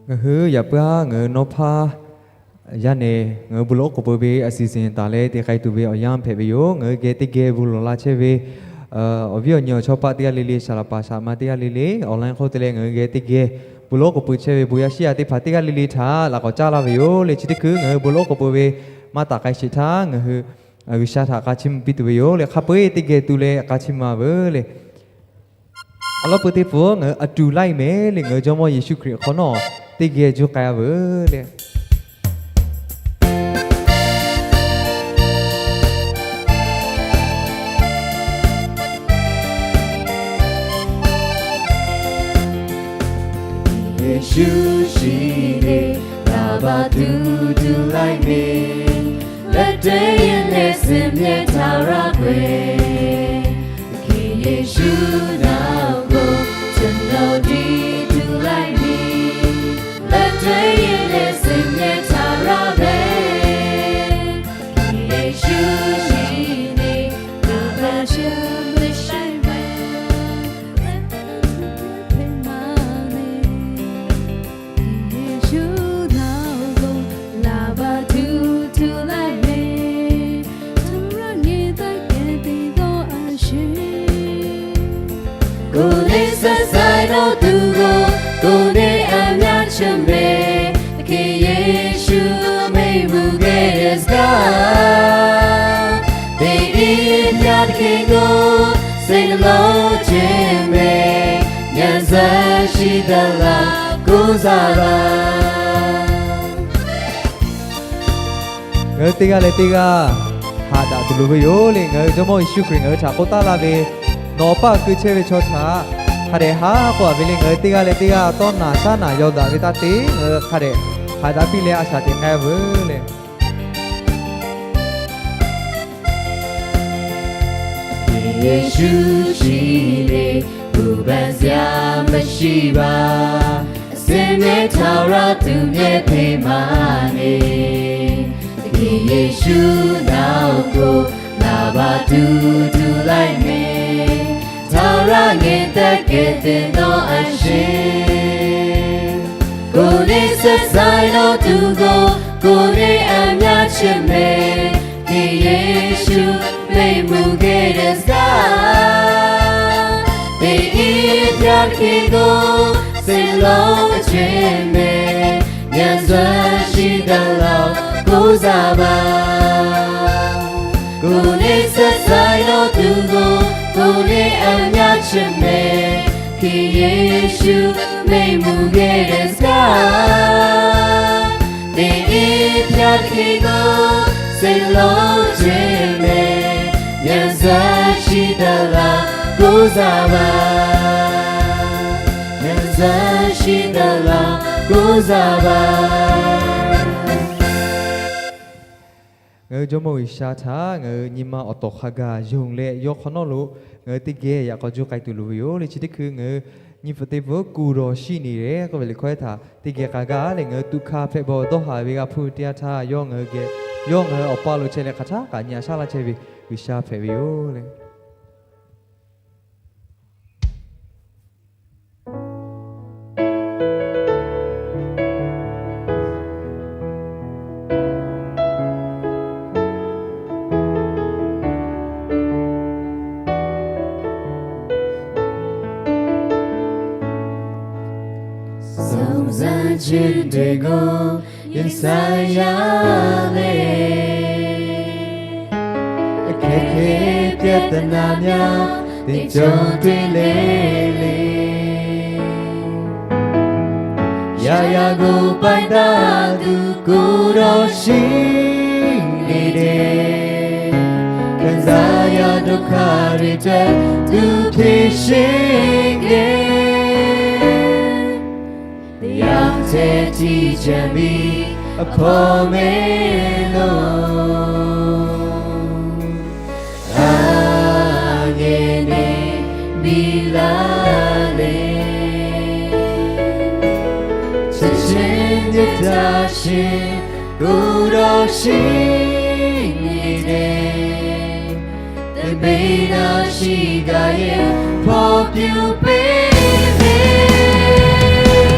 Ngaˬ hui yaꞈ puiˉ aˉ ngaˬ hui nawˉ hpaˇ yaˇ nehˬ ngaˬ hui bon lawˉ k'oˍ peuˬ ve a siˍ siˍ taˍ leh te k'ai tuˬ ve awˬ yanˇ hpehꞈ ve yoˬ. Ngaˬ hui geh teˇ geh bon lawˬ la chehˇ ve awˬ viˉ awˬ nyi awˬ chawˇ paˆ teˇ g'aˇ le le, saˍ laˍ paˍ saˍ ma teˇ g'aˇ le le, online hk'oˆ te leh ngaˬ hui geh teˇ geh bon lawˉ k'oˍ peuˬ chehˇ ve bon yaˇ shiˉ yaˇ teˇ hpaˍ teˇ g'aˇ le le htaꞈ laꞈ k'awꞈ caˉ laˇ ve yoˬ le. Chi teˇ hkui ngaˬ hui bon lawˉ k'oˍ peuˬ ve maˇ taˍ k'ai sheˍ htaˇ ngaˬ hui G'uiˬsha htaꞈ k'a chiˇ mvuh piˇ tuˬ ve yoˬ le. Hk'a peu-eˬ teˇ geh tu leh k'a chiˇ mvuh-a veuˬ le. Awˬ lawn peu teˇ peuˬ ngaˬ hui a tuˬ laiˉ mehˍ le, ngaˬ hui Jawˇmawˇ Yeˍsuˆ Hkriꞈ hk'awꞈ nawˉ teˇ geh juˇ k'ai-a veuˬ le. Yeˍsuˆ shiˍ le, laꞈ baˬ tuˬ tuˬ laiˉ mehˍ, leh te yehˬ leh suhˍ mehˍ htaꞈ raˇ k'ai. Hk'e Yeˍsuˆ naˬ k'o, tuˬ nawˬ diˇ tuˬ laiˉ mehˍ, leh te yehˬ leh suhˍ mehˍ htaꞈ raˇ ve. Hk'e Yeˍsuˆ shiˍ le, laꞈ baˬ tuˬ tuˬ laiˉ mehˍ, leh te yehˬ leh suhˍ mehˍ htaꞈ raˇ ve. Yeˍsuˆ naˬ k'o, laꞈ baˬ tuˬ tuˬ laiˉ mehˍ, htaꞈ raˇ nyi taˇ kehˬ te dawˇ a sheˍ. K'oˆ neˇ suhˍ saiˍ nawˉ tuˬ k'o, k'oˆ neˇ a myaˇ chi mehˍ, hk'e Yeˍsuˆ mehˆ mvuh geh dehꞈ gaˇ. Teˇ iˉ pyaˇ teˇ hk'e k'o, se lawˬ ce mehˍ, nyaˇ zaˇ shiˍ daꞈ laˇ k'oˆ zaˇ laˇ. Ngaˬ hui teˇ g'aˇ leh teˇ g'aˇ haꞈ daꞈ tuˬ loˍ ve yoˬ le. Ngaˬ hui Jawˇmawˇ Yeˍsuˆ Hkriꞈ ngaˬ hui htaꞈ k'oˆ taˉ laˇ ve, nawˬ paˆ keu chehˇ ve chaw htaꞈ hk'a dehꞈ haˉ k'oˆ-a ve le. Ngaˬ hui teˇ g'aˇ leh teˇ g'aˇ tawˇ naˬ shaˉ naˬ yaw daꞈ ve taˇ te. Ngaˬ hui hk'a dehꞈ haꞈ daꞈ piˇ leh a shaˍ teꞈ k'ai-a veuˬ le. Yeˍsuˆ shiˍ le, uˍ baˬ zeˇ a maˇ shiˍ baˬ, suhˍ mehˍ htaꞈ raˇ tuˬ mehˍ hpeꞈ maˇ ne. Hk'e Yeˍsuˆ naˬ k'o, laꞈ baˬ tuˬ tuˬ laiˉ mehˍ, htaꞈ raˇ nyi taˇ kehˬ te dawˇ a sheˍ. K'oˆ neˇ suhˍ saiˍ nawˉ tuˬ k'o, k'oˆ neˇ a myaˇ chi mehˍ, hk'e Yeˍsuˆ mehˆ mvuh geh dehꞈ gaˇ. Teˇ iˉ pyaˇ teˇ hk'e k'o, se lawˬ ce mehˍ, nyaˇ zaˇ shiˍ daꞈ laˇ k'oˆ zaˇ baˬ. K'oˆ neˇ suhˍ saiˍ nawˉ tuˬ k'o, k'oˆ neˇ a myaˇ chi mehˍ, hk'e Yeˍsuˆ mehˆ mvuh geh dehꞈ gaˇ. Teˇ iˉ pyaˇ teˇ hk'e k'o, se lawˬ ce mehˍ, nyaˇ zaˇ shiˍ daꞈ laˇ k'oˆ zaˇ baˬ. Nyaˇ zaˇ shiˍ daꞈ laˇ k'oˆ zaˇ baˬ. Ngaˬ hui Jawˇmawˇ G'uiˬsha htaꞈ ngaˬ hui nyi ma awˬ tawˍ hk'a gaˬ yonˍ leh, yawˇ hk'awꞈ nawˉ lo ngaˬ hui teˇ geh yaꞈ k'aw juˇ k'ai tuˬ loˍ ve yoˬ le. Chi teˇ hkui ngaˬ hui nyi hpu teˇ hpu kuˬ dawˬ shiˆ neˍ leh k'oˆ ve liꞈ hkawˇ htaꞈ teˇ geh k'a gaˇ leh, ngaˬ hui tuꞈ hkanˍ hpehꞈ bawˬ dawˇ haˍ ve g'a hpuˇ teˇ yanˇ htaˇ, yawˇ ngaˬ hui geh, yawˇ ngaˬ hui awˬ pa lo chehˇ leh hk'aˬ htaˇ kaꞈ nyi a shaˉ laˇ chehˇ ve G'uiˬsha hpehꞈ ve yoˬ le. Suhˍ zaˇ ce teˇ g'aˇ Iˉsaˍyaˆ lehˬ, hk'e hk'e ပြဿနာများ teˇ ceuˬ te leh le, yaꞈ yaꞈ k'o ပိုက်တာသူ ကိုယ်တော်ရှိနေတယ်။ ခံစားရာဒုက္ခတွေအတွက် သူဖြေရှင်းခဲ့။ တရားထဲထိချန်ပြီး အဖော်မဲလို့ အငြင်းနေပြီလားလဲ။ ချစ်ခြင်းမေတ္တာရှင် ကိုယ်တော်ရှိနေတယ်။ သင်ပေးတာရှိတာရဲ့ ဖော်ပြပေးမယ်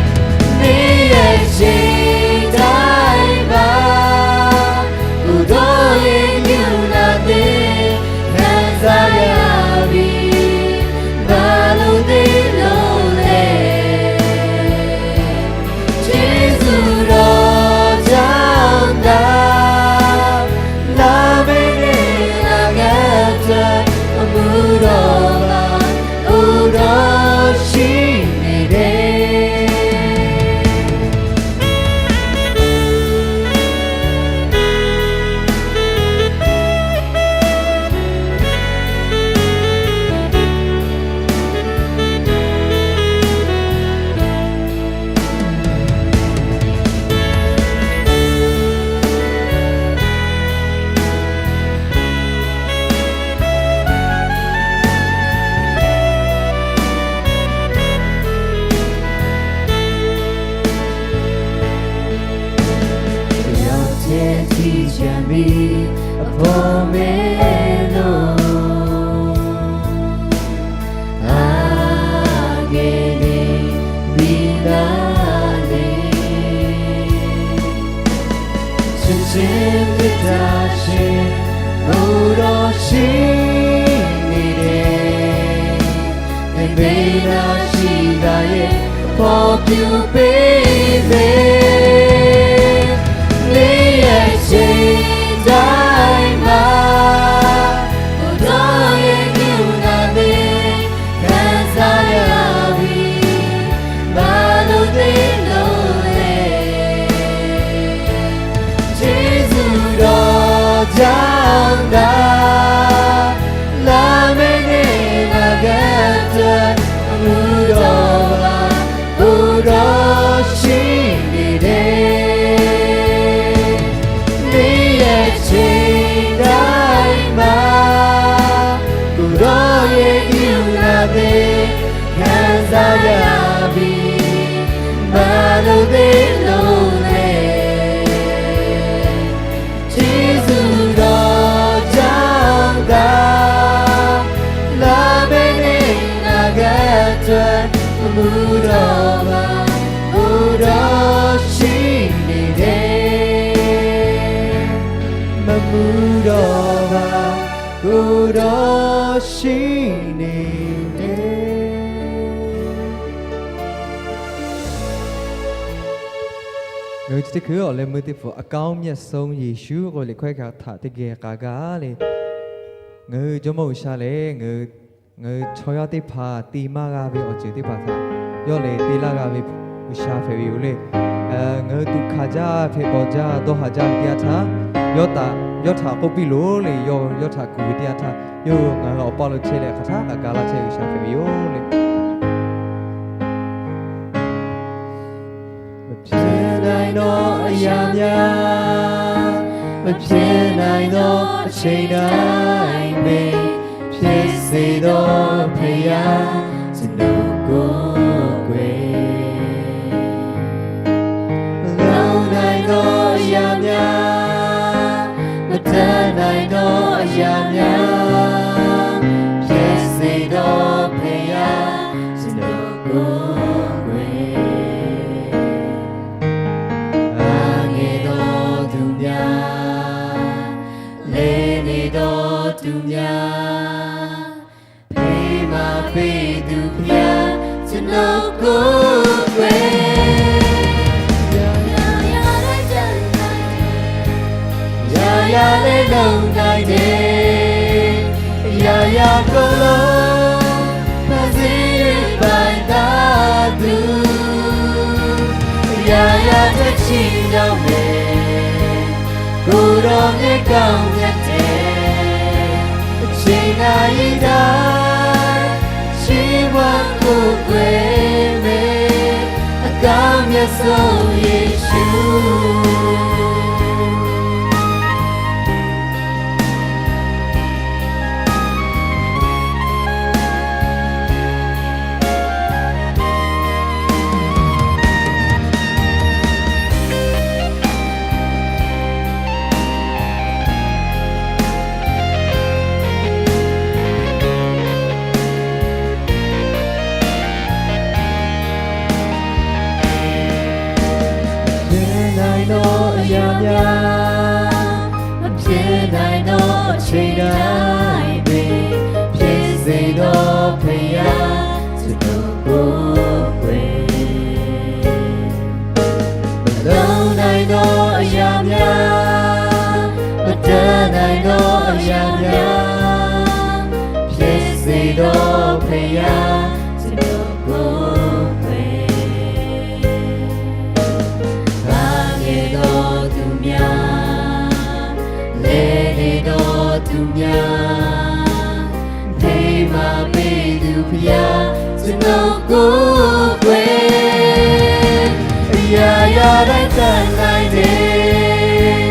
။ နေရဲ့ Te daiˇ maˇ, uˬ dawˇ yehˬ nyi naˍ te, hk'e za yaˇ ve, baˬ lo te lo leh, Jeˇsuˆ dawˇ jaˇ taˍ, laˇ meh neˇ naˬ g'aˇ ca, mvuhˇ dawˇ laˇ, uˬ dawˇ shiˍ neˇ te. Yaꞈ chehˇ chi ca miˬ a hpawˇ meh lo, a geh le biˇ daꞈ le. Chi chi teˇ htaˇ sheˍ, uˬ dawˇ shiˍ neˇ te. Neˇ beˇ naˇ shiˍ daꞈ yehˬ hpawˇ piˇ peˇ ve, neˇ yehˬ sheˍ daiˇ maˇ, uˬ dawˇ yehˬ nyi naˍ te, hk'e za yaˇ ve, baˬ lo te lo leh, Jeˇsuˆ dawˇ jaˇ taˍ, laˇ meh neˇ naˬ g'aˇ ca, mvuhˇ dawˇ laˇ, uˬ dawˇ shiˍ neˇ te. Neˇ yehˬ sheˍ daiˇ maˇ, uˬ dawˇ yehˬ nyi naˍ te, hk'e za yaˇ ve, baˬ lo te lo leh, Jeˇsuˆ dawˇ jaˇ taˍ, laˇ meh neˇ naˬ g'aˇ ca, mvuhˇ dawˇ laˇ, uˬ dawˇ shiˍ neˇ te. Mvuhˇ dawˇ laˇ, uˬ dawˇ shiˍ neˇ te. Ngaˬ hui chi teˇ hkui awˬ leh meuˇ teˇ hpaˍ အကောင်းမြတ်ဆုံးယေရှု k'oˆ ve liꞈ hkawehˇ htaꞈ teˇ geh k'a gaˇ le. Ngaˬ hui Jawˇmawˇ G'uiˬsha lehˬ, ngaˬ hui chaw yaˇ teˇ hpaˍ te maˇ g'a ve awˬ ceuˬ teˇ hpaˍ htaꞈ yawˇ lehˬ te laˇ g'a ve G'uiˬsha hpehꞈ ve yoˬ le. Ngaˬ hui tuꞈ hkanˍ jaˇ, hpehꞈ bawˬ jaˇ, dawˇ haˍ jaˇ ve teˇ yanˇ htaˇ, yawˇ htaꞈ, yawˇ htaꞈ k'oˆ piˇ loˬ le. Yawˇ, yawˇ htaꞈ kuˬ ve teˇ yanˇ htaˇ, yawˇ hui ngaˬ hui awˬ paˇ lo chehˇ leh hk'aˬ htaˇ k'a gaˬ laˇ chehˇ G'uiˬsha hpehꞈ ve yoˬ le. မဖြစ်နိုင်သောအရာများ၊ မဖြစ်နိုင်သောအချိန်တိုင်းပင် ဖြစ်စေသောဘုရား ကျွန်တော်ကိုးကွယ်။ မလုပ်နိုင်သောအရာများ၊ မတတ်နိုင်သောအရာများ ဖြစ်စေသောဘုရား ကျွန်တော်ကိုးကွယ်။ အားငယ်သောသူများ၊ လဲနေသောသူများ၊ ဖေးမပေးသူဘုရား ကျွန်တော်ကိုးကွယ်။ ရာရာလည်းလုပ်နိုင်တယ်၊ ရာရာလည်းလုပ်နိုင်တယ်။ ရာရာကိုယ်လုံး ဖန်ဆင်းပိုင်သားသူ၊ ရာရာထက်ချီလောက်မယ်။ ကိုယ်တော်မြတ်ကောင်းမြတ်တဲ့ အချိန်တိုင်းရတိုင်း ချီးမွမ်းကိုးကွယ်မယ်။ အကောင်းမြတ်ဆုံးယေရှု။ အချိန်တိုင်းပင် ဖြစ်စေသောဘုရား ကျွန်တော်ကိုယ်ကိုယ် မလုံနိုင်သောအရာများ မတတ်နိုင်သောအရာများ ဖြစ်စေသောဘုရား ကျွန်တော်ကိုယ်ကိုယ် ပါနေသောသူများ လဲနေသောသူများ ဖေးမပေးသူဘုရား ကျွန်တော်ကိုယ်ကိုယ် အရာရာတိုင်းတတ်နိုင်တယ်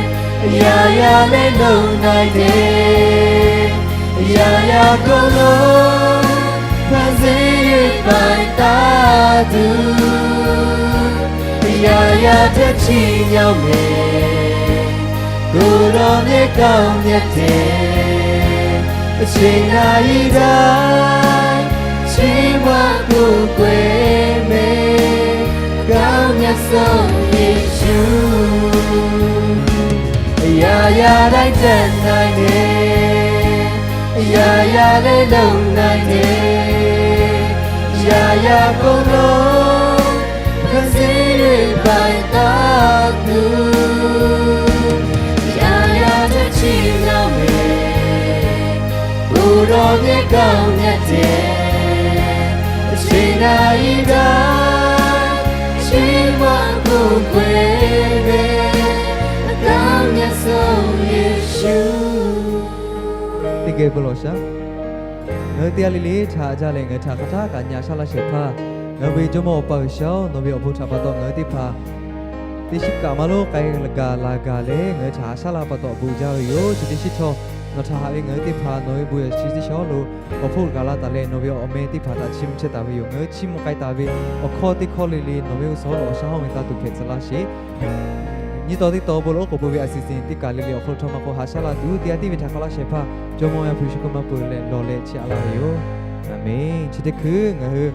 အရာရာလည်းလုပ်နိုင်တယ် အရာရာကုန်လုံး ဖန်ဆင်း၍ပိုင်တာသူ အရာရာထက်ချီးမြှောက်မယ် ကိုယ်တော်မြတ်ကောင်းမြတ်တဲ့ အချိန်နာရီတိုင်း ချီးမွမ်းကိုးကွယ်မယ် အကောင်းမြတ်ဆုံးယေရှု အရာရာတိုင်းတတ်နိုင်တယ် အရာရာလည်းလုပ်နိုင်တယ် အရာရာကုန်လုံး ဖန်ဆင်း၍ပိုင်တာသူ အရာရာထက်ချီးမြှောက်မယ် ကိုယ်တော်မြတ်ကောင်းမြတ်တဲ့ အချိန်နာရီတိုင်း ချီးမွမ်းကိုးကွယ်မယ် အကောင်းမြတ်ဆုံးယေရှု Teˇ geh bon lawˬ shaˉ. Ngaˬ hui teˇ g'aˇ le le htaꞈ jaˇ leh ngaˬ hui htaꞈ hk'aˬ htaˇ kaꞈ nyi a shaˉ laˇ shehˍ hpaˇ, ngaˬ hui ve Jawˇmawˇ Awˬ pa G'uiˬsha-oˬ, nawˬ ve awˬ bon htaꞈ pa taw ngaˬ hui teˇ hpaˍ teˇ shiˉ kaꞈ maˇ lonˉ k'ai gaˬ laˬ gaˬ leh ngaˬ hui htaꞈ a shaˉ laˇ pa taw awˬ bon jaˇ ve yoˬ. Chi teˇ shiˉ htawˇ, nawˬ htaꞈ haꞈ ve ngaˬ hui teˇ hpaˍ nawˬ ve bon yaꞈ chi teˇ shawˉ lo awˬ hpoˆ gaˬ laˇ taˍ leh nawˬ ve awˬ meh teˇ hpaˍ htaꞈ chiˇ mvuh chehˇ taˍ ve yoˬ. Ngaˬ hui chiˇ mvuh k'ai taˍ ve awˬ hkawˇ teˇ hkawˇ le le nawˬ ve g'uˇ suhˍ lo awˬ shaˉ hawˇ ve taˇ tuˬ hpehꞈ tcuh laˇ sheˍ. Nyiˇ taw teˇ taw bon lawˬ oˉ k'oˍ pui ve a siˍ siˍ teˇ kaˬ le le awˬ hk'aw lo htawˇ maˇ k'oˆ, haꞈ shaˉ laˇ tuˬ teˇ g'aˇ tiˉ ve htaꞈ hk'awꞈ laˇ shehˍ hpaˇ, Jawˇmawˇ Yaˇ hpu Yeˍsuˆ Hkriꞈ maˇ peuˬ leh lawˬ leh chiˇ aꞈ laˇ ve yoˬ. Aˍmenˍ. Chi teˇ hkui ngaˬ hui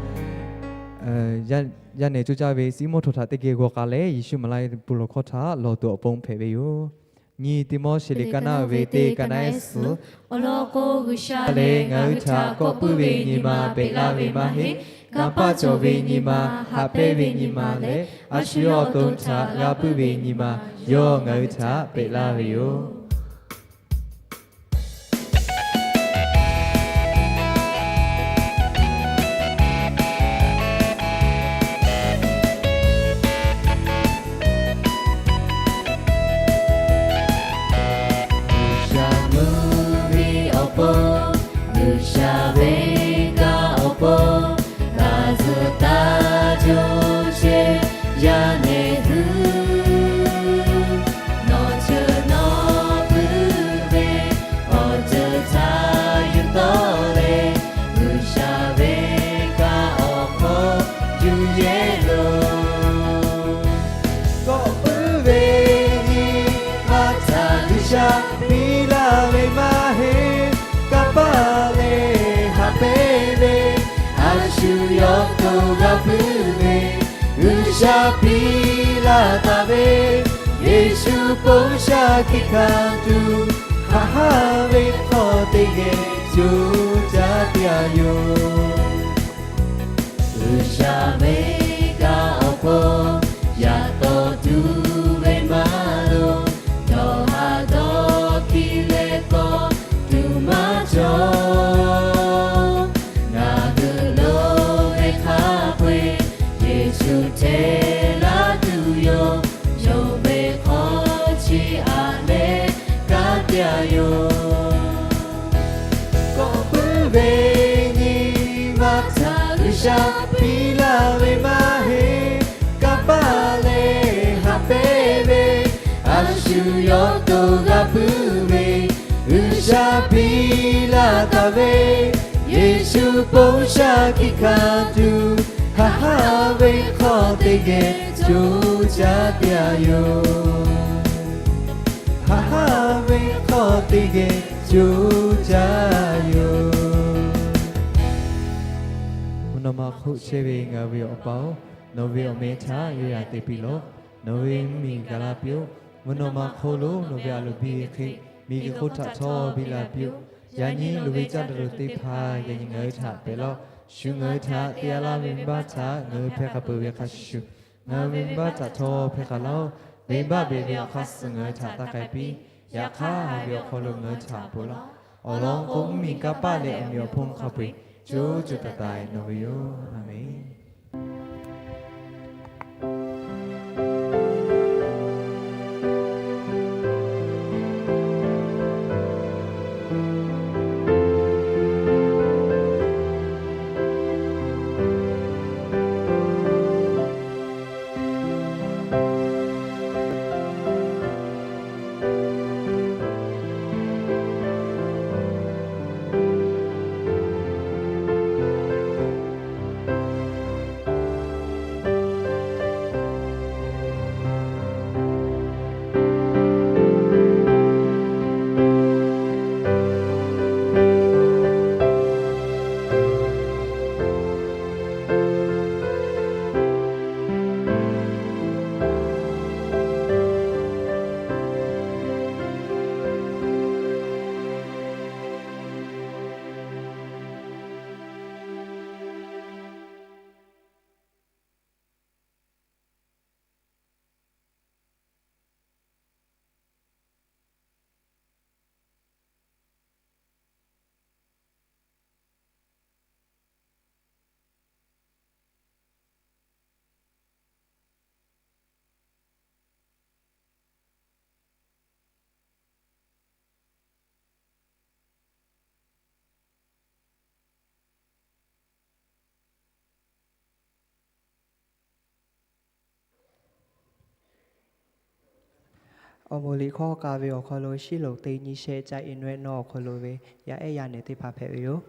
yaˇ nehˬ coˇ caˇ ve Siˉmonˇ htaꞈ teˇ geh g'aw k'ai leh, Yeˍsuˆ maˍ laˇ ve bon lawˬ hkawˇ htaꞈ lawˬ tuˬ awˬ pon hpehꞈ ve yoˬ. Nyi Tiˆmoˉseˍ liꞈ ka naˉ uiˍ ve teˇ ka naˉ suhˍ, awˬ lawn k'o, G'uiˬsha lehˬ ngaˬ hui htaꞈ kawꞈ puiˉ ve nyi ma peꞈ laˇ ve maˇ heˆ. Kanˇ paˆ cawˬ ve nyi ma, haꞈ pehnˇ ve nyi ma leh a shu yawˇ awˬ to htaꞈ g'a puiˉ ve nyi ma yawˇ ngaˬ hui htaꞈ peꞈ laˇ ve yoˬ. G'uiˬsha mvuhˇmiˬ awˬ pon, G'uiˬsha ve kanˇ awˬ pon, taˇ zuhˬ taˇ co chehˇ yaˇ nehˬ hui, nawˬ ceuˬ nawˬ puiˉ ve awˬ ceuˬ htaꞈ yuˬ tawˆ leh, G'uiˬsha ve kanˇ awˬ hk'aw yuˬ yehˇ loˬ. Kawꞈ puiˉ ve nyi ma htaꞈ G'uiˬsha piˇ laˇ ve maˇ heˆ. Kanˇ paˆ leh haꞈ pehnˇ ve, a shu yawˇ to g'a puiˉ ve, G'uiˬsha piˇ laˇ taˍ ve, Yeˍsuˆ ponˇ shaˆ hkiˆ hkanˍ tuˬ, haꞈ haˉ ve hk'aw teˇ geh co caˇ piˇ a yoˬ. G'uiˬsha ve kanˇ awˬ hk'aw yaꞈ tawˆ tuˬ ve maˇ loˍ, dawˇ haˍ dawˇ hkiˇ leh kawˆ tuˬ maˇ cawˬ. Ngaˬ hui lo ve hk'a peu-eˬ Yeˍsuˆ hteˇ laˇ tuˬ yoˬ. Yonˍ ve hk'aw chiˇ aꞈ leh kanˉ te a yoˬ. Kawꞈ puiˉ ve nyi ma htaꞈ G'uiˬsha piˇ laˇ ve maˇ heˆ. Kanˇ paˆ leh haꞈ pehnˇ ve, a shu yawˇ to g'a puiˉ ve, G'uiˬsha piˇ laˇ taˍ ve, Yeˍsuˆ ponˇ shaˆ hkiˆ hkanˍ tuˬ, haꞈ haˉ ve hk'aw teˇ geh co caˇ piˇ a yoˬ. Haꞈ haˉ ve hk'aw teˇ geh co caˇ yoˬ. Mvuhˇ naw ma hk'oˆ chehˇ ve ngaˬ ve Awˬ pa-oˬ, nawˬ ve awˬ meh htaꞈ yawˇ yaꞈ te piˇ lawˬ. Nawˬ ve mvuhˇmiˬ gaˬ la piˇ-oˆ. Mvuhˇ naw ma hk'oˆ lo nawˬ ve a loˍ biˇ ve hk'e Miˬguiˬ hk'oˆ htaꞈ htawˇ biˇ la piˇ-oˆ. Yaꞈ nyi loˍ ve caˇ tuˬ teˇ hpaˍ yaꞈ nyi ngaˬ hui htaꞈ pehˬ laˇ-oˆ. Shu ngaˬ hui htaꞈ te a laˇ ve venˇbaˆ htaꞈ ngaˬ hui hpehˇ hk'a peuˬ ve hk'a shuˍ shuˍ, ngaˬ hui ve venˇbaˆ htaꞈ htawˇ hpehˇ k'ai laˇ-oˆ. Venˇbaˆ beˬ ve awˬ hk'aˇ suh ngaˬ hui htaꞈ taˇ k'ai piˇ. Yaꞈ hk'aˇ, haˍ ve awˬ hk'aw lo ngaˬ hui htaꞈ ponˬ laˇ-oˆ. Awˬ lawn k'o, mvuhˇmiˬ kanˇ paˆ leh awˬ meꞈ awˬ hponˇ hk'a peu-eˬ co co taiˍ taiˍ nawˬ ve yoˬ. A menˬ. Awˬ moˍ liꞈ hkawˇ k'a ve awˬ hk'aw lo Shiˉloꞈ teˇ nyi shehˆ ca e nwe nawˇ awˬ hk'aw lo ve yaˇ ehˉ yaˇ nehˬ teˇ hpaˍ hpehꞈ ve yoˬ.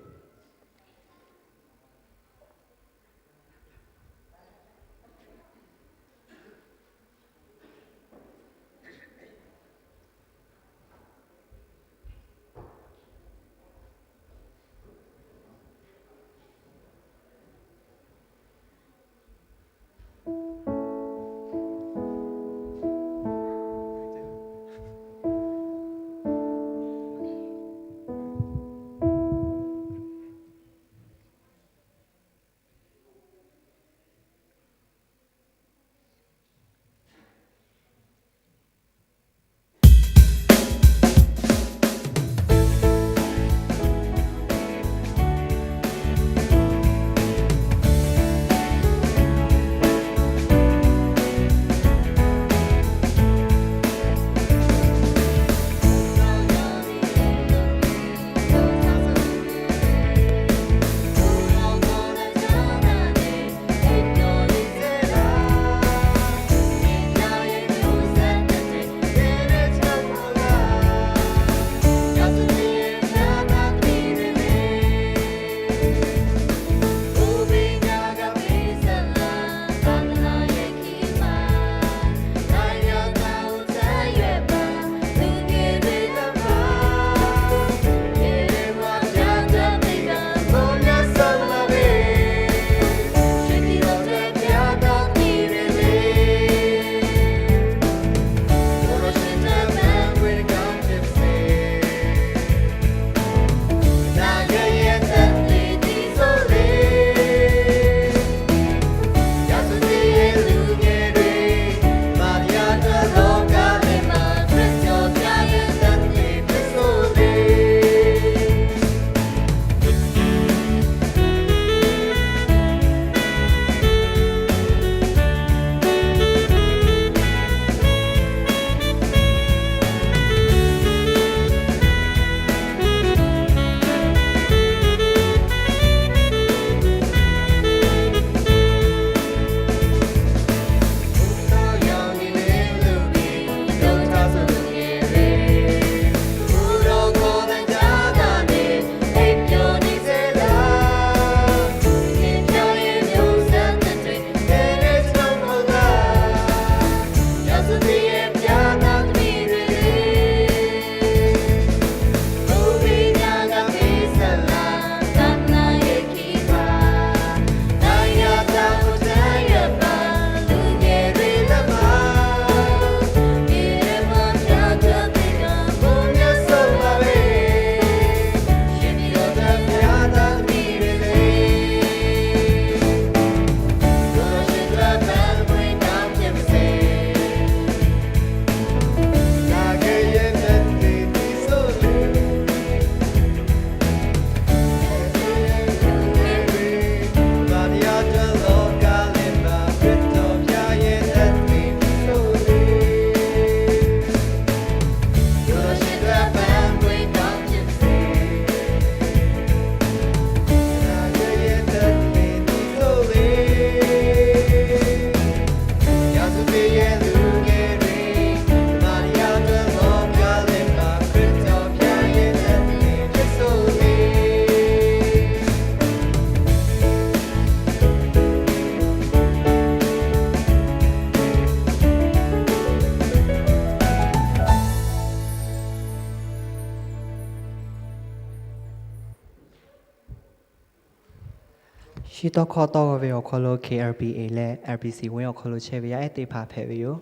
Chi tawˇ hkawˇ tawˇ g'aw ve awˬ hk'aw lo K L B A leh R B C win awˬ hk'aw lo chehˇ ve yaˇ ehˉ teˇ hpaˍ hpehꞈ ve yoˬ.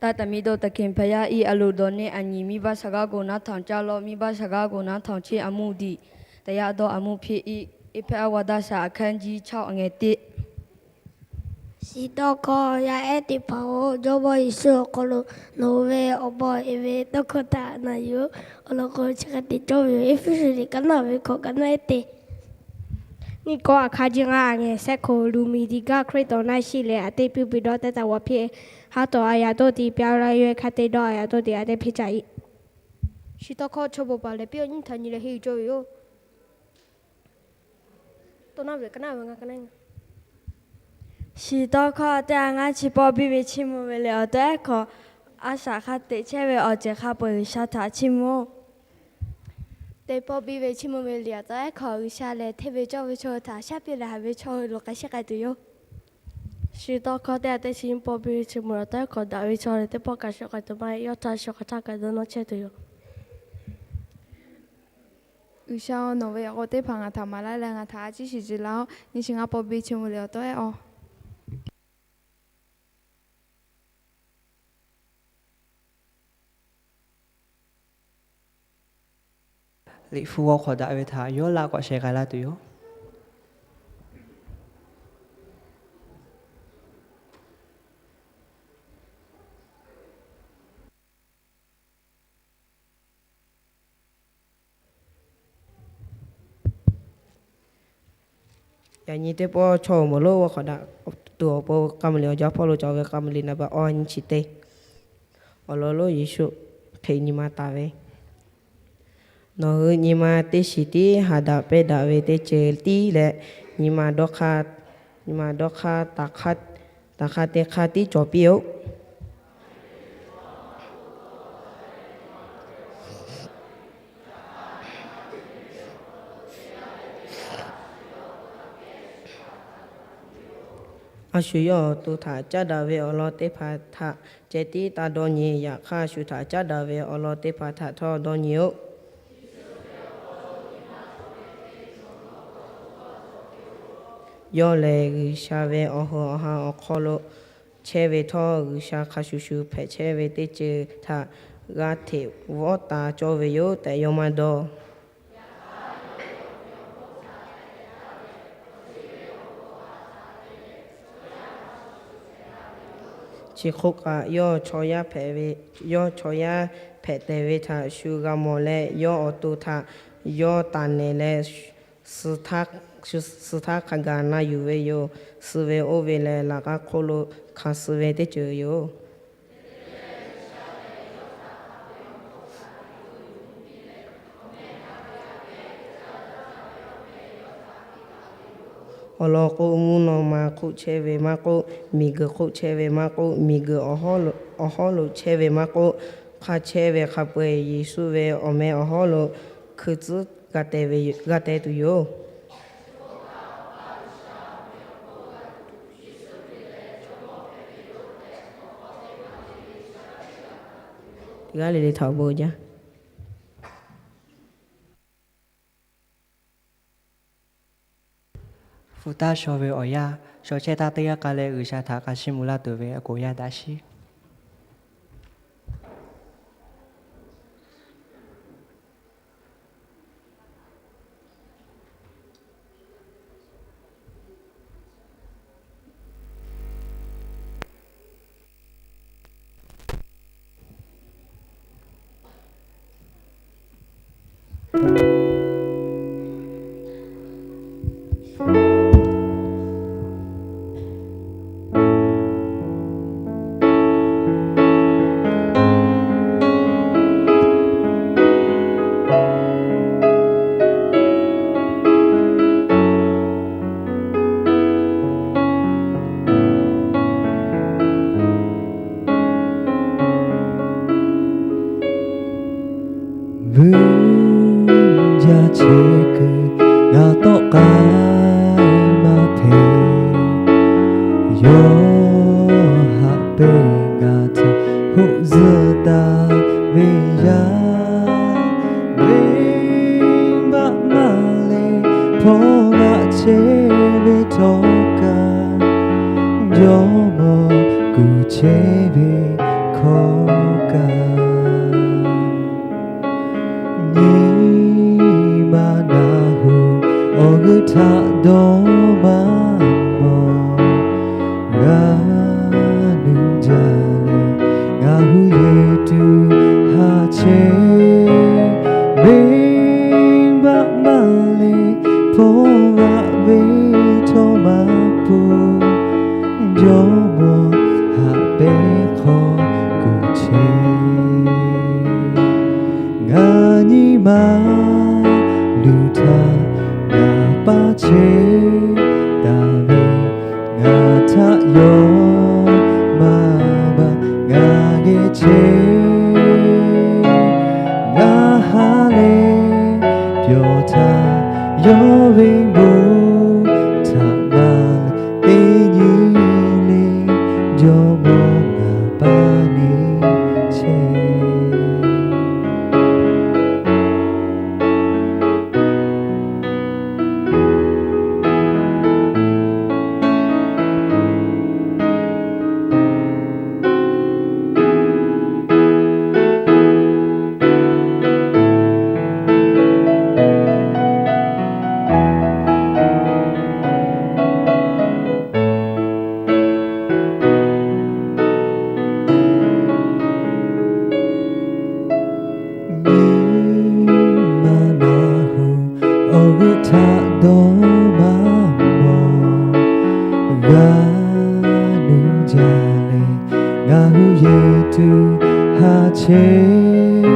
Taˇ taˍ miˇ doˇ taˍ keˍ hpaˍ yaˇ iˉ a loˍ dawˬ neˇ a nyi miˇ baˆ shaˍ g'aˇ gon naˉ htawnˍ caˇ lawˇ, miˇ baˆ shaˍ g'aˇ gon naˉ htawnˍ chi a muˇ diꞈ, taˍ yaˇ dawˇ a muˇ hpiˇ iˉ, Eˇfeˇaˆ g'aw daˇ shaˍ a hkanˇ jiˇ chaˇ awˬ ngeh teˇ. Chi tawˇ hkawˇ yaˇ ehˉ teˇ hpaˍ oˬ, Jawˇmawˇ Yeˍsuˆ awˬ hk'aw lo nawˬ hui ve awˬ bon e ve tawˇ hkawˇ htaꞈ na yuˬ-oˬ. Awˬ lawn k'o, chi hk'e te cawˇ ve yoˬ. Eˇfeˇsuꞈ liꞈ ka naˆ ve hkawꞈ ka naˆ ehˉ teˇ, nyiˇ kawˆ a hkanˇ jiˇ ngaˇ a ngeh sehˉ hk'oˆ, luˬ miˬ tiꞈ gaˇ Hkriꞈ tawˬ naˆ shiˆ leh a teˇ puiˇ puiˇ dawˇ tehˇ taˍ g'awˬ hpiˇ, haˉ tawˍ a yaꞈ toˇ tiꞈ pyaˇ laˇ yaweh hk'a te dawˇ a yaꞈ toˇ tiꞈ a teˇ hpiˇ caꞈ iˉ. Chi tawˇ hkawˇ chaw bon paˍ leh piˇ awˬ nyi htaꞈ nyi leh henˇ yuˬ cawˇ ve yoˬ. Tawˇ naˆ ve ka naˆ ve ngaˇ ka naˆ. Chi tawˇ hkawˇ teˇ a ngaˇ chi pawˆ biˇ ve chiˇ mvuh ve liꞈ awˬ tawˇ ehˉ hkawꞈ, a shaꞈ hk'a teꞈ chehˇ ve awˬ ceuˬ hk'a peu-eˬ G'uiˬsha htaꞈ chiˇ mvuh. Teˇ pawˆ biˇ ve chiˇ mvuh ve liꞈ awˬ tawˇ ehˉ hkawꞈ, G'uiˬsha lehˬ hteˇ ve cawˇ ve chaw htaꞈ shaˉ piˇ leh haꞈ ve chaw hui lo k'ai shehˉ k'ai tuˬ yoˬ. Chi tawˇ hkawˇ teˇ a teˇ chi nyiˇ pawˆ biˇ ve chiˇ mvuh awˬ tawˇ ehˉ hkawꞈ, daꞈ ve chaw lehˬ teˇ pawˆ kaꞈ shawˍ k'ai tuˬ maˇ heˆ, yawˇ htaˇ shawˍ hk'aˬ htaˇ kaꞈ dawˇ nawˇ chehˇ tuˬ yoˬ. G'uiˬsha-oˬ, nawˬ ve awˬ k'o teˇ hpaˍ ngaˬ htaꞈ maˍ laˇ leh ngaˬ htaꞈ a ciˉ shiˍ ciˍ laˇ-oˆ. Nyi chi ngaˇ pawˆ biˇ chiˇ mvuh liꞈ awˬ tawˇ ehˉ-oˬ. Liꞈ hpu g'aw hk'awꞈ daꞈ ve htaꞈ yawˇ laꞈ k'awꞈ sheh k'ai laˇ tuˬ yoˬ. Yaꞈ nyi teˇ pawˆ chaw awˬ moˍ lonˉ g'aw hk'awꞈ daꞈ tuˬ awˬ pon k'a muiˬ liꞈ awˬ jaˇ hpawˇ lo cawˬ ve k'a muiˬ liꞈ naˍ baꞈ awˬ nyi chi teˇ, awˬ lawn lonˉ Yeˍsuˆ hk'e nyi ma taˍ ve, Nawˬ hui nyi ma teˇ shiˍ tiˉ haꞈ daꞈ pehˇ daꞈ ve teˇ ceuˬ tiˉ leh, nyi ma dawˇ hk'aˇ, nyi ma dawˇ hk'aˇ, taˍ hk'aˇ teˇ hk'aˇ tiˉ cawˬ piˇ-oˆ. A shu yawˇ awˬ to htaꞈ caˉ daꞈ ve awˬ lawn teˇ hpaˍ htaꞈ ceh tiˉ taˇ dawˇ nyi. Yaꞈ hk'aˇ, a shu htaꞈ caˉ daꞈ ve awˬ lawn teˇ hpaˍ htaꞈ htawˇ dawˇ nyi-oˆ. Yawˇ lehˬ, G'uiˬsha ve awˬ hoꞈ awˬ ha awˬ hk'aw lo chehˇ ve htawˇ, G'uiˬsha hk'a shuˍ shuˍ hpehꞈ chehˇ ve teˇ ceuˬ htaꞈ g'a hteꞈ vawˆ ta cawˇ ve yoˬ tehꞈ yawˇ maˇ dawˇ. Chi hk'oˆ kaꞈ, yawˇ chaw yaˇ hpehꞈ ve, yawˇ chaw yaˇ hpehꞈ tehˬ ve htaꞈ shu g'a mawˬ leh, yawˇ awˬ to htaꞈ yawˇ taˍ nehˬ leh, suh htaˇ hk'a gaˬ na yuˬ ve yoˬ. Suh ve oˇ ve lehˬ, laꞈ k'aˉ hk'oˆ lo hkanˍ suh ve teˇ ceuˬ yoˬ. Awˬ lawn k'o, mvuhˇ naw ma hk'oˆ chehˇ ve maˇ k'oˆ, miˬguiˬ hk'oˆ chehˇ ve maˇ k'oˆ, miˬguiˬ awˬ hawˉ lo chehˇ ve maˇ k'oˆ, hk'a chehˇ ve hk'a peu-eˬ Yeˍsuˆ ve awˬ meh awˬ hawˉ lo hkui tcuhˉ g'a te tuˬ yoˬ. G'aˇ le le htaꞈ bon jaˇ. Hpu taˇ shaw ve awˬ yanˇ, shaw chehˇ taˇ teˇ g'aˇ k'a leh G'uiˬsha htaꞈ k'a shiˉ mvuh laˇ tuˬ ve awˬ k'oˍ yaˇ daꞈ shiˉ. Beuꞈ G'a chehˇ kuiˬ ngaˬ tawˆ k'ai maˇ hpehꞈ. Yawˇ haꞈ pehnˇ ngaˬ htaꞈ hoˆ zuhˆ taˍ ve yaˇ, venˇbaˆ maˇ leh hpawˇ g'aꞈ chehˇ ve htawˇ kaꞈ, jawˇmawˇ kuˬ chehˇ ve hkawˇ kaꞈ, nyi ma naˬ hoꞈ awˬ g'euˆ htaꞈ dawˇ maˇ mawˬ. G'a nuˇ jaˇ leh ngaˬ hui yehˬ tuˬ ha chehˇ, venˇbaˆ maˇ leh hpawˇ g'aꞈ ve htawˇ maˇ pun, jawˇmawˇ haꞈ pehnˇ hk'aw kuˬ chehˇ. Ngaˬ nyi ma luˬ htaˇ ngaˬ paˇ chehˇ taˍ ve, ngaˬ htaꞈ yawˇ maˇ baˬ ngaˬ geh chehˇ. Ngaˬ ha leh pyawˬ htaˇ yawˇ ve bon htaꞈ maˇ teˇ nyi le, jawˇmawˇ ngaˬ paˇ neˇ chehˇ. Nyi ma naˬ hoꞈ awˬ g'euˆ htaꞈ dawˇ maˇ mawˬ. G'a nuˇ jaˇ leh ngaˬ hui yehˬ tuˬ ha chehˇ,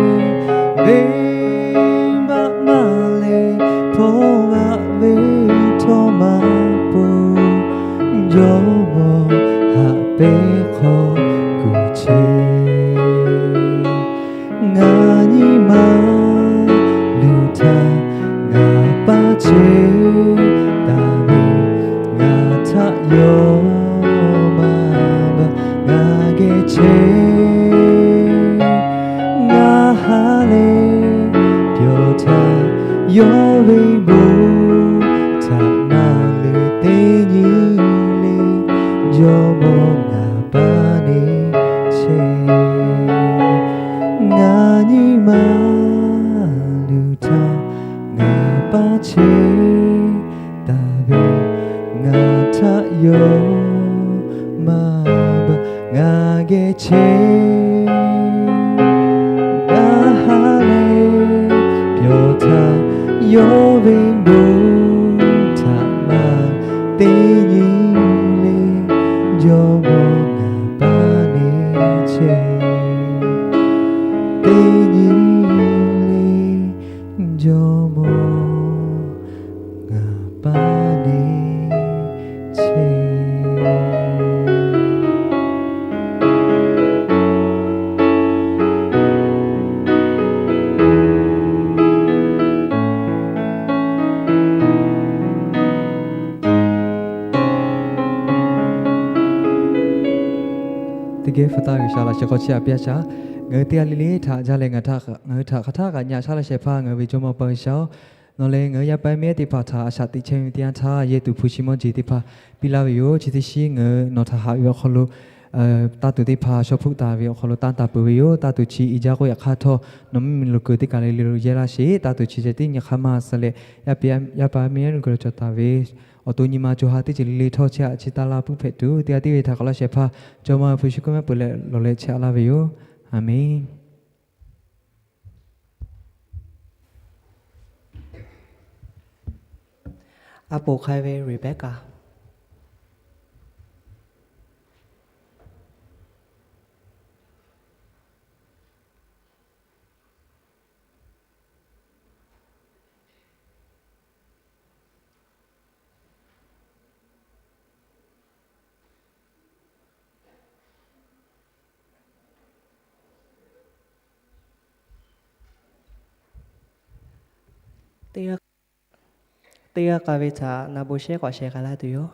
venˇbaˆ maˇ leh hpawˇ g'aꞈ ve htawˇ maˇ pun, jawˇmawˇ haꞈ pehnˇ hk'aw kuˬ chehˇ. Ngaˬ nyi ma luˬ htaˇ ngaˬ paˇ chehˇ taˍ ve, ngaˬ htaꞈ yawˇ maˇ baˬ ngaˬ geh chehˇ. Ngaˬ ha leh pyawˬ htaˇ yawˇ ve bon htaꞈ maˇ leuˬ teˇ nyi le, jawˇmawˇ ngaˬ paˇ neˇ chehˇ. Ngaˬ nyi ma luˬ htaˇ ngaˬ paˇ chehˇ taˍ ve, ngaˬ htaꞈ yawˇ maˇ baˬ ngaˬ geh chehˇ. Ngaˬ ha leh pyawˬ htaˇ yawˇ ve bon htaꞈ maˇ teˇ nyi le, jawˇmawˇ ngaˬ paˇ neˇ chehˇ. Teˇ nyi le, jawˇmawˇ ngaˬ paˇ neˇ chehˇ. Teˇ geh hpu taˇ G'uiˬsha laꞈ sheh k'aw chehˇ a piˇ a shaˍ. Ngaˬ hui teˇ g'aˇ le le htaꞈ jaˇ leh ngaˬ htaꞈ, ngaˬ hui htaꞈ hk'aˬ htaˇ kaꞈ nyi a shaˉ laˇ shehˍ hpaˇ ngaˬ hui ve Jawˇmawˇ pa G'uiˬsha-oˬ, nawˬ lehˬ ngaˬ hui yaˇ paˍ yaˇ miˇ ehˉ teˇ hpaˍ htaꞈ a shaꞈ teꞈ chehˇ ve teˇ yanˇ htaˇ yehˬ tuˬ hpu shi mawˇ jeˬ teˇ hpaˍ piˇ laˇ ve yoˬ. Chi teˇ shinˉ ngaˬ hui nawˬ htaꞈ haꞈ ve awˬ hk'aw lo taˇ tuˬ teˇ hpaˍ shaw hpuˆ taˍ ve awˬ hk'aw lo tanˇ taˍ peuˬ ve yoˬ. Taˇ tuˬ chi i jaˇ k'oˆ yaꞈ hk'aˇ htawˇ, nawˬ mvuhˇmiˬ lo kuiˬ teˇ kaˬ le le lo yehˇ laˇ sheˍ. Taˇ tuˬ chi ceh tiˉ nyi hk'aˇ maˇ suh leh, yaˇ paˍ yaˇ miˇ ehˉ nuˇ kuiˬ lo cawˬ taˍ ve awˬ to nyi ma co ha teˇ ceuˬ le le htawˇ chehˇ a chi taˇ laˇ puiˉ hpehꞈ tuˬ, teˇ g'aˇ tiˉ ve htaꞈ k'awꞈ laˇ shehˍ hpaˇ Jawˇmawˇ hpu shi hkuiˉ maˇ peuˬ leh lawˬ leh chehˇ a laˇ ve yoˬ. A menˬ. A poˍ hk'ai ve Rebecca. Teˇ g'aˇ k'a ve htaꞈ na bon shehˉ k'awꞈ sheh k'ai laˇ tuˬ yoˬ.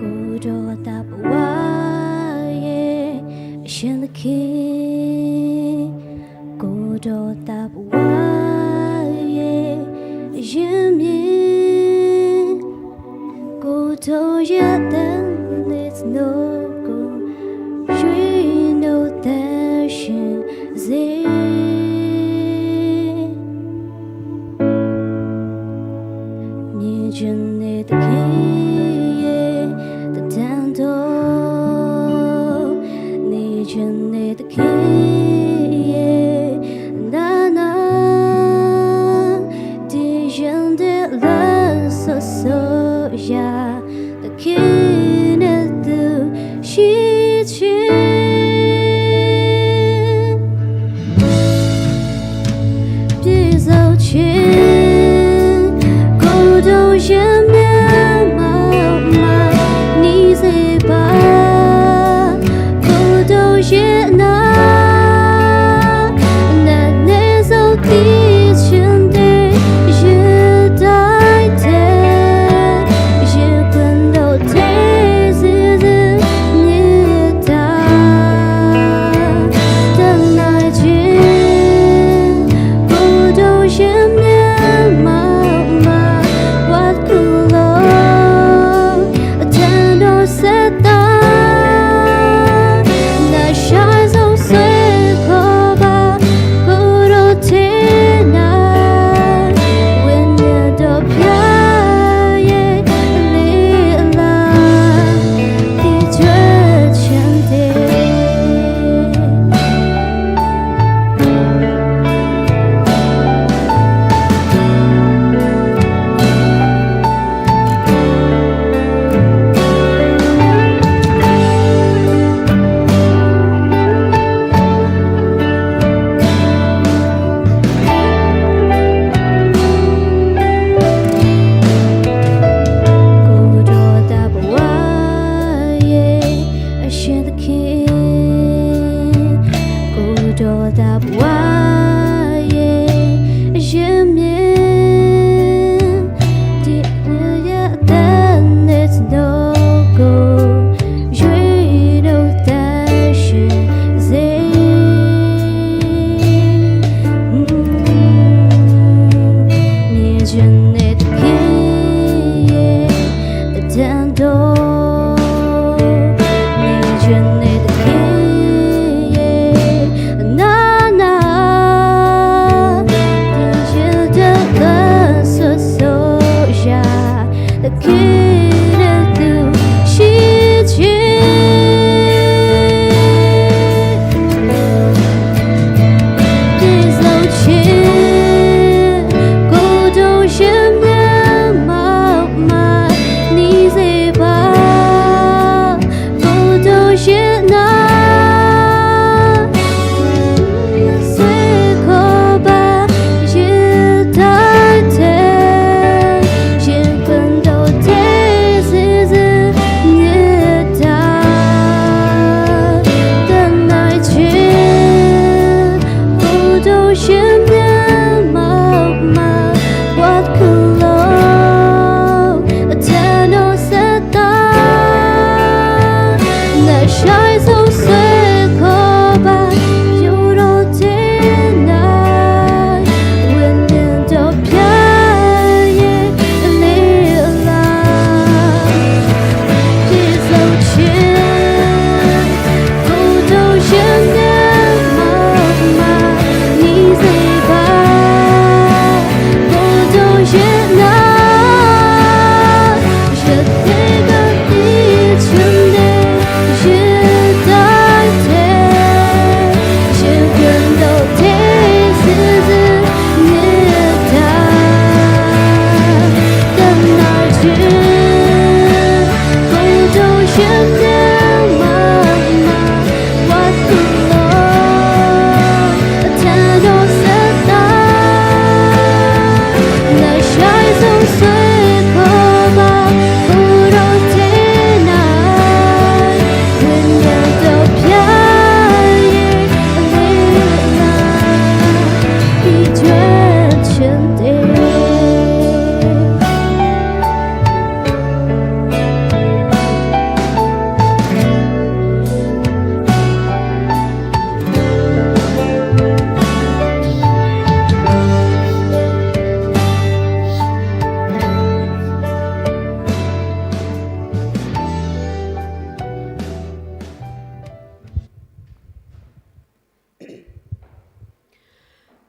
K'oˍ dawˬ taˍ peuˬ vaˇ yehˬ, a shinˉ teˇ hkeh. K'oˍ dawˬ taˍ peuˬ vaˇ yehˬ, yehˬ miˇ. K'oˍ dawˬ yehˬ teˇ nehˬ tcuh nawˬ k'o, yehˬ nawˬ teˇ shiˍ zeˇ. Nyi chi nehˬ teˇ hkeh yehˬ teˇ tanˇ dawˇ, nyi chi nehˬ teˇ hkeh yehˬ naˉ naˉ, teˇ yanˇ teˇ leuˉ suhˍ suhˍ yaˇ teˇ hkeh nehˬ tuˬ shiˍ chi piˇ zaˇ chi. K'oˍ dawˬ yehˬ miˇ ma ma nyi zeˇ baˬ. K'oˍ dawˬ yehˬ naˉ, naˉ nehˬ zaˇ tiˉ chi teˇ yehˬ daiˇ te, yehˬ k'oˍ dawˬ teˇ zeˇ zeˇ nyi taˍ. Teˇ na ce, k'oˍ dawˬ yehˬ miˇ ma ma, wa kuˬ lo, a tanˇ dawˇ sehˉ taˍ. Naˬ shaˉ zoˇ sehˉ hkawˇ baˬ, k'oˍ dawˬ teˇ naˉ, ve nyi dawˬ pyaˇ yehˬ le laˇ, tiˇ ceuˬ chehˇ te. K'oˍ dawˬ taˍ peuˬ vaˇ yehˬ, a shinˉ teˇ hkeh. K'oˍ dawˬ taˍ peuˬ vaˇ yehˬ, yehˬ miˇ. Tiꞈ k'oˍ yaˇ teˇ nehˬ tcuh nawˬ k'o, yehˬ nawˬ teˇ shiˍ zeˇ. Nyi chi nehˬ teˇ hkeh yehˬ teˇ tanˇ dawˇ, nyi chi nehˬ teˇ hkeh yehˬ naˉ naˉ,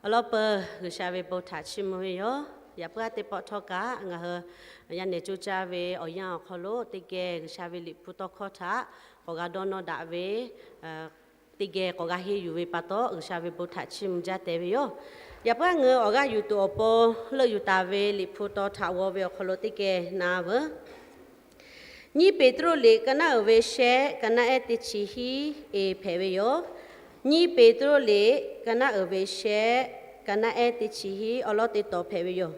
Awˬ lawn peuˬ G'uiˬsha ve bon htaꞈ chiˇ mvuh ve yoˬ. Yaꞈ puiˉ teˇ pawˆ htawˇ kaꞈ ngaˬ hui yaˇ nehˬ coˇ caˇ ve awˬ yanˇ awˬ hk'aw lo teˇ geh G'uiˬsha ve Liꞈ hpu tawˇ hkawˇ htaꞈ k'awꞈ g'a dawˇ nawˇ daꞈ ve, teˇ geh k'awꞈ g'a henˇ yuˬ ve pa taw, G'uiˬsha ve bon htaꞈ chiˇ mvuh jaˇ tehꞈ ve yoˬ. Yaꞈ puiˉ ngaˬ hui awˬ g'aˇ yuˬ tuˬ awˬ pon leuˆ yuˬ taˍ ve Liꞈ hpu taw htaꞈ g'aw ve awˬ hk'aw lo teˇ geh na veuˬ. Nyiˇ Peˍtruˆ liꞈ ka naˉ uiˍ ve shehˆ, ka naˉ ehˉ teˇ chi hiˉ e hpehꞈ ve yoˬ. Nyiˇ Peˍtruˆ liꞈ ka naˉ uiˍ ve shehˆ, ka naˉ ehˉ teˇ chi hiˉ awˬ lawn teˇ taw hpehꞈ ve yoˬ.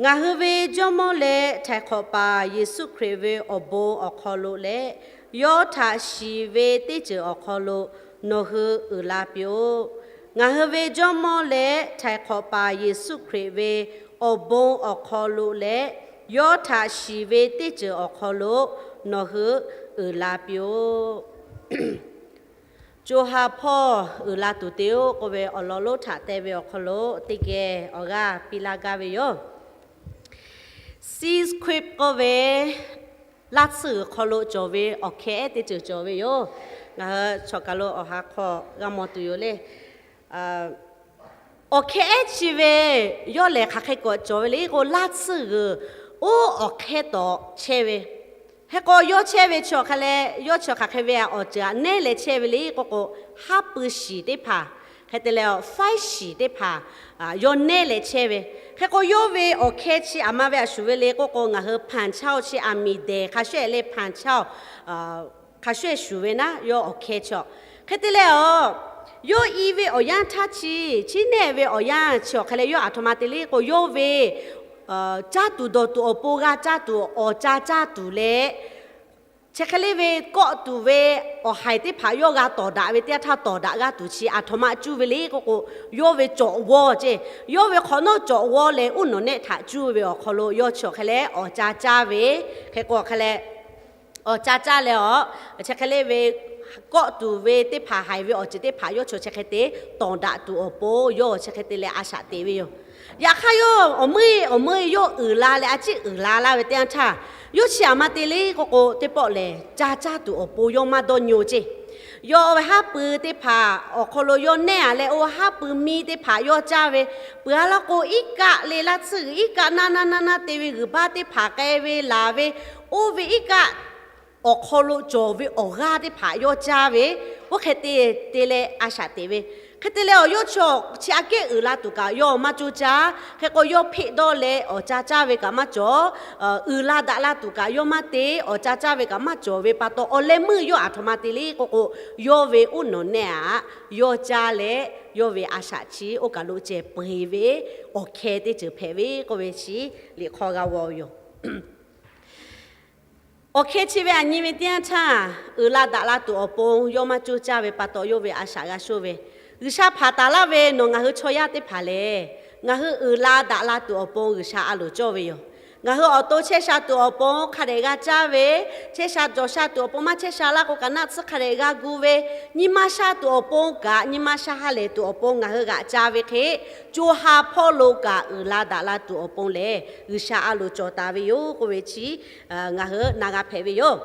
Ngaˬ hui ve Jawˇmawˇ leh Htaiˍ hk'awꞈ paˍ Yeˍsuˆ Hkriꞈ ve awˬ bon awˬ hk'aw lo leh, yawˇ htaꞈ shiˍ ve teˇ ceuˬ awˬ hk'aw lo nawˬ hui uiˍ la piˇ-oˆ. Ngaˬ hui ve Jawˇmawˇ leh Htaiˍ hk'awꞈ paˍ Yeˍsuˆ Hkriꞈ ve awˬ bon awˬ hk'aw lo leh, yawˇ htaꞈ shiˍ ve teˇ ceuˬ awˬ hk'aw lo nawˬ hui uiˍ la piˇ-oˆ. Co ha hpawˇ uiˍ la tuˬ te-oˆ k'oˆ ve awˬ lawn lonˉ htaꞈ te ve awˬ hk'aw lo teˇ geh awˬ g'aˇ piˇ laˇ gaˇ ve yoˬ. Cease Quip k'oˆ ve laˇ tsuhˇ g'uiˬ hk'aw lo cawˬ ve awˬ hkeh ehˉ teˇ ceuˬ cawˬ ve yoˬ. Ngaˬ hui chaw kaˬ lo awˬ ha hk'aw g'a mawˬ tuˬ yoˬ le. Awˬ hkeh ehˉ chi ve yawˇ lehˬ hk'aˬ hk'e k'awꞈ cawˬ ve le k'o, laˇ tsuhˇ g'uiˬ oˇ awˬ hkehˇ tawˍ chehˇ ve. Hk'e k'o, yawˇ chehˇ ve chi awˬ hk'a leh, yawˇ chi hk'aˬ hk'e ve awˬ ceuˬ aꞈ nehˉ leh chehˇ ve le k'oˆ k'o, haˉ pui shiˍ teˇ hpaˍ, hk'e te leh faiˉ shiˍ teˇ hpaˍ yawˇ nehˉ leh chehˇ ve. Hk'e k'o, yawˇ ve awˬ hkeh chi aˬ ma ve aꞈ shuˍ ve le k'oˆ k'o, ngaˬ hui hpanˍ chaˇ-oˆ chi aˬ miˍ dehˬ hk'a shuˍ leh hpanˍ chaˇ-oˆ, hk'a shuˍ shuˍ ve naˉ yawˇ awˬ hkeh chi-oˆ. Hk'e te leh-oˬ, yawˇ i ve awˬ yanˇ htaˇ chi, chi nehˆ ve awˬ yanˇ chi awˬ hk'a leh yawˇ aˬ htoꞈ ma te le k'o, yawˇ ve caˇ tuˬ dawˬ tuˬ awˬ pon g'a caˇ tuˬ awˍ ca caˇ tuˬ leh, chi hk'e le ve kawˆ tuˬ ve awˬ haiˬ teˇ hpaˍ yawˇ g'a tawˍ daꞈ ve teˇ yanˇ htaˇ tawˍ daꞈ g'aˇ tuˬ chi aˬ htoꞈ ma cuˇ ve le k'oˆ k'o, yawˇ ve cawꞈ g'awˇ ceˇ, yawˇ ve hk'awꞈ nawˉ cawꞈ g'awˇ leh uˉ nawˬ nehˆ htaꞈ cuˇ ve awˬ hk'aw lo yawˇ chi awˬ hk'a leh awˍ ca caˇ ve. Hk'e k'o awˬ hk'a leh awˍ ca caˇ leh-oˬ, chi hk'e le ve kawˆ tuˬ ve teˇ hpaˍ haiˬ ve awˬ ceuˬ teˇ hpaˍ yawˇ chi chi hk'e te tawˍ daꞈ tuˬ awˬ pon yawˇ chi hk'e te leh a shaꞈ teꞈ ve yoˬ. Yaꞈ hk'aˇ yawˇ awˬ meuˇ awˬ meuˇ yawˇ uiˍ la leh a ciˉ uiˍ la laˇ ve teˇ yanˇ htaˇ, yawˇ chi aˬ ma te le k'oˆ k'o, teˇ pawˆ lehˬ ca caˇ tuˬ awˬ pon yawˇ maˇ dawˇ nyi-oˬ ceˇ. Yawˇ ve haˉ pui teˇ hpaˍ awˬ hk'aw lo yawˇ nehˉ-a leh, oˇ haˉ pui miˇ teˇ hpaˍ yawˇ caˇ ve, peuˬ-a laˇ k'o, iˉ kaˆ le laˇ tsuhˇ g'uiˬ iˉ kaˆ naˇ naˇ naˇ naˇ te ve g'uiˬ baˇ teˇ hpaˍ k'ai ve laˬ ve, oˇ ve iˉ kaˆ awˬ hk'aw lo cawˬ ve awˬ g'aˇ teˇ hpaˍ yawˇ caˇ ve, oˇ hk'e te te leh a shaꞈ teꞈ ve. Hk'e te leh-oˬ, yawˇ chi chi aꞈ kehˉ uiˍ la tuˬ kaꞈ yawˇ maˇ coˇ caˇ. Hk'e k'o, yawˇ hpeˆ dawˇ leh awˍ ca caˇ ve kaꞈ maˇ cawˬ. Uiˍ la daꞈ la tuˬ kaꞈ yawˇ maˇ te, awˍ ca caˇ ve kaꞈ maˇ cawˬ ve pa taw, awˬ leh meuˇ yawˇ aˬ htoꞈ ma te le k'oˆ k'o, yawˇ ve uˉ nawˬ nehˆ-aꞈ yawˇ caˇ leh, yawˇ ve a shaꞈ chi oˇ kaˬ lo ceh peu-eˬ ve awˬ hkeh teˇ ceuˬ hpehꞈ ve k'oˆ ve chi liꞈ hk'aw g'a g'aw yoˬ. Awˬ hkeh chi ve aˬ nyi ve teˇ yanˇ htaˇ, uiˍ la daꞈ la tuˬ awˬ pon yawˇ maˇ coˇ caˇ ve pa taw, yawˇ ve a shaꞈ g'a shoˆ ve. G'uiˬsha hpanˍ taˍ laˇ ve nawˬ ngaˬ hui chaw yaˇ teˇ hpaˍ lehˬ, ngaˬ hui uiˍ la daꞈ la tuˬ awˬ pon G'uiˬsha a loˍ cawˇ ve yoˬ. Ngaˬ hui awˬ to chehˇ sha tuˬ awˬ pon hk'a dehꞈ g'a caˇ ve, chehˇ sha cawˬ sha tuˬ awˬ pon maˇ chehˇ sha laˇ k'o, kaꞈ naˆ tsuhˇ hk'a dehꞈ g'a gu ve, nyi ma sha tuˬ awˬ pon kaꞈ nyi ma sha ha lehˬ tuˬ awˬ pon ngaˬ hui g'aꞈ ca ve hk'e, co ha hpawˇ lo kaꞈ uiˍ la daꞈ la tuˬ awˬ pon lehˬ, G'uiˬsha a loˍ cawˬ taˍ ve yoˬ k'oˆ ve chi ngaˬ hui na g'a hpehꞈ ve yoˬ.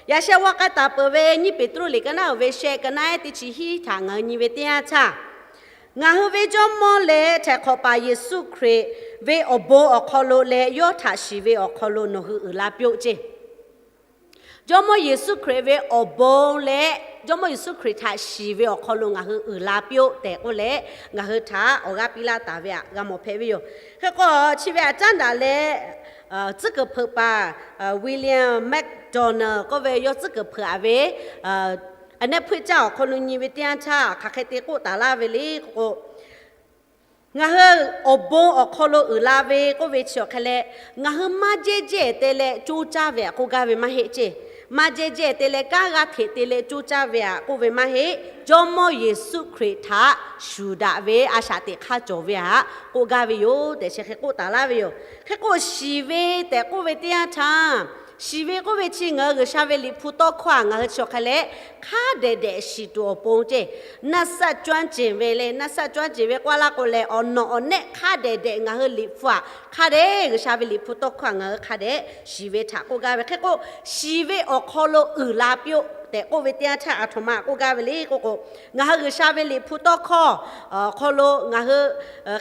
Yaꞈ sheh g'a k'ai taˍ peuˬ ve nyiˇ Peˍtruˆ liꞈ ka naˉ uiˍ ve shehˆ, ka naˉ ehˉ teˇ chi hiˉ htaꞈ ngaˬ hui nyi ve teˇ yanˇ htaˇ, ngaˬ hui ve Jawˇmawˇ leh Htaiˍ hk'awꞈ paˍ Yeˍsuˆ Hkriꞈ ve awˬ bon awˬ hk'aw lo leh yawˇ htaꞈ shiˍ ve awˬ hk'aw lo nawˬ hui uiˍ la piˇ-oˆ ceˇ. Jawˇmawˇ Yeˍsuˆ Hkriꞈ ve awˬ bon leh Jawˇmawˇ Yeˍsuˆ Hkriꞈ htaꞈ shiˍ ve awˬ hk'aw lo ngaˬ hui uiˍ la piˇ-oˆ tehꞈ k'oˆ leh, ngaˬ hui htaꞈ awˬ g'aˇ piˇ laˇ taˍ ve htaꞈ g'a mawˬ hpehꞈ ve yoˬ. Hk'e k'o, chi ve aꞈ caˉ daꞈ leh tcuhˉ kuiˬ hpeuꞈ paˍ William MacDonald k'oˆ ve yawˇ tcuhˉ kuiˬ hpeuꞈ-a ve aꞈ nehˉ hpfuhˆ caˇ awˬ hk'aw lo nyi ve teˇ yanˇ htaˇ hk'aˬ hk'e te k'oˆ taˍ laˇ ve le k'o, ngaˬ hui awˬ bon awˬ hk'aw lo uiˍ la ve k'oˆ ve chi awˬ hk'e leh, ngaˬ hui maˇ jehˇ jehˇ te leh coˇ caˇ ve htaꞈ k'oˆ gaˇ ve maˇ heˆ ceˇ. Maˇ jehˇ jehˇ te leh kanˉ g'aˇ hteꞈ te leh coˇ caˇ ve htaꞈ k'oˆ ve maˇ heˆ. Jawˇmawˇ Yeˍsuˆ Hkriꞈ htaꞈ shuˍ daꞈ ve a shaꞈ teꞈ hk'aˇ cawˬ ve htaꞈ k'oˆ gaˇ ve yoˬ tehꞈ chi hk'e k'oˆ taˍ laˇ ve yoˬ. Hk'e k'o, shiˍ ve tehꞈ k'oˆ ve teˇ yanˇ htaˇ, Shiˍ ve k'oˆ ve chi ngaˬ hui G'uiˬsha ve Liꞈ hpu tawˇ hkawˇ a ngaˬ hui chi awˬ hk'a leh hk'a dehꞈ dehꞈ shiˍ tuˬ awˬ pon ceˇ. နှုတ်ဆက်ကျွမ်းကျင် ve le, နှုတ်ဆက်ကျွမ်းကျင် ve k'oˆ laˇ k'o leh awˬ nawˬ awˬ nehˆ hk'a dehꞈ dehꞈ ngaˬ hui Liꞈ hpu a hk'a dehꞈ G'uiˬsha ve Liꞈ hpu tawˇ hkawˇ a ngaˬ hui hk'a dehꞈ shiˍ ve htaꞈ k'oˆ gaˇ ve hk'e k'o, shiˍ ve awˬ hk'aw lo uiˍ la piˇ-oˆ tehꞈ k'oˆ ve teˇ yanˇ htaˇ a htoꞈ ma k'oˆ gaˇ ve le k'oˆ k'o, ngaˬ hui G'uiˬsha ve Liꞈ hpu tawˇ hkawˇ awˬ hk'aw lo ngaˬ hui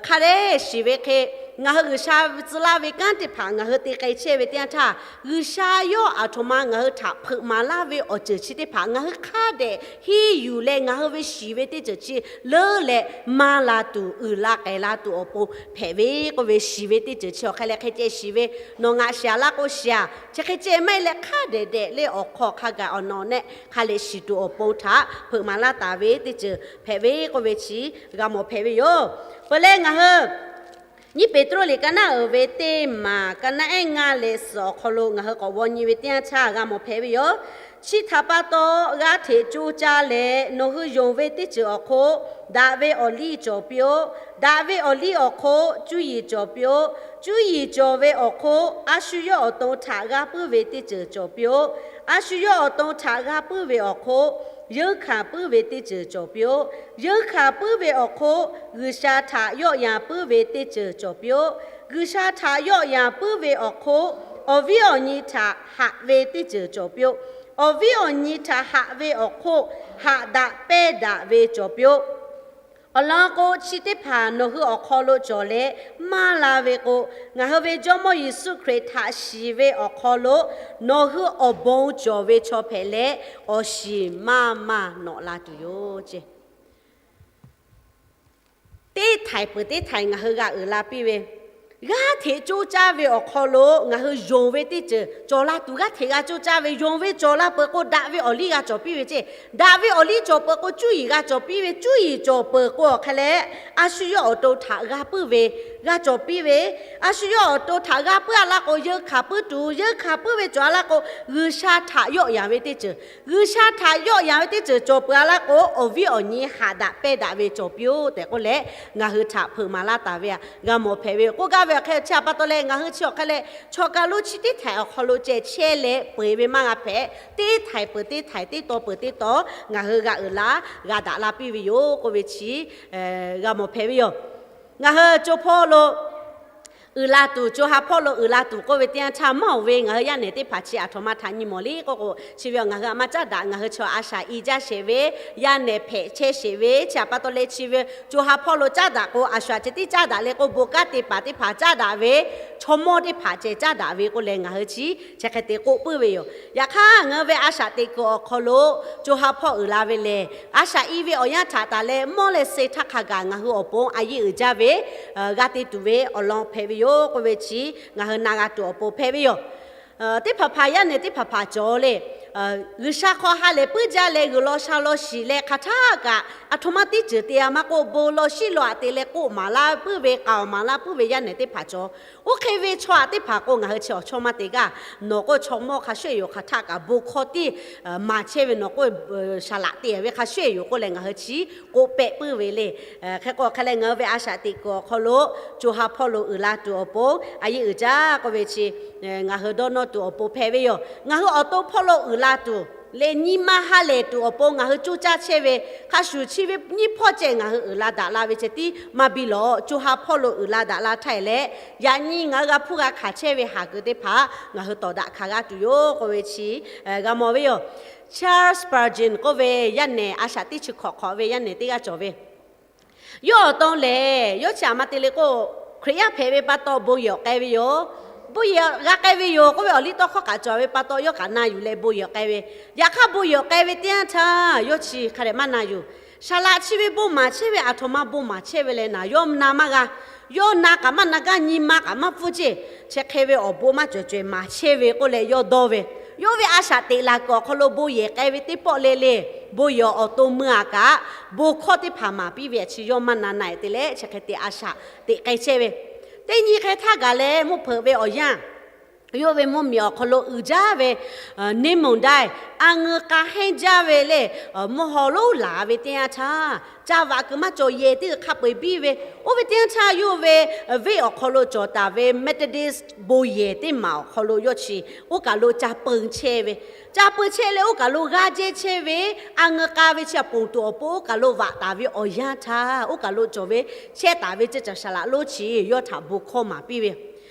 hk'a dehꞈ shiˍ ve hk'e, ngaˬ hui G'uiˬsha tcuh laˇ ve kanˉ teˇ hpaˍ ngaˬ hui te k'ai chehˇ ve teˇ yanˇ htaˇ, G'uiˬsha yawˇ a htoꞈ ma ngaˬ hui htaꞈ hpeuꞈ maˍ laˇ ve awˬ ceuˬ chi teˇ hpaˍ ngaˬ hui hk'a dehꞈ henˇ yuˬ leh ngaˬ hui ve shiˍ ve teˇ ceuˬ chi leuˉ leh maˇ la tuˬ, uiˍ la k'ai la tuˬ awˬ pon hpehꞈ ve k'oˆ ve shiˍ ve teˇ ceuˬ chi awˬ hk'a leh hk'e ceh shiˍ ve, nawˬ ngaˬ shiˍ a laˇ k'o shiˍ a, chi hk'e ceh maˇ heˆ leh hk'a dehꞈ dehꞈ le awˬ hk'aw hk'a gaˬ awˬ nawˬ awˬ nehˆ hk'a leh shiˍ tuˬ awˬ pon htaꞈ hpeuꞈ maˍ laˇ taˍ ve teˇ ceuˬ hpehꞈ ve k'oˆ ve chi g'a mawˬ hpehꞈ ve yoˬ. Peuˬ leh ngaˬ hui nyiˇ Peˍtruˆ liꞈ ka naˉ uiˍ ve teˇ maˬ ka naˉ ehˉ ngaˇ leh suhˍ awˬ hk'aw lo ngaˬ hui k'awꞈ g'aw nyi ve teˇ yanˇ htaˇ g'a mawˬ hpehꞈ ve yoˬ. Chi htaꞈ pa taw, g'aˇ hteꞈ coˇ caˇ leh nawˬ hui yonˍ ve teˇ ceuˬ awˬ hk'oˆ daꞈ ve awˬ liˇ cawˬ piˇ-oˆ. Daꞈ ve awˬ liˇ awˬ hk'oˆ cuˇ yiˍ cawˬ piˇ-oˆ. Cuˇ yiˍ cawˬ ve awˬ hk'oˆ a shu yawˇ awˬ to htaꞈ g'a puiˉ ve teˇ ceuˬ cawˬ piˇ-oˆ. A shu yawˇ awˬ to htaꞈ g'a puiˉ ve awˬ hk'oˆ yeunˇ hkanˍ puiˉ ve teˇ ceuˬ cawˬ piˇ-oˆ. Yeunˇ hkanˍ puiˉ ve awˬ hk'oˆ G'uiˬsha htaꞈ yawˆ yan puiˉ ve teˇ ceuˬ cawˬ piˇ-oˆ. G'uiˬsha htaꞈ yawˆ yan puiˉ ve awˬ hk'oˆ awˬ viˉ awˬ nyi htaꞈ haꞈ ve teˇ ceuˬ cawˬ piˇ-oˆ. Awˬ viˉ awˬ nyi htaꞈ haꞈ ve awˬ hk'oˆ haꞈ daꞈ pehnˇ daꞈ ve cawˬ piˇ-oˆ. Awˬ lawn k'o, chi teˇ hpaˍ nawˬ hui awˬ hk'aw lo cawˬ leh maˇ la ve k'o, ngaˬ hui ve Jawˇmawˇ Yeˍsuˆ Hkriꞈ htaꞈ shiˍ ve awˬ hk'aw lo nawˬ hui awˬ bon cawˬ ve chaw hpehꞈ leh, awˬ shiˍ maˇ maˇ nawꞈ la tuˬ yoˬ ceˇ. Teˇ htaiˍ peuˬ teˇ htaiˍ ngaˬ hui g'a uiˍ la piˇ ve, g'aˇ hteꞈ coˇ caˇ ve awˬ hk'aw lo ngaˬ hui yonˍ ve teˇ ceuˬ cawˬ la tuˬ, g'aˇ hteꞈ g'a coˇ caˇ ve yonˍ ve cawˬ la peuˬ k'o, daꞈ ve awˬ liˇ g'a cawˬ piˇ ve ceˇ. Daꞈ ve awˬ liˇ cawˬ peuˬ k'o, cuˇ yiˍ g'a cawˬ piˇ ve, cuˇ yiˍ cawˬ peuˬ k'o awˬ hk'a leh, a shu yawˇ awˬ to htaꞈ g'a puiˉ ve, g'a cawˬ piˇ ve, a shu yawˇ awˬ to htaꞈ g'a puiˉ a laˇ k'o yeunˇ hkanˍ puiˉ tuˬ, yeunˇ hkanˍ puiˉ ve cawˬ a laˇ k'o, G'uiˬsha htaꞈ yawˆ yan ve teˇ ceuˬ, G'uiˬsha htaꞈ yawˆ yan ve teˇ ceuˬ cawˬ peuˬ a laˇ k'o, awˬ viˉ awˬ nyi haꞈ daꞈ pehnˇ daꞈ ve cawˬ piˇ-oˆ tehꞈ k'oˆ leh, ngaˬ hui htaꞈ hpeuꞈ maˍ laˇ taˍ ve a g'a mawˬ hpehꞈ ve yoˬ. K'oˆ gaˇ ve awˬ hk'e chi htaꞈ pa taw leh, ngaˬ hui chi awˬ hk'a leh chaw ka lonˉ chi teˇ htaiˍ awˬ hk'aw lo ceh chehˇ leh peu eˬ ve maˇ g'a hpehꞈ. Teˇ htaiˍ peuˬ teˇ htaiˍ, teˇ taw peuˬ teˇ taw ngaˬ hui g'a uiˍ la, g'a daꞈ la piˇ ve yoˬ k'oˆ ve chi g'a mawˬ hpehꞈ ve yoˬ. Ngaˬ hui co hpawˇ lo uiˍ la tuˬ, co ha hpawˇ lo uiˍ la tuˬ k'oˆ ve teˇ yanˇ htaˇ maˇ oˬ ve, ngaˬ hui yaˇ nehˬ teˇ hpaˍ chi a htoꞈ ma htaꞈ nyi mawˬ le k'oˆ k'o, chi ve awˬ ngaˬ hui a ma caˉ daꞈ, ngaˬ hui chaw a shaꞈ i jaˇ sheˍ ve, yaˇ nehˬ hpehꞈ chehˇ sheˍ ve, chi htaꞈ pa taw leh chi ve co ha hpawˇ lo caˉ daꞈ k'o, a shaꞈ ceh tiˉ caˉ daꞈ le k'o, bon kanˉ te paˍ teˇ hpaˍ caˉ daꞈ ve, chaw mawˇ teˇ hpaˍ ceh caˉ daꞈ ve k'oˆ leh ngaˬ hui chi chi hk'e te k'oˆ puiˉ ve yoˬ. Yaꞈ hk'aˇ, ngaˬ hui ve a shaꞈ teꞈ kuiˬ awˬ hk'aw lo co ha hpawˇ uiˍ la ve lehˬ, a shaꞈ i ve awˬ yanˇ htaꞈ taˍ leh mawˇ leh se htaˇ hk'a gaˬ ngaˬ hui awˬ pon a yeˇ uiˍ jaˇ ve, g'a te tuˬ ve awˬ lawn hpehꞈ ve yoˬ k'oˆ ve chi ngaˬ hui na g'a tuˬ awˬ pon hpehꞈ ve yoˬ. Teˇ hpaˍ hpaˍ yaˇ nehˬ teˇ hpaˍ hpaˍ cawˬ le, G'uiˬsha hk'aw ha lehˬ puiˉ jaˇ leh g'uiˬ law sha law shiˍ leh hk'aˬ htaˇ kaꞈ a htoꞈ ma teˇ ceuˬ te a maˇ k'oˆ, bon law shiˉ law aꞈ te leh k'oˆ maˍ laˇ puiˉ ve, k'aoˍ maˍ laˇ puiˉ ve yaˇ nehˬ teˇ hpaˍ cawˬ. Oˇ hk'e ve chaw aꞈ teˇ hpaˍ k'o, ngaˬ hui chi awˬ chawˇ maˇ te gaˇ. Nawˬ k'o chaw mawˇ hk'a shuˍ yoˬ, hk'aˬ htaˇ kaꞈ bon hkawˇ tiˉ maˍ chehˇ ve, nawˬ k'o shaˍ laꞈ te ve hk'a shuˍ yoˬ k'oˆ leh ngaˬ hui chi k'oˆ pehˆ puiˉ ve le. Hk'e k'o hk'a leh ngaˬ hui ve a shaꞈ teꞈ kuiˬ awˬ hk'aw lo co ha hpawˇ lo uiˍ la tuˬ awˬ pon a yeˇ uiˍ jaˇ k'oˆ ve chi ngaˬ hui dawˇ nawˇ tuˬ awˬ pon hpehꞈ ve yoˬ. Ngaˬ hui awˬ to hpawˇ lo uiˍ la tuˬ leh nyi ma ha lehˬ tuˬ awˬ pon ngaˬ hui coˇ caˇ chehˇ ve, hk'a shuˍ chi ve nyiˇ hpawˇ ceh ngaˬ hui uiˍ la daꞈ la ve ceh tiˉ maˇ biˇ lawˬ. Co ha hpawˇ lo uiˍ la daꞈ la htaˇ leh, yaꞈ nyi ngaˬ hui g'a hpuˇ g'a hkanˍ chehˇ ve haˍ kuiˬ teˇ hpaˍ ngaˬ hui tawˍ daꞈ hkanˍ g'a tuˬ yoˬ k'oˆ ve chi g'a mawˬ ve yoˬ. Charles Spurgeon k'oˆ ve yaˇ nehˬ, a shaꞈ teˇ chi hkawꞈ hk'awꞈ ve yaˇ nehˬ teˇ g'aˇ cawˬ ve, yawˇ awˬ to lehˬ, yawˇ chi aꞈ ma te le k'o, Hkriꞈ yaˇ hpehꞈ ve pa taw bon yehˬ awˬ k'ai ve yoˬ. Bon yehˬ g'a k'ai ve yoˬ k'oˆ ve awˬ liˇ tawˇ hkawˇ kaꞈ cawˬ ve pa taw, yawˇ kaꞈ na yuˬ leh bon yehˬ k'ai ve. Yaꞈ hk'aˇ bon yehˬ k'ai ve teˇ yanˇ htaˇ yawˇ chi hk'a dehꞈ maˇ na yuˬ. Saˍ laꞈ chi ve bon maˍ chehˇ ve, aˬ htoꞈ ma bon maˍ chehˇ ve leh naˍ, yawˇ na maˇ g'a. Yawˇ na kaꞈ maˇ na gaˇ, nyi ma kaꞈ maˇ pfuhˇ ceˇ. Chi hk'e ve awˬ bon maˇ cawˬ cawehˬ maˍ chehˇ ve k'oˆ leh yawˇ dawˇ ve, yawˇ ve a shaꞈ teꞈ laˬ kuiˬ awˬ hk'aw lo bon yehˬ k'ai ve teˇ pawˆ le le, bon yehˬ awˬ to mui aꞈ kaꞈ bon hkawˇ teˇ hpaˍ maˍ piˇ ve chi yawˇ maˇ na na-e te leh, chi hk'e te a shaꞈ teꞈ k'ai chehˇ ve. Teˇ nyi hk'e htaˇ gaˬ leh mvuhˇ hpeuꞈ ve awˬ yanˇ yawˇ ve mvuhˇmiˬ awˬ hk'aw lo uiˍ jaˇ ve นิมนต์ได้ a ngeu k'a hehnˇ jaˇ ve le, mvuhˇ haw lonˉ laˬ ve teˇ yanˇ htaˇ, ca vaꞈ kuiˬ maˇ cawˬ yehˬ teˇ g'uiˬ hk'a peu-eˬ biˇ ve, oˇ ve teˇ yanˇ htaˇ yawˇ ve venˇ awˬ hk'aw lo cawˬ taˍ ve Methodist bon yehˬ teˇ maˬ awˬ hk'aw lo yawˇ chi oˇ kaˬ lo ca peu chehˇ ve, ca peu chehˇ leh oˇ kaˬ lo g'aˇ jehˇ chehˇ ve, a ngeu k'a ve chi aꞈ ponˬ tuˬ awˬ pon oˇ kaˬ lo vaꞈ taˍ ve awˬ yanˇ htaˇ, oˇ kaˬ lo cawˬ ve chehˇ taˍ ve ceˇ caˬ saˍ laꞈ lonˉ chi yawˇ htaꞈ bon hkawˇ maˍ piˇ ve,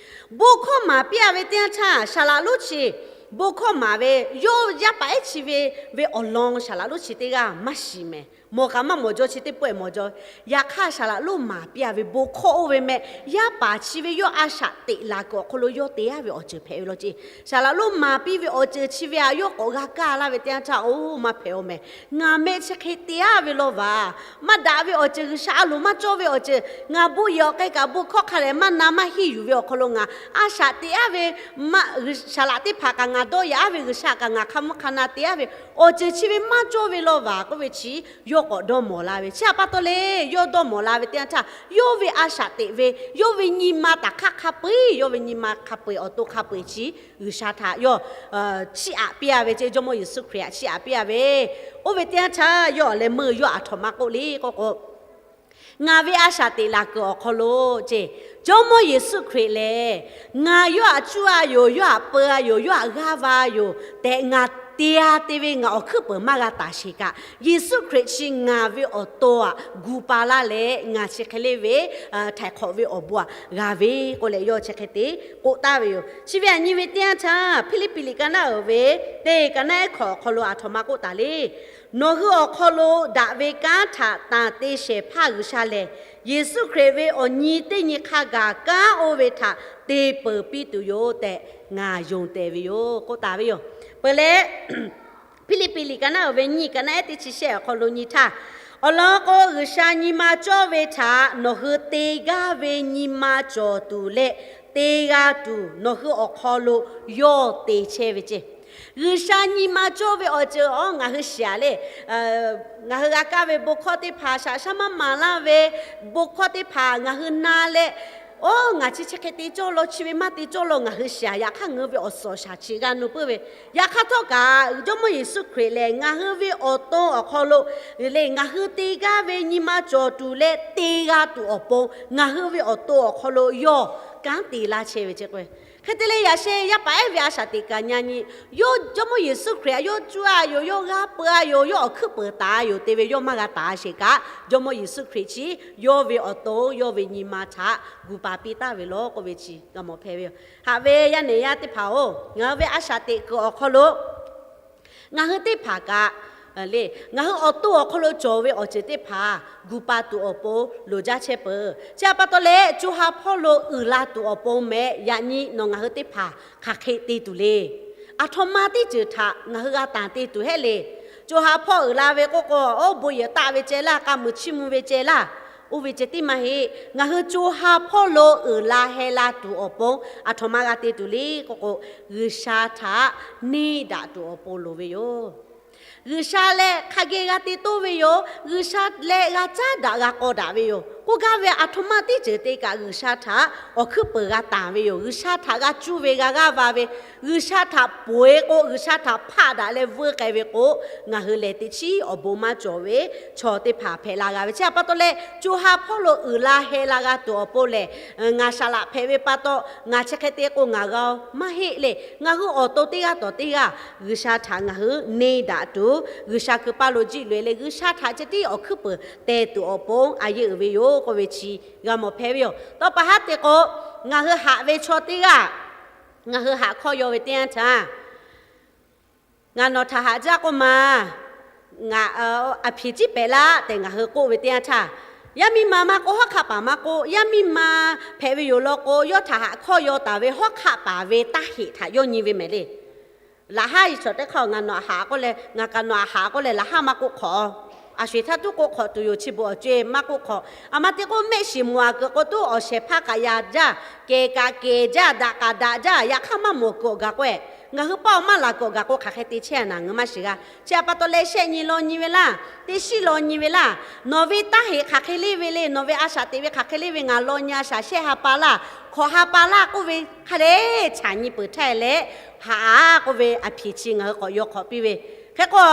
bon hkawˇ maˍ piˇ a ve teˇ yanˇ htaˇ, saˍ laꞈ lonˉ chi bon hkawˇ maˍ ve, yawˇ yaˇ paˍ ehˉ chi ve, ve awˬ lawn saˍ laꞈ lonˉ chi teˇ g'aˇ maˇ shiˍ mehˍ. Mawˬ kaꞈ maˇ mawˬ jaw, chi teˇ pawehˇ mawˬ jaw. Yaꞈ hk'aˇ, saˍ laꞈ lonˉ maˍ piˇ a ve bon hkawˇ oˇ ve meh, yaˇ paˍ chi ve yawˇ a shaꞈ teꞈ laˬ kuiˬ awˬ hk'aw lo yawˇ te a ve awˬ ceuˬ hpehꞈ ve law ceˇ. Saˍ laꞈ lonˉ maˍ piˇ ve awˬ ceuˬ chi ve aꞈ yawˇ k'awꞈ g'a kaˇ laˇ ve teˇ yanˇ htaˇ, oˇ maˇ hpehꞈ-oˬ mehˍ. Ngaˬ meh chi hk'e te a ve law vaˬ. Maˇ daꞈ ve awˬ ceuˬ, G'uiˬsha a loˍ maˇ cawˇ ve awˬ ceuˬ, ngaˬ bon yehˬ awˬ k'ai kaꞈ bon hkawˇ hk'a lehˬ maˇ na maˇ hiˇ yuˬ ve awˬ hk'aw lo ngaˬ a shaꞈ teꞈ a ve, saˍ laꞈ teˇ hpaˍ kaꞈ ngaˬ dawˇ yaꞈ a ve, G'uiˬsha kaꞈ ngaˬ hk'a mvuhˇ hk'a na te a ve, awˬ ceuˬ chi ve maˇ cawˇ ve law vaˬ k'oˆ ve chi yawˇ k'awꞈ dawˇ mawˬ la ve. Chi htaꞈ pa taw leh yawˇ dawˇ mawˬ la ve teˇ yanˇ htaˇ, yawˇ ve a shaꞈ teꞈ ve, yawˇ ve nyi ma taˍ hk'aˇ hk'a peu-eˬ, yawˇ ve nyi ma hk'a peu-eˬ, awˬ to hk'a peu-eˬ chi G'uiˬsha htaꞈ yawˇ chiˇ aꞈ piˇ a ve ceˇ. Jawˇmawˇ Yeˍsuˆ Hkriꞈ htaꞈ chiˇ aꞈ piˇ a ve, oˇ ve teˇ yanˇ htaˇ yawˇ awˬ leh meuˇ yawˇ aˬ htoꞈ ma k'oˆ le k'oˆ k'o, ngaˬ ve a shaꞈ teꞈ laˬ kuiˬ awˬ hk'aw lo ceˇ, Jawˇmawˇ Yeˍsuˆ Hkriꞈ lehˬ, ngaˬ yawˇ htaꞈ cuˇ a yoˬ, yawˇ htaꞈ peu a yoˬ, yawˇ htaꞈ g'aˇ va yoˬ tehꞈ ngaˬ te a te ve ngaˬ awˬ hkuiˉ peuˬ maˇ g'a taˍ sheˍ kaꞈ, Yeˍsuˆ Hkriꞈ chi ngaˬ ve awˬ to aꞈ gu pa laˇ leh, ngaˬ chi hk'e le ve htaiˍ hk'awꞈ ve awˬ bon aꞈ g'a ve k'oˆ leh, yawˇ chi hk'e te k'oˆ taˍ ve yoˬ. Chi ve aꞈ nyi ve teˇ yanˇ htaˇ, Hpiˇliˇpiˆ liꞈ ka naˉ uiˍ ve teˇ ka naˉ ehˉ hkawꞈ awˬ hk'aw lo aˬ htoꞈ ma k'oˆ taˍ le. Nawˬ hui awˬ hk'aw lo daꞈ ve kanˉ htaꞈ tanˬ te shehˍ hpaˇ G'uiˬsha lehˬ, Yeˍsuˆ Hkriꞈ ve awˬ nyi teˇ nyi hk'a gaˬ kanˉ oˇ ve htaꞈ te peuˬ piˇ tuˬ yoˬ tehꞈ ngaˬ yonˍ tehˬ ve yoˬ k'oˆ taˍ ve yoˬ. Peuˬ leh, Hpiˇliˇpiˆ liꞈ ka naˉ uiˍ ve nyiˇ ka naˉ ehˉ teˇ chi shehˆ awˬ hk'aw lo nyi htaˇ, awˬ lawn k'o, G'uiˬsha nyi ma cawˇ ve htaꞈ nawˬ hui te gaˇ ve nyi ma cawˬ tuˬ leh te g'a tuˬ, nawˬ hui awˬ hk'aw lo yawˇ te chehˇ ve ceˇ. G'uiˬsha nyi ma cawˇ ve awˬ ceuˬ awˬ ngaˬ hui shiˍ aꞈ le. Ngaˬ hui g'a kaˇ ve bon hkawˇ teˇ hpaˍ, shaꞈ shaˉ maˇ maˍ laˇ ve bon hkawˇ teˇ hpaˍ ngaˬ hui na leh, oˇ ngaˬ chi chi hk'e te cawˇ law, chi ve maˇ te cawˇ law ngaˬ hui shiˍ aꞈ. Yaꞈ hk'aˇ ngaˬ hui ve awˬ suhˍ shaˍ chi g'a nu puiˉ ve, yaꞈ hk'aˇ htawˇ kaꞈ Jawˇmawˇ Yeˍsuˆ Hkriꞈ lehˬ, ngaˬ hui ve awˬ to awˬ hk'aw lo le, ngaˬ hui te gaˇ ve nyi ma cawˬ tuˬ leh te g'a tuˬ awˬ pon, ngaˬ hui ve awˬ to awˬ hk'aw lo yawˇ kanˉ te laˇ chehˇ ve ceˇ k'o. Hk'e te leh, yaꞈ sheh yaˇ paˍ ehˉ ve a shaꞈ teꞈ kaꞈ nyi nyi, yawˇ Jawˇmawˇ Yeˍsuˆ Hkriꞈ aꞈ yawˇ cuˇ a yoˬ, yawˇ g'aˇ peu a yoˬ, yawˇ awˬ hkuiˉ peuˬ taˍ a yoˬ te ve yawˇ maˇ g'a taˍ sheˍ kaꞈ, Jawˇmawˇ Yeˍsuˆ Hkriꞈ chi yawˇ ve awˬ to yawˇ ve nyi ma htaꞈ gu pa piˇ taˍ ve law k'oˆ ve chi g'a mawˬ hpehꞈ ve yoˬ. Haꞈ ve yaˇ nehˬ yaˇ teˇ hpaˍ-oˬ, ngaˬ hui ve a shaꞈ teꞈ kuiˬ awˬ hk'aw lo ngaˬ hui teˇ hpaˍ kaꞈ le, ngaˬ hui awˬ to awˬ hk'aw lo cawˬ ve awˬ ceuˬ teˇ hpaˍ gu pa tuˬ awˬ pon loˍ jaˇ chehˇ peuˬ. Chi htaꞈ pa taw leh, co ha hpawˇ lo uiˍ la tuˬ awˬ pon meh yaꞈ nyi nawˬ ngaˬ hui teˇ hpaˍ hk'aˬ hk'e te tuˬ le. Aˬ htoꞈ ma teˇ ceuˬ htaꞈ ngaˬ hui g'a tanˬ te tuˬ hehˉ le. Co ha hpawˇ uiˍ la ve k'oˆ k'o, oˇ bon yehˬ taˆ ve ceh laˇ, k'a muiˬ chiˇ mvuh ve ceh laˇ, oˇ ve ceh tiˉ maˇ heˆ. Ngaˬ hui co ha hpawˇ lo uiˍ la heh la tuˬ awˬ pon aˬ htoꞈ ma g'a te tuˬ le k'oˆ k'o, G'uiˬsha htaꞈ neˇ daꞈ tuˬ awˬ pon loˍ ve yoˬ. G'uiˬsha leh hk'a geh g'a te toˇ ve yoˬ. G'uiˬsha leh g'a caˉ daꞈ g'a k'aw daꞈ ve yoˬ. K'oˆ gaˇ ve aˬ htoꞈ ma teˇ ceuˬ te kaꞈ G'uiˬsha htaꞈ awˬ hkuiˉ peuˬ g'a tanˬ ve yoˬ. G'uiˬsha htaꞈ g'a cuˇ ve g'a g'aˇ va ve, G'uiˬsha htaꞈ poˬ e k'o, G'uiˬsha htaꞈ hpaˆ daꞈ leh vuiˇ k'ai ve k'o, ngaˬ hui lehˬ teˇ chiˉ awˬ bon maˇ cawˬ ve chaw teˇ hpaˍ hpehꞈ la g'a ve. Chi htaꞈ pa taw leh, co ha hpawˇ lo uiˍ la heh la g'a tuˬ awˬ pon lehˬ, ngaˬ saˍ laꞈ hpehꞈ ve pa taw, ngaˬ chi hk'e te k'o ngaˬ g'a-oˬ maˇ heˆ le. Ngaˬ hui awˬ to teˇ g'aˇ tawˍ teˇ g'aˇ G'uiˬsha htaꞈ ngaˬ hui neˇ daꞈ tuˬ, G'uiˬsha hkui paˇ lo jiˆ loꞈ e leh G'uiˬsha htaꞈ ceh tiˉ awˬ hkuiˉ peuˬ teh tuˬ awˬ pon a yeˇ uiˍ ve yoˬ k'oˆ ve chi g'a mawˬ hpehꞈ ve yoˬ. Tawˇ pa haˉ te k'o, ngaˬ hui haꞈ ve chaw teˇ g'aˇ ngaˬ hui haꞈ hkawˇ yaw ve teˇ yanˇ htaˇ, ngaˬ nawˬ htaꞈ haꞈ jaˇ k'oˆ ma, ngaˬ aˬ hpeꞈ ciˉ pehˍ laˆ tehꞈ ngaˬ hui k'oˆ ve teˇ yanˇ htaˇ, yaˇ miˇ ma maˇ k'oˆ, hawˉ hk'aˆ paˍ maˇ k'oˆ, yaˇ miˇ ma hpehꞈ ve yoˬ law k'o, yawˇ htaꞈ haꞈ hkawˇ yaw taˍ ve hawˉ hk'aˆ paˍ ve taˇ heꞈ htaꞈ yawˇ nyi ve mehˍ le. Laꞈ haˉ i chaw teˇ hk'aˇ ngaˬ nawˬ haꞈ k'oˆ leh, ngaˬ kaꞈ nawˬ haꞈ k'oˆ leh laꞈ haˉ maˇ k'oˆ hk'awꞈ. Aˬ sho-eˬ htaˇ tuˉ k'oˆ hk'awꞈ tuˬ yoˬ, chi beuꞈ awˬ co-e maˇ k'oˆ hk'awꞈ. Aˬ ma te k'o, mehˆ shiˍ mawˬ aꞈ kuiˬ k'o tuˉ awˬ shehˍ hpaˇ kaꞈ yaꞈ jaˇ, kehˬ kaꞈ kehˬ jaˇ, daꞈ kaꞈ daꞈ jaˇ, yaꞈ hk'aˇ maˇ mawˬ kuiˬ awˬ gaˬ k'oˆ-e. Ngaˬ hui paˆ awˬ maˇ laˬ kawꞈ gaˬ k'o, hk'aˬ hk'e te chehˇ a naˍ, ngaˬ hui maˇ shiˍ g'a. Chi a pa taw leh, shehˆ nyi law nyi ve laˇ, teˇ shiˉ law nyi ve laˇ, nawˬ ve taˇ heꞈ hk'aˬ hk'e le ve le, nawˬ ve a shaꞈ teꞈ ve hk'aˬ hk'e le ve, ngaˬ law nyi a shaꞈ shehˆ ha pa laˇ, hkawꞈ ha pa laˇ k'oˆ ve hk'a dehꞈ chaꞈ nyi peuˬ htaˇ leh, haꞈ a k'oˆ ve a hpiˍ chi ngaˬ hui k'awꞈ yaw hk'awꞈ piˇ ve. Hk'e k'o,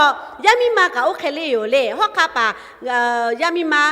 yaˇ miˇ ma kaꞈ oˇ hk'e le yoˬ le. Hawˉ hk'aˆ paˍ, yaˇ miˇ ma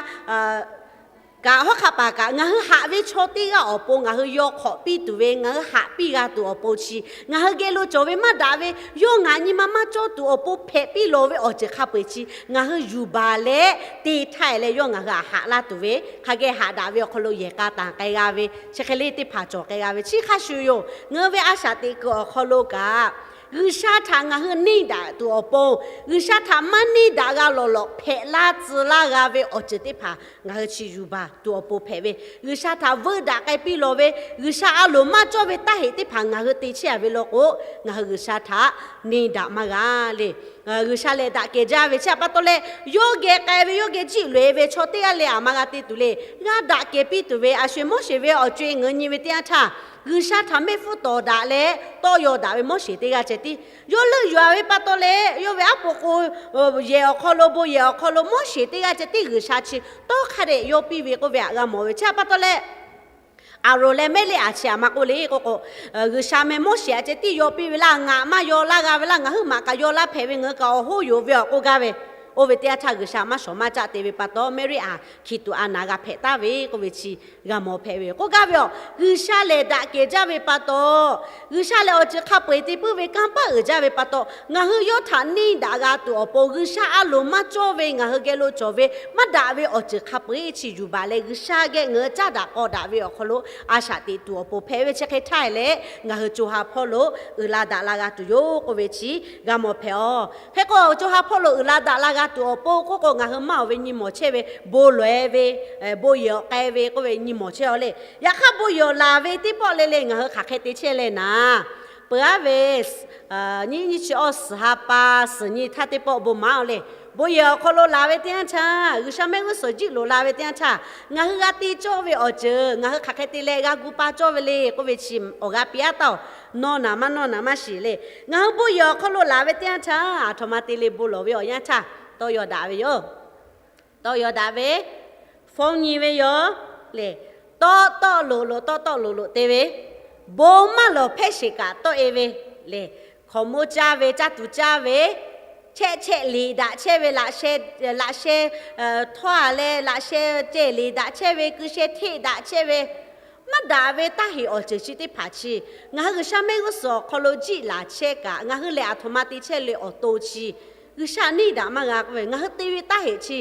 kaꞈ, hawˉ hk'aˆ paˍ kaꞈ, ngaˬ hui haꞈ ve chaw teˇ g'aˇ awˬ pon ngaˬ hui yaw hk'awꞈ piˇ tuˬ ve, ngaˬ hui haꞈ piˇ g'a tuˬ awˬ pon chi, ngaˬ hui geh lo cawˬ ve maˇ daꞈ ve, yawˇ ngaˬ nyi ma maˇ cawˇ tuˬ awˬ pon hpehꞈ piˇ lawˬ ve awˬ ceuˬ hk'a peu-eˬ chi ngaˬ hui yuˬ baˬ leh te htaˇ leh, yawˇ ngaˬ hui haꞈ laˇ tuˬ ve, hk'a geh haꞈ daꞈ ve awˬ hk'aw lo yehˬ k'a tanˬ k'ai g'a ve, chi hk'e le teˇ hpaˍ cawˬ k'ai g'a ve chi hk'a shuˍ yoˬ. Ngaˬ hui ve a shaꞈ teꞈ kuiˬ awˬ hk'aw lo kaꞈ, G'uiˬsha htaꞈ ngaˬ hui neˇ daꞈ tuˬ awˬ pon, G'uiˬsha htaꞈ maˇ neˇ daꞈ g'a lawˬ lawꞈ hpehꞈ laˇ tcuh laˇ g'a ve awˬ ceuˬ teˇ hpaˍ ngaˬ hui chi yuˬ baˬ tuˬ awˬ pon hpehꞈ ve, G'uiˬsha htaꞈ veuˆ daꞈ k'ai piˇ lawˬ ve, G'uiˬsha a loˍ maˇ cawˇ ve taˇ heꞈ teˇ hpaˍ ngaˬ hui te chehˇ a ve law k'o, ngaˬ hui G'uiˬsha htaꞈ neˇ daꞈ maˇ g'a le. G'uiˬsha lehˬ daꞈ kehˬ jaˇ ve chi a pa taw leh, yawˇ geh k'ai ve, yawˇ geh jiˆ loꞈ-e ve chaw teˇ g'aˇ leh aˬ ma g'a te tuˬ le. G'a daꞈ kehˬ piˇ tuˬ ve, a sho-eˬ Moˉseˍ ve awˬ co-e ngaˬ hui nyi ve teˇ yanˇ htaˇ, G'uiˬsha htaꞈ mehˆ hpfuhˇ tawˍ daꞈ leh tawˇ yaw daꞈ ve Moˉseˍ teˇ g'aˇ ceh tiˉ yawˇ leuˆ yuˬ a ve pa taw leh, yawˇ ve aˉ po k'o, yehˬ awˬ hk'aw lo, bon yehˬ awˬ hk'aw lo Moˉseˍ teˇ g'aˇ ceh tiˉ G'uiˬsha chi tawˇ hk'a dehꞈ yaw piˇ ve k'oˆ ve htaꞈ g'a mawˬ ve chi a pa taw leh, Aˍronˍ leh Mehˇleˇaˍ chi aˬ ma k'oˆ le k'o k'o, G'uiˬsha meh Moˉseˍ a ceh tiˉ yaw piˇ ve laˇ, ngaˬ maˇ yaw laˇ g'a ve laˇ, ngaˬ huiˉ maꞈ kaꞈ yaw laˇ hpehꞈ ve, ngaˬ hui kaꞈ awˬ hoˉ yoˬ ve awˬ k'oˆ gaˇ ve. Oˇ ve teˇ yanˇ htaˇ G'uiˬsha maˇ shawˍ maˇ caˆ te ve pa taw, Meˇriˆaˍ hkiˬ tuꞈ a naˍ g'a hpehꞈ taˍ ve k'oˆ ve chi g'a mawˬ hpehꞈ ve k'oˆ gaˇ ve yoˬ. G'uiˬsha lehˬ daꞈ kehˬ jaˇ ve pa taw, G'uiˬsha lehˬ awˬ ceuˬ hk'a peu-eˬ te puiˉ ve kanˇ paˆ uiˍ jaˇ ve pa taw, ngaˬ hui yawˇ htaꞈ neˇ daꞈ g'a tuˬ awˬ pon, G'uiˬsha a loˍ maˇ cawˇ ve ngaˬ hui geh lo cawˬ ve maˇ daꞈ ve awˬ ceuˬ hk'a peu-eˬ chi yuˬ baˬ leh, G'uiˬsha geh ngaˬ hui caˉ daꞈ k'aw daꞈ ve awˬ hk'aw lo a shaꞈ teꞈ tuˬ awˬ pon hpehꞈ ve chi hk'e htaˇ leh, ngaˬ hui co ha hpawˇ lo uiˍ la daꞈ la g'a tuˬ yoˬ k'oˆ ve chi g'a mawˬ hpehꞈ-oˬ. Hk'e k'o, co ha hpawˇ lo uiˍ la daꞈ la g'a tuˬ awˬ pon k'oˆ k'o, ngaˬ hui maˇ-oˬ ve nyi mawˬ chehˇ ve, bon lawˬ-e ve, bon yehˬ awˬ k'ai ve k'oˆ ve nyi mawˬ chehˇ-oˬ le. Yaꞈ hk'aˇ bon yehˬ laˬ ve teˇ pawˆ le le ngaˬ hui hk'aˬ hk'e te chehˇ leh naˍ, peuˬ aˉ ve nyiˇ nyiˇ chi awˇ suhˍ ha pa suhˍ nyi htaˇ teˇ pawˆ bon maˍ-oˬ le. Bon yehˬ awˬ hk'aw lo laˬ ve teˇ yanˇ htaˇ, G'uiˬsha mehˆ g'uˇ suhˍ jiˆ loꞈ la ve teˇ yanˇ htaˇ, ngaˬ hui g'a te cawˇ ve awˬ ceuˬ ngaˬ hui hk'aˬ hk'e te leh g'a gu pa cawˇ ve le k'oˆ ve chi awˬ g'a piˇ aˉ taˇ-oˬ. Nawˇ naˍ maˇ nawˇ naˍ maˇ shiˍ le. Ngaˬ hui bon yehˬ awˬ hk'aw lo laˬ ve teˇ yanˇ htaˇ, aˬ htoꞈ ma te le bon lawˬ ve awˬ yanˇ htaˇ, tawˇ yaw daꞈ ve yoˬ. Tawˇ yaw daꞈ ve, fawˉ nyi ve yoˬ le. Tawˆ tawˆ loꞈ loꞈ, tawˆ tawˆ loꞈ loꞈ te ve, bon maˇ lawˬ hpehˇ sheˍ kaꞈ tawˆ-e ve le. Hkawnˍ moˇ caˇ ve, caˇ tuˬ caˇ ve, chehˆ chehˆ liꞈ daꞈ chehˇ ve, laꞈ sheh, laꞈ sheh htawˇ a leh laꞈ sheh ceh liꞈ daꞈ chehˇ ve, ku sheh hteˆ daꞈ chehˇ ve, maˇ daꞈ ve taˇ heꞈ awˬ ceuˬ chi teˇ hpaˍ chi, ngaˬ hui G'uiˬsha mehˆ g'uˇ suhˍ awˬ hk'aw lo jiˆ laˬ chehˇ kaꞈ, ngaˬ hui lehˬ aˬ htoꞈ ma te chehˇ le awˬ to chi G'uiˬsha neˇ daꞈ maˇ g'a k'oˆ ve, ngaˬ hui te ve taˇ heꞈ chi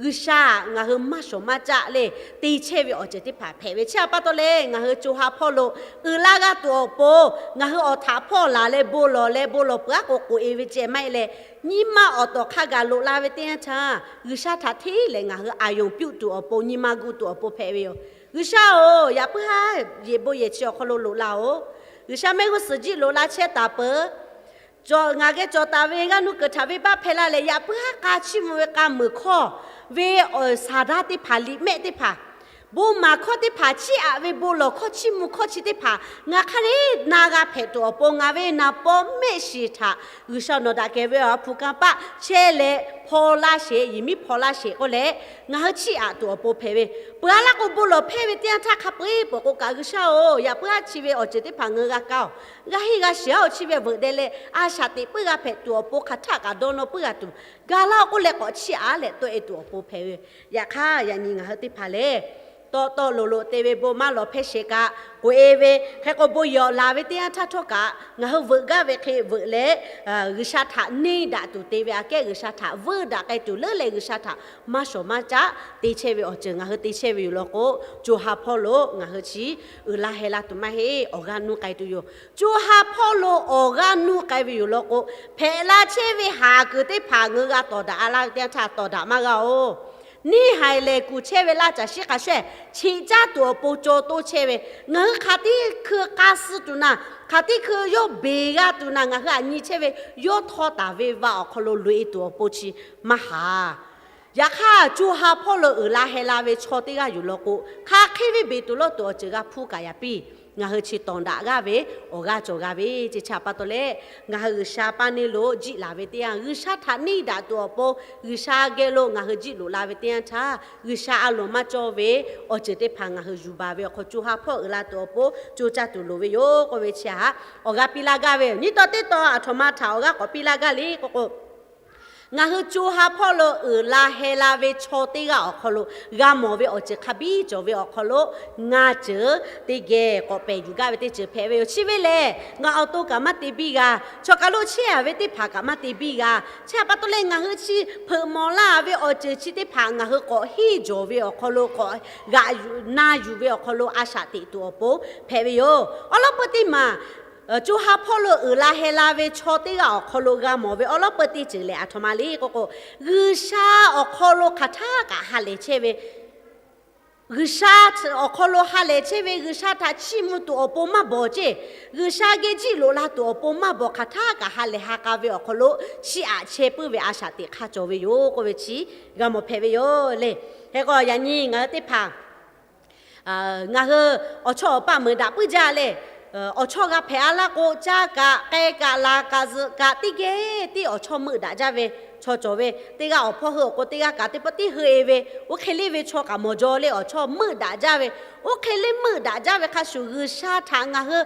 G'uiˬsha ngaˬ hui maˇ shawˍ maˇ caˆ le te chehˇ ve awˬ ceuˬ teˇ hpaˍ hpehꞈ ve chi a pa taw leh, ngaˬ hui co ha hpawˇ lo uiˍ la g'a tuˬ awˬ pon, ngaˬ hui awˬ htaꞈ hpawˇ laˬ leh bon lawˬ leh bon lawˬ peuˬ aˉ k'o k'oꞈ-e ve ceh maˇ heˆ leh, nyiˇ maˇ awˬ tawˍ hk'a gaˬ loꞈ la ve teˇ yanˇ htaˇ, G'uiˬsha htaꞈ hteˇ lehˬ ngaˬ hui aˬ yonˍ piˇ tuˬ awˬ pon, nyi ma gu tuˬ awˬ pon hpehꞈ ve yoˬ. G'uiˬsha-oˬ, yaꞈ puiˉ haˉ yeˬ bon yehˬ chi awˬ hk'aw lo loꞈ la-oˬ. G'uiˬsha mehˆ g'uˇ suhˍ jiˆ loꞈ la chehˇ taˍ peuˬ. Ngaˬ geh cawˬ taˍ ve g'aˇ nuˇ kuiˬ htaꞈ venˇbaˆ hpehˇ laˇ leh, yaꞈ puiˉ haˉ k'a chiˇ mvuh ve k'a muiˬ hkawˇ ve saˍ daˇ teˇ hpaˍ, liꞈ mehˆ teˇ hpaˍ, bon maˍ hkawˇ teˇ hpaˍ, chiˇ aꞈ ve bon lawˬ hkawˇ, chiˇ mvuh hkawˇ chi teˇ hpaˍ ngaˬ hk'a dehꞈ na g'a hpehꞈ tuˬ awˬ pon, ngaˬ ve naˍ paw mehˆ shiˍ htaꞈ G'uiˬsha nawˬ daꞈ kehˬ ve awˬ ha hpu kanˇ paˆ chehˇ leh hpaw laˇ sheˍ, yehˬ miˉ hpaw laˇ sheˍ k'oˆ leh, ngaˬ hui chiˇ aꞈ tuˬ awˬ pon hpehꞈ ve. Peuˬ a laˇ k'o, bon lawˬ hpehˇ ve teˇ yanˇ htaˇ hk'a peu-eˬ peuˬ k'o kaꞈ, G'uiˬsha-oˬ, yaꞈ puiˉ haˉ chi ve awˬ ceuˬ teˇ hpaˍ ngaˬ hui g'a kaˇ-oˬ, g'a henˇ g'a shiˍ-oˬ, chi ve veuꞈ deh leh a shaꞈ teꞈ puiˉ g'a hpehꞈ tuˬ awˬ pon, hk'aˬ htaˆ kaꞈ dawˇ nawˇ puiˉ g'a tuˬ, ga laˇ-oˬ k'oˆ leh k'awꞈ chiˇ aꞈ leh tawˆ-e tuˬ awˬ pon hpehꞈ ve. Yaꞈ hk'aˇ yaꞈ nyi ngaˬ hui teˇ hpaˍ lehˬ, tawˆ tawˆ loꞈ loꞈ te ve, bon maˇ lawˬ hpehˇ sheˍ kaꞈ k'oꞈ-e ve, hk'e k'o bon yehˬ laˬ ve teˇ yanˇ htaˇ htawˇ kaꞈ ngaˬ hui veuꞈ gaˇ ve hk'e veuꞈ leh, G'uiˬsha htaꞈ neˇ daꞈ tuˬ te ve aꞈ kehˉ, G'uiˬsha htaꞈ veuˇ daꞈ k'ai tuˬ leuˉ leh, G'uiˬsha htaꞈ maˇ shawˍ maˇ caˆ te chehˇ ve awˬ ceuˬ ngaˬ hui te chehˇ ve yoˬ law k'o, co ha hpawˇ lo ngaˬ hui chi uiˍ la heh la tuˬ maˇ heˆ, awˬ g'aˇ nuˇ k'ai tuˬ yoˬ. Co ha hpawˇ lo awˬ g'aˇ nuˇ k'ai ve yoˬ law k'o, hpehꞈ la chehˇ ve haˍ kuiˬ teˇ hpaˍ ngaˬ hui g'a tawˍ daꞈ a laˇ ve teˇ yanˇ htaˇ tawˍ daꞈ maˇ g'a-oˬ. Neˇ haiˬ lehˬ kuˬ chehˇ ve laˇ caˬ shiˉ hk'a shuˍ-ehˍ cheꞈ caˇ tuˬ awˬ pon caw toˇ chehˇ ve, ngaˬ hui hk'aˬ tiˉ hkui k'a suh tuˬ naˍ, hk'aˬ tiˉ hkui yawˇ beˬ g'a tuˬ naˍ, ngaˬ hui aꞈ nyi chehˇ ve yawˇ htawˇ taˍ ve vaꞈ awˬ hk'aw lo loꞈ-e tuˬ awˬ pon chi maˇ haˍ. Yaꞈ hk'aˇ, co ha hpawˇ lo uiˍ la heh la ve chaw teˇ g'aˇ yoˬ law k'o, hk'aˬ hk'e ve beˬ tuˬ lawˇ tuˬ awˬ ceuˬ g'a hpuˇ kaꞈ yaꞈ piˇ. ngaˬ hui chi tawˍ daꞈ g'aˇ ve awˬ g'aˇ cawˬ g'a ve ce. Chi htaꞈ pa taw leh, ngaˬ hui G'uiˬsha paˇ neˇ lo jiˆ laˬ ve teˇ yanˇ, G'uiˬsha htaꞈ neˇ daꞈ tuˬ awˬ pon G'uiˬsha geh lo ngaˬ hui jiˆ loꞈ la ve teˇ yanˇ htaˇ, G'uiˬsha a loˍ maˇ cawˇ ve awˬ ceuˬ teˇ hpaˍ ngaˬ hui yuˬ baˬ ve awˬ hk'aw, co ha hpawˇ uiˍ la tuˬ awˬ pon co caˇ tuˬ loˍ ve yoˬ k'oˆ ve chi htaꞈ awˬ g'aˇ piˇ laˇ gaˇ ve yoˬ. Nyiˇ taw teˇ taw aˬ htoꞈ ma htaꞈ awˬ g'aˇ k'awꞈ piˇ laˇ gaˇ le k'oˆ k'o, ngaˬ hui co ha hpawˇ lo uiˍ la heh la ve chaw teˇ g'aˇ awˬ hk'aw lo g'a mawˬ ve awˬ ceuˬ hk'a biˇ cawˬ ve awˬ hk'aw lo ngaˇ ceuˬ teˇ geh k'awꞈ pehˬ yuˬ gaˇ ve teˇ ceuˬ hpehꞈ ve yoˬ. Chi ve lehˬ, ngaˬ awˬ to kaꞈ maˇ te biˇ g'a, chaw kaˬ lo chehˇ a ve teˇ hpaˍ kaꞈ maˇ te biˇ g'a. Chi htaꞈ pa taw leh, ngaˬ hui chi hpeuꞈ mawˬ laˇ ve awˬ ceuˬ chi teˇ hpaˍ ngaˬ hui k'awꞈ henˇ jawˬ ve awˬ hk'aw lo, k'awꞈ g'aꞈ yuˬ na yuˬ ve awˬ hk'aw lo a shaꞈ teꞈ tuˬ awˬ pon hpehꞈ ve yoˬ. Awˬ lawn peu teˇ maˬ co ha hpawˇ lo uiˍ la heh la ve chaw teˇ g'aˇ awˬ hk'aw lo g'a mawˬ ve awˬ lawn peu teˇ ceuˬ lehˬ, aˬ htoꞈ ma le k'oˆ k'o, G'uiˬsha awˬ hk'aw lo hk'aˬ htaˇ kaꞈ ha lehˬ chehˇ ve, G'uiˬsha awˬ hk'aw lo ha lehˬ chehˇ ve, G'uiˬsha htaꞈ chiˇ mvuh tuˬ awˬ pon maˇ bawˬ ceˇ, G'uiˬsha geh jiˆ loꞈ la tuˬ awˬ pon maˇ bawˬ, hk'aˬ htaˇ kaꞈ ha lehˬ ha k'a ve awˬ hk'aw lo chiˇ aꞈ chehˇ puiˉ ve a shaꞈ teꞈ hk'aˇ cawˬ ve yoˬ k'oˆ ve chi g'a mawˬ hpehꞈ ve yoˬ le. Hk'e k'o, yaꞈ nyi ngaˬ hui teˇ hpaˍ ngaˬ hui awˬ chawˇ awˬ paˆ meuꞈ daꞈ puiˉ jaˇ leh, awˬ chawˇ g'a hpehꞈ a laˇ k'o, caˇ kaꞈ k'ai kaꞈ laˬ kaꞈ zuhꞈ kaꞈ teˇ geh tiˉ awˬ chawˇ meuˆ daꞈ jaˇ ve chaw cawˬ ve. Teˇ g'aˇ awˬ hpawˇ hui awˬ k'o, teˇ g'aˇ kaꞈ teˇ pawˆ tiˉ heuˆ e ve, oˇ hk'e le ve chaw kaꞈ mawˬ jaw leh awˬ chawˇ meuˆ daꞈ jaˇ ve. Oˇ hk'e le meuˆ daꞈ jaˇ ve hk'a shuˍ, G'uiˬsha htaꞈ ngaˬ hui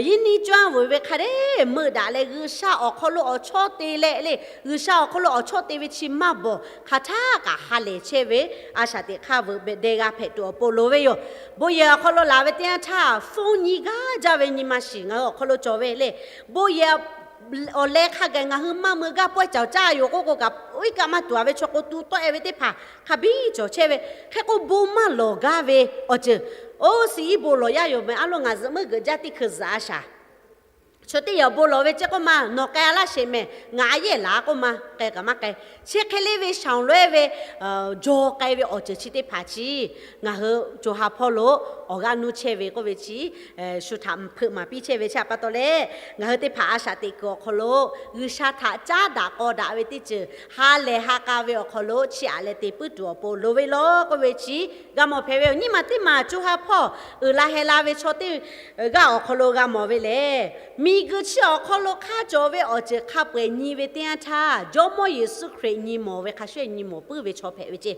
yinˉ niˇ cawˇ vuiˬ ve hk'a dehꞈ meuˆ daꞈ leh, G'uiˬsha awˬ hk'aw lo awˬ chawˇ te leh le, G'uiˬsha awˬ hk'aw lo awˬ chawˇ te ve chi maˇ bawˬ, hk'aˬ htaˇ kaꞈ ha lehˬ chehˇ ve a shaꞈ teꞈ hk'aˇ veuꞈ deh g'a hpehꞈ tuˬ awˬ pon loˍ ve yoˬ. Bon yehˬ awˬ hk'aw lo laˬ ve teˇ yanˇ htaˇ, hpfuhˇ nyi gaˇ jaˇ ve nyi ma shiˍ ngaˬ hui awˬ hk'aw lo cawˬ ve le. Bon yehˬ awˬ leh hk'a gaˬ ngaˬ hui maˇ mui gaˇ pawehˇ cawˬ caˇ yoˬ k'oˆ k'o kaꞈ, iˉ kaˆ maˇ tuˬ a ve chaw k'o, tu tawˆ e ve teˇ hpaˍ hk'a biˇ cawˬ chehˇ ve. Hk'e k'o, bon maˇ lawˬ gaˇ ve awˬ ceuˬ, oˇ suhˍ iˉ bon lawˬ yaˇ yoˬ meh, a loˍ ngaˬ zuhꞈ meuˇ geuꞈ jaˇ teˇ hkui zuhꞈ a shaˍ. Chaw teˇ yehˬ awˬ bon lawˬ ve ceˇ k'oˆ ma, nawˬ k'ai a laˇ sheˍ mehˍ, ngaˬ a yehˇ laˬ k'oˆ ma, k'ai kaꞈ maˇ k'ai. Chi hk'e le ve shaˍ loꞈ e ve jaw k'ai ve awˬ ceuˬ chi teˇ hpaˍ chi ngaˬ hui co ha hpawˇ lo awˬ g'aˇ nuˇ chehˇ ve k'oˆ ve chi, shu htaꞈ hpeuꞈ maˍ piˇ chehˇ ve chi htaꞈ pa taw leh, ngaˬ hui teˇ hpaˍ a shaꞈ teꞈ kuiˬ awˬ hk'aw lo G'uiˬsha htaꞈ caˉ daꞈ k'aw daꞈ ve teˇ ceuˬ ha lehˬ ha k'a ve awˬ hk'aw lo chiˇ aꞈ leh te puiˉ tuˬ awˬ pon loˍ ve law k'oˆ ve chi g'a mawˬ hpehꞈ ve yoˬ. Nyiˇ maˬ teˇ maˬ co ha hpawˇ uiˍ la heh la ve chaw teˇ g'aˇ awˬ hk'aw lo g'a mawˬ ve lehˬ, miˬguiˬ chi awˬ hk'aw lo hk'aˇ cawˬ ve awˬ ceuˬ hk'a peu eˬ nyi ve teˇ yanˇ htaˇ, Jawˇmawˇ Yeˍsuˆ Hkriꞈ nyi mawˬ ve hk'a shuˍ nyi mawˬ puiˉ ve chaw hpehꞈ ve ceˇ.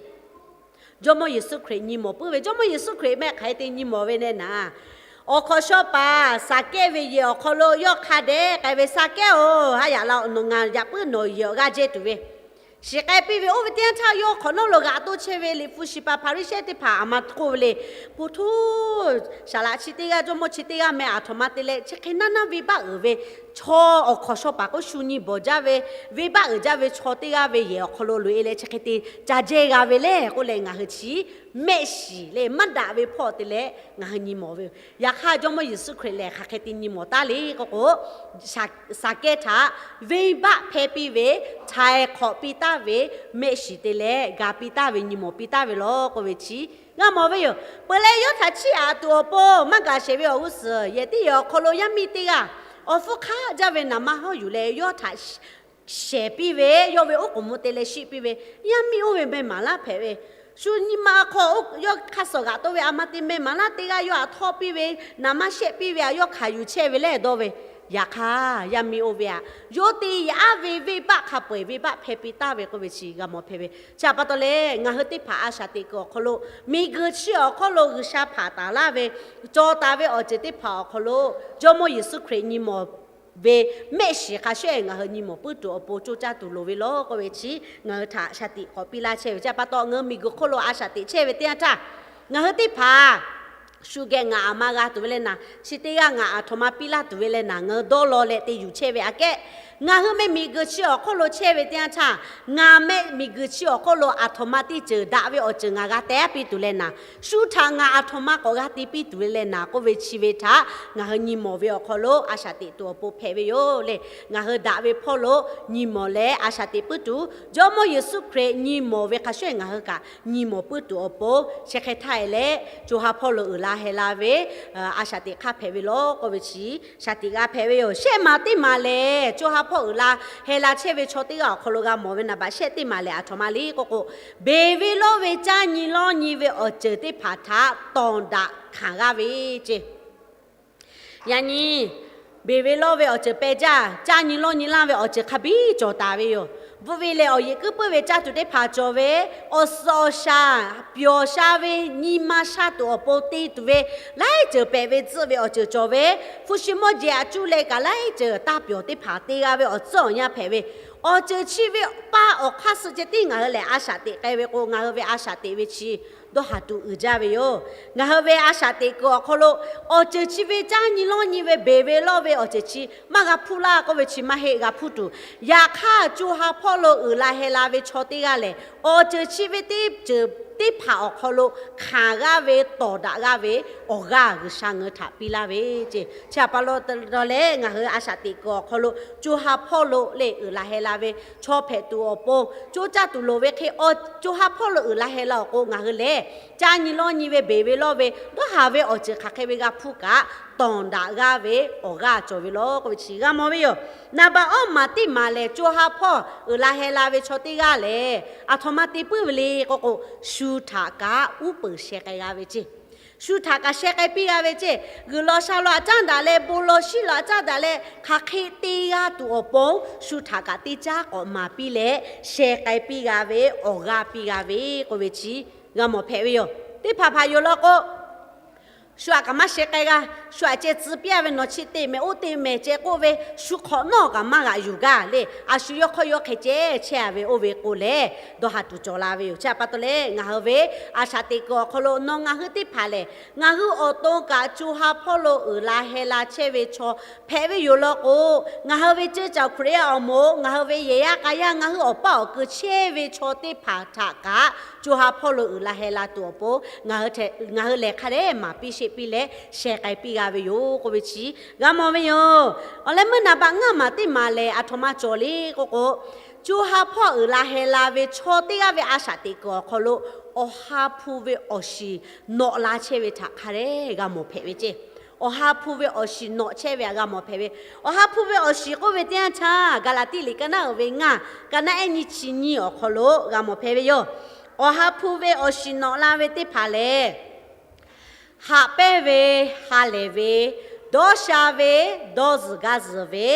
Jawˇmawˇ Yeˍsuˆ Hkriꞈ nyi mawˬ puiˉ ve, Jawˇmawˇ Yeˍsuˆ Hkriꞈ mehˆ hk'aˬ hk'e te nyi mawˬ ve neh naˍ, awˬ hk'awꞈ shawˉ paˍ Saˍkehˇ ve yehˬ awˬ hk'aw lo yawˇ hk'a dehꞈ k'ai ve, Saˍkehˇ-oˬ, ha yaꞈ la, nawˬ ngaˬ yaꞈ puiˉ nawˬ yehˬ awˬ g'aˇ jehˇ tuˬ ve shiˍ k'ai piˇ ve. Oˇ ve teˇ yanˇ htaˇ yawˇ hk'awꞈ nawˉ lo g'aꞈ to chehˇ ve liꞈ hpu shiˍ paˍ Hpaˍriˍsehˇ teˇ hpaˍ aˬ ma k'oˆ ve le, Pu htoˇ, saˍ laꞈ chi teˇ g'aˇ, jawˇmawˇ chi teˇ g'aˇ meh aˬ htoꞈ ma te leh chi hk'e naˇ naˇ venˇbaˆ uiˍ ve chaw awˬ hk'awꞈ shawˉ paˍ k'oˆ shu nyi bawˬ jaˇ ve, venˇbaˆ uiˍ jaˇ ve chaw teˇ g'aˇ ve yehˬ awˬ hk'aw lo loꞈ e leh chi hk'e te ca jehˇ g'a ve le k'oˆ leh, ngaˬ hui chi mehˆ shiˍ leh maˇ daꞈ ve hpawˇ te leh ngaˬ hui nyi mawˬ ve yoˬ. Yaꞈ hk'aˇ, Jawˇmawˇ Yeˍsuˆ Hkriꞈ lehˬ hk'aˬ hk'e te nyi mawˬ taˉ le k'oˆ k'o, Saˍkehˇ htaꞈ venˇbaˆ hpehˇ piˇ ve, htaiˍ hk'awꞈ piˇ taˍ ve, mehˆ shiˍ te leh ga piˇ taˍ ve, nyi mawˬ piˇ taˍ ve law k'oˆ ve chi g'a mawˬ ve yoˬ. Peuˬ leh, yawˇ htaꞈ chiˇ aꞈ tuˬ awˬ pon maˇ gaˬ sheˍ ve awˬ g'uˇ suhˍ yehˬ teˇ yehˬ awˬ hk'aw lo yaˇ miˇ teˇ g'aˇ awˬ hpfuhˇ hk'aˆ jaˇ ve naˍ ma hawˉ yuˬ leh yawˇ htaꞈ shehˍ piˇ ve, yawˇ ve oˉ k'oˍ mvuh te leh shiˆ piˇ ve, yaˇ miˇ oˇ ve meh maˍ laˇ hpehꞈ ve, shu nyi ma hk'aw yawˇ hk'aˇ suh g'aꞈ to ve aˬ ma te meh maˍ laˇ teˇ g'aˇ yawˇ htaꞈ htawˇ piˇ ve, naˍ ma shehˆ piˇ ve, a yawˇ hkanˍ yuˬ chehˇ ve leh dawˇ ve, yaꞈ hk'aˇ yaˇ miˇ oˇ ve htaꞈ yawˇ te yaꞈ ve venˇbaˆ hk'a peu eˬ venˇbaˆ hpehˇ piˇ taˍ ve k'oˆ ve chi g'a mawˬ hpehꞈ ve. Chi htaꞈ pa taw leh, ngaˬ hui teˇ hpaˍ a shaꞈ teꞈ kuiˬ awˬ hk'aw lo, miˬguiˬ chi awˬ hk'aw lo G'uiˬsha hpanˍ taˍ laˇ ve, cawˬ taˍ ve awˬ ceuˬ teˇ hpaˍ awˬ hk'aw lo Jawˇmawˇ Yeˍsuˆ Hkriꞈ nyi mawˬ ve mehˆ shiˍ hk'a shuˍ ngaˬ hui nyi mawˬ puiˉ tuˬ awˬ pon coˇ caˇ tuˬ loˍ ve law k'oˆ ve chi ngaˬ hui htaꞈ shaˍ tiꞈ k'awꞈ piˇ laˇ chehˇ ve. Chi htaꞈ pa taw, ngaˬ hui miˬguiˬ hk'oˆ lo a shaꞈ teꞈ chehˇ ve teˇ yanˇ htaˇ, ngaˬ hui teˇ hpaˍ shu geh ngaˬ aˬ ma g'a tuˬ ve leh naˍ, chi teˇ g'aˇ ngaˬ aˬ htoꞈ ma piˇ laˇ tuˬ ve leh naˍ, ngaˬ hui dawˇ law leh te yuˬ chehˇ ve aꞈ kehˉ, ngaˬ hui meh miˬguiˬ chi awˬ hk'oˆ lo chehˇ ve teˇ yanˇ htaˇ, ngaˬ meh miˬguiˬ chi awˬ hk'oˆ lo aˬ htoꞈ ma teˇ ceuˬ daꞈ ve awˬ ceuˬ ngaˬ g'a teh piˇ tuˬ leh naˍ, shu htaꞈ ngaˬ aˬ htoꞈ ma k'awꞈ g'a te piˇ tuˬ ve leh naˍ k'oˆ ve chi ve htaꞈ ngaˬ hui nyi mawˬ ve awˬ hk'aw lo a shaꞈ teꞈ tuˬ awˬ pon hpehꞈ ve yoˬ le. Ngaˬ hui daꞈ ve hpawˇ lo nyi mawˬ leh a shaꞈ teꞈ puiˉ tuˬ, Jawˇmawˇ Yeˍsuˆ Hkriꞈ nyi mawˬ ve hk'a shuˍ ngaˬ hui kaꞈ nyi mawˬ puiˉ tuˬ awˬ pon chi hk'e htaˇ e leh, co ha hpawˇ lo uiˍ la heh la ve a shaꞈ teꞈ hk'aˇ hpehꞈ ve law k'oˆ ve chi shaˍ tiꞈ g'a hpehꞈ ve yoˬ. Shehˆ maˬ teˇ maˬ lehˬ, co ha hpawˇ uiˍ la heh la chehˇ ve chaw teˇ g'aˇ awˬ hk'aw lo g'a mawˬ ve naˍ baꞈ shehˆ teˇ maˬ lehˬ, aˬ htoꞈ ma le k'oˆ k'o, beˬ ve lawˇ ve caˇ nyi lawˇ nyi ve awˬ ceuˬ teˇ hpaˍ htaꞈ tawˍ daꞈ hkanˍ g'aˇ ve ceˇ. Yaꞈ nyi beˬ ve lawˇ ve awˬ ceuˬ peh jaˇ, caˇ nyi lawˇ nyi laˇ ve awˬ ceuˬ hk'a biˇ cawˬ taˍ ve yoˬ. Bvuhꞈ ve lehˬ, awˬ yeꞈ kuiˉ puiˉ ve caˇ tuˬ teˇ hpaˍ cawˬ ve, awˬ suhˍ awˬ shaˍ pyawˬ sha ve, nyi ma sha tuˬ awˬ pon te tuˬ ve, laiˉ ceuˬ pehꞈ ve tcuhˆ ve awˬ ceuˬ cawˬ ve, hpu shi mawˇ jehˬ aꞈ cuˇ leh kaꞈ laiˉ ceuˬ taˇ pyawˬ teˇ hpaˍ te g'a ve awˬ tcuhˉ awˬ yanˇ hpehꞈ ve, awˬ ceuˬ chi ve paˇ awˬ hk'aˇ suh ceh tiˉ ngaˬ hui lehˬ a shaꞈ teꞈ k'ai ve k'o, ngaˬ hui ve a shaꞈ teꞈ ve chi dawˇ haˍ tuˬ uiˍ jaˇ ve yoˬ. Ngaˬ hui ve a shaꞈ teꞈ kuiˬ awˬ hk'aw lo awˬ ceuˬ chi ve caˇ nyi lawˇ nyi ve beˬ ve lawˇ ve awˬ ceuˬ chi maˇ g'a hpuˇ laˇ k'oˆ ve chi maˇ heˆ, g'a hpuˇ tuˬ. Yaꞈ hk'aˇ, co ha hpawˇ lo uiˍ la heh la ve chaw teˇ g'aˇ lehˬ, awˬ ceuˬ chi ve teˇ ceuˬ teˇ hpaˍ awˬ hk'aw lo hkanˍ g'aˇ ve, tawˍ daꞈ g'aˇ ve awˬ g'aˇ G'uiˬsha ngaˬ hui htaꞈ piˇ laˇ ve ceˇ. Chi htaꞈ pa taw leh ngaˬ hui a shaꞈ teꞈ kuiˬ awˬ hk'aw lo co ha hpawˇ lo lehˬ uiˍ la heh la ve chaw hpehꞈ tuˬ awˬ pon, co caˇ tuˬ loˍ ve hk'e, co ha hpawˇ lo uiˍ la heh la awˬ k'o, ngaˬ hui lehˬ caˇ nyi lawˇ nyi ve beˬ ve lawˇ ve dawˇ haˍ ve awˬ ceuˬ hk'aˬ hk'e ve g'a hpuˇ kaꞈ, tawˍ daꞈ g'aˇ ve awˬ g'aˇ cawˬ ve law k'oˆ ve chi g'a mawˬ ve yoˬ. Naˍ baꞈ awˇ maˍ teˇ maˍ lehˬ, co ha hpawˇ uiˍ la heh la ve chaw teˇ g'aˇ lehˬ, aˬ htoꞈ ma te puiˉ ve le k'oˆ k'o, shu htaꞈ kaꞈ uˉ peunˍ sheh k'ai g'a ve ceˇ. Shu htaꞈ kaꞈ sheh k'ai piˇ g'a ve ceˇ. G'uiˬ law sha law aꞈ caˉ daꞈ leh, bon law shiˉ law aꞈ caˉ daꞈ leh, hk'aˬ hk'e te g'a tuˬ awˬ pon, shu htaꞈ kaꞈ teˇ caˉ k'awꞈ maˍ piˇ leh, sheh k'ai piˇ g'a ve, awˬ g'aˇ piˇ g'a ve k'oˆ ve chi g'a mawˬ hpehꞈ ve yoˬ. Teˇ hpaˍ hpaˍ yoˬ law k'o, shu htaꞈ kaꞈ maˇ sheh k'ai g'a, shu htaꞈ ceh tcuh piˇ a ve, nawˬ chi te mehˍ oˇ te mehˍ ceh k'oˆ ve, shu hk'awꞈ nawˉ kaꞈ maˇ g'aꞈ yuˬ gaˇ le. A shu yawˇ hk'awˇ yawˇ hk'e ceh chehˇ a ve oˇ ve k'o lehˬ, dawˇ haˍ tuˬ cawˬ la ve yoˬ. Chi htaꞈ pa taw leh ngaˬ hui ve a shaꞈ teꞈ kuiˬ awˬ hk'aw lo nawˬ ngaˬ hui teˇ hpaˍ lehˬ, ngaˬ hui awˬ to kaꞈ co ha hpawˇ lo uiˍ la heh la chehˇ ve chaw hpehꞈ ve yoˬ law k'o, ngaˬ hui ve ceuˇ caˬ Hkriꞈ yaˇ awˬ moˍ, ngaˬ hui ve yehˬ yaˇ k'a yaˇ, ngaˬ hui awˬ paˇ awˬ keu chehˇ ve chaw teˇ hpaˍ htaꞈ kaꞈ co ha hpawˇ lo uiˍ la heh la tuˬ awˬ pon, ngaˬ hui lehˬ hk'a dehꞈ maˍ piˇ sheˆ piˇ leh sheh k'ai piˇ g'a ve yoˬ k'oˆ ve chi g'a mawˬ ve yoˬ. Awˬ leh meuˇ naˍ baꞈ ngaˇ maˍ teˇ maˍ lehˬ, aˬ htoꞈ ma cawˬ le k'oˆ k'o, co ha hpawˇ uiˍ la heh la ve chaw teˇ g'aˇ ve a shaꞈ teꞈ kuiˬ awˬ hk'aw lo awˬ ha hpu ve awˬ shiˍ nawꞈ la chehˇ ve htaꞈ hk'a dehꞈ g'a mawˬ hpehꞈ ve ceˇ. Awˬ ha hpu ve awˬ shiˍ nawꞈ chehˇ ve htaꞈ g'a mawˬ hpehꞈ ve. Awˬ ha hpu ve awˬ shiˍ k'oˆ ve teˇ yanˇ htaˇ, Gaˍlaˍtiˆ liꞈ ka naˉ uˍ ve ngaˇ, ka naˉ ehˉ nyiˇ chi nyiˇ awˬ hk'aw lo g'a mawˬ hpehꞈ ve yoˬ. Awˬ ha hpu ve awˬ shiˍ nawꞈ la ve teˇ hpaˍ lehˬ, haꞈ pehnˇ ve, ha lehˬ ve, dawˇ sha ve, dawˇ zuhˬ gaˇ zuhˬ ve,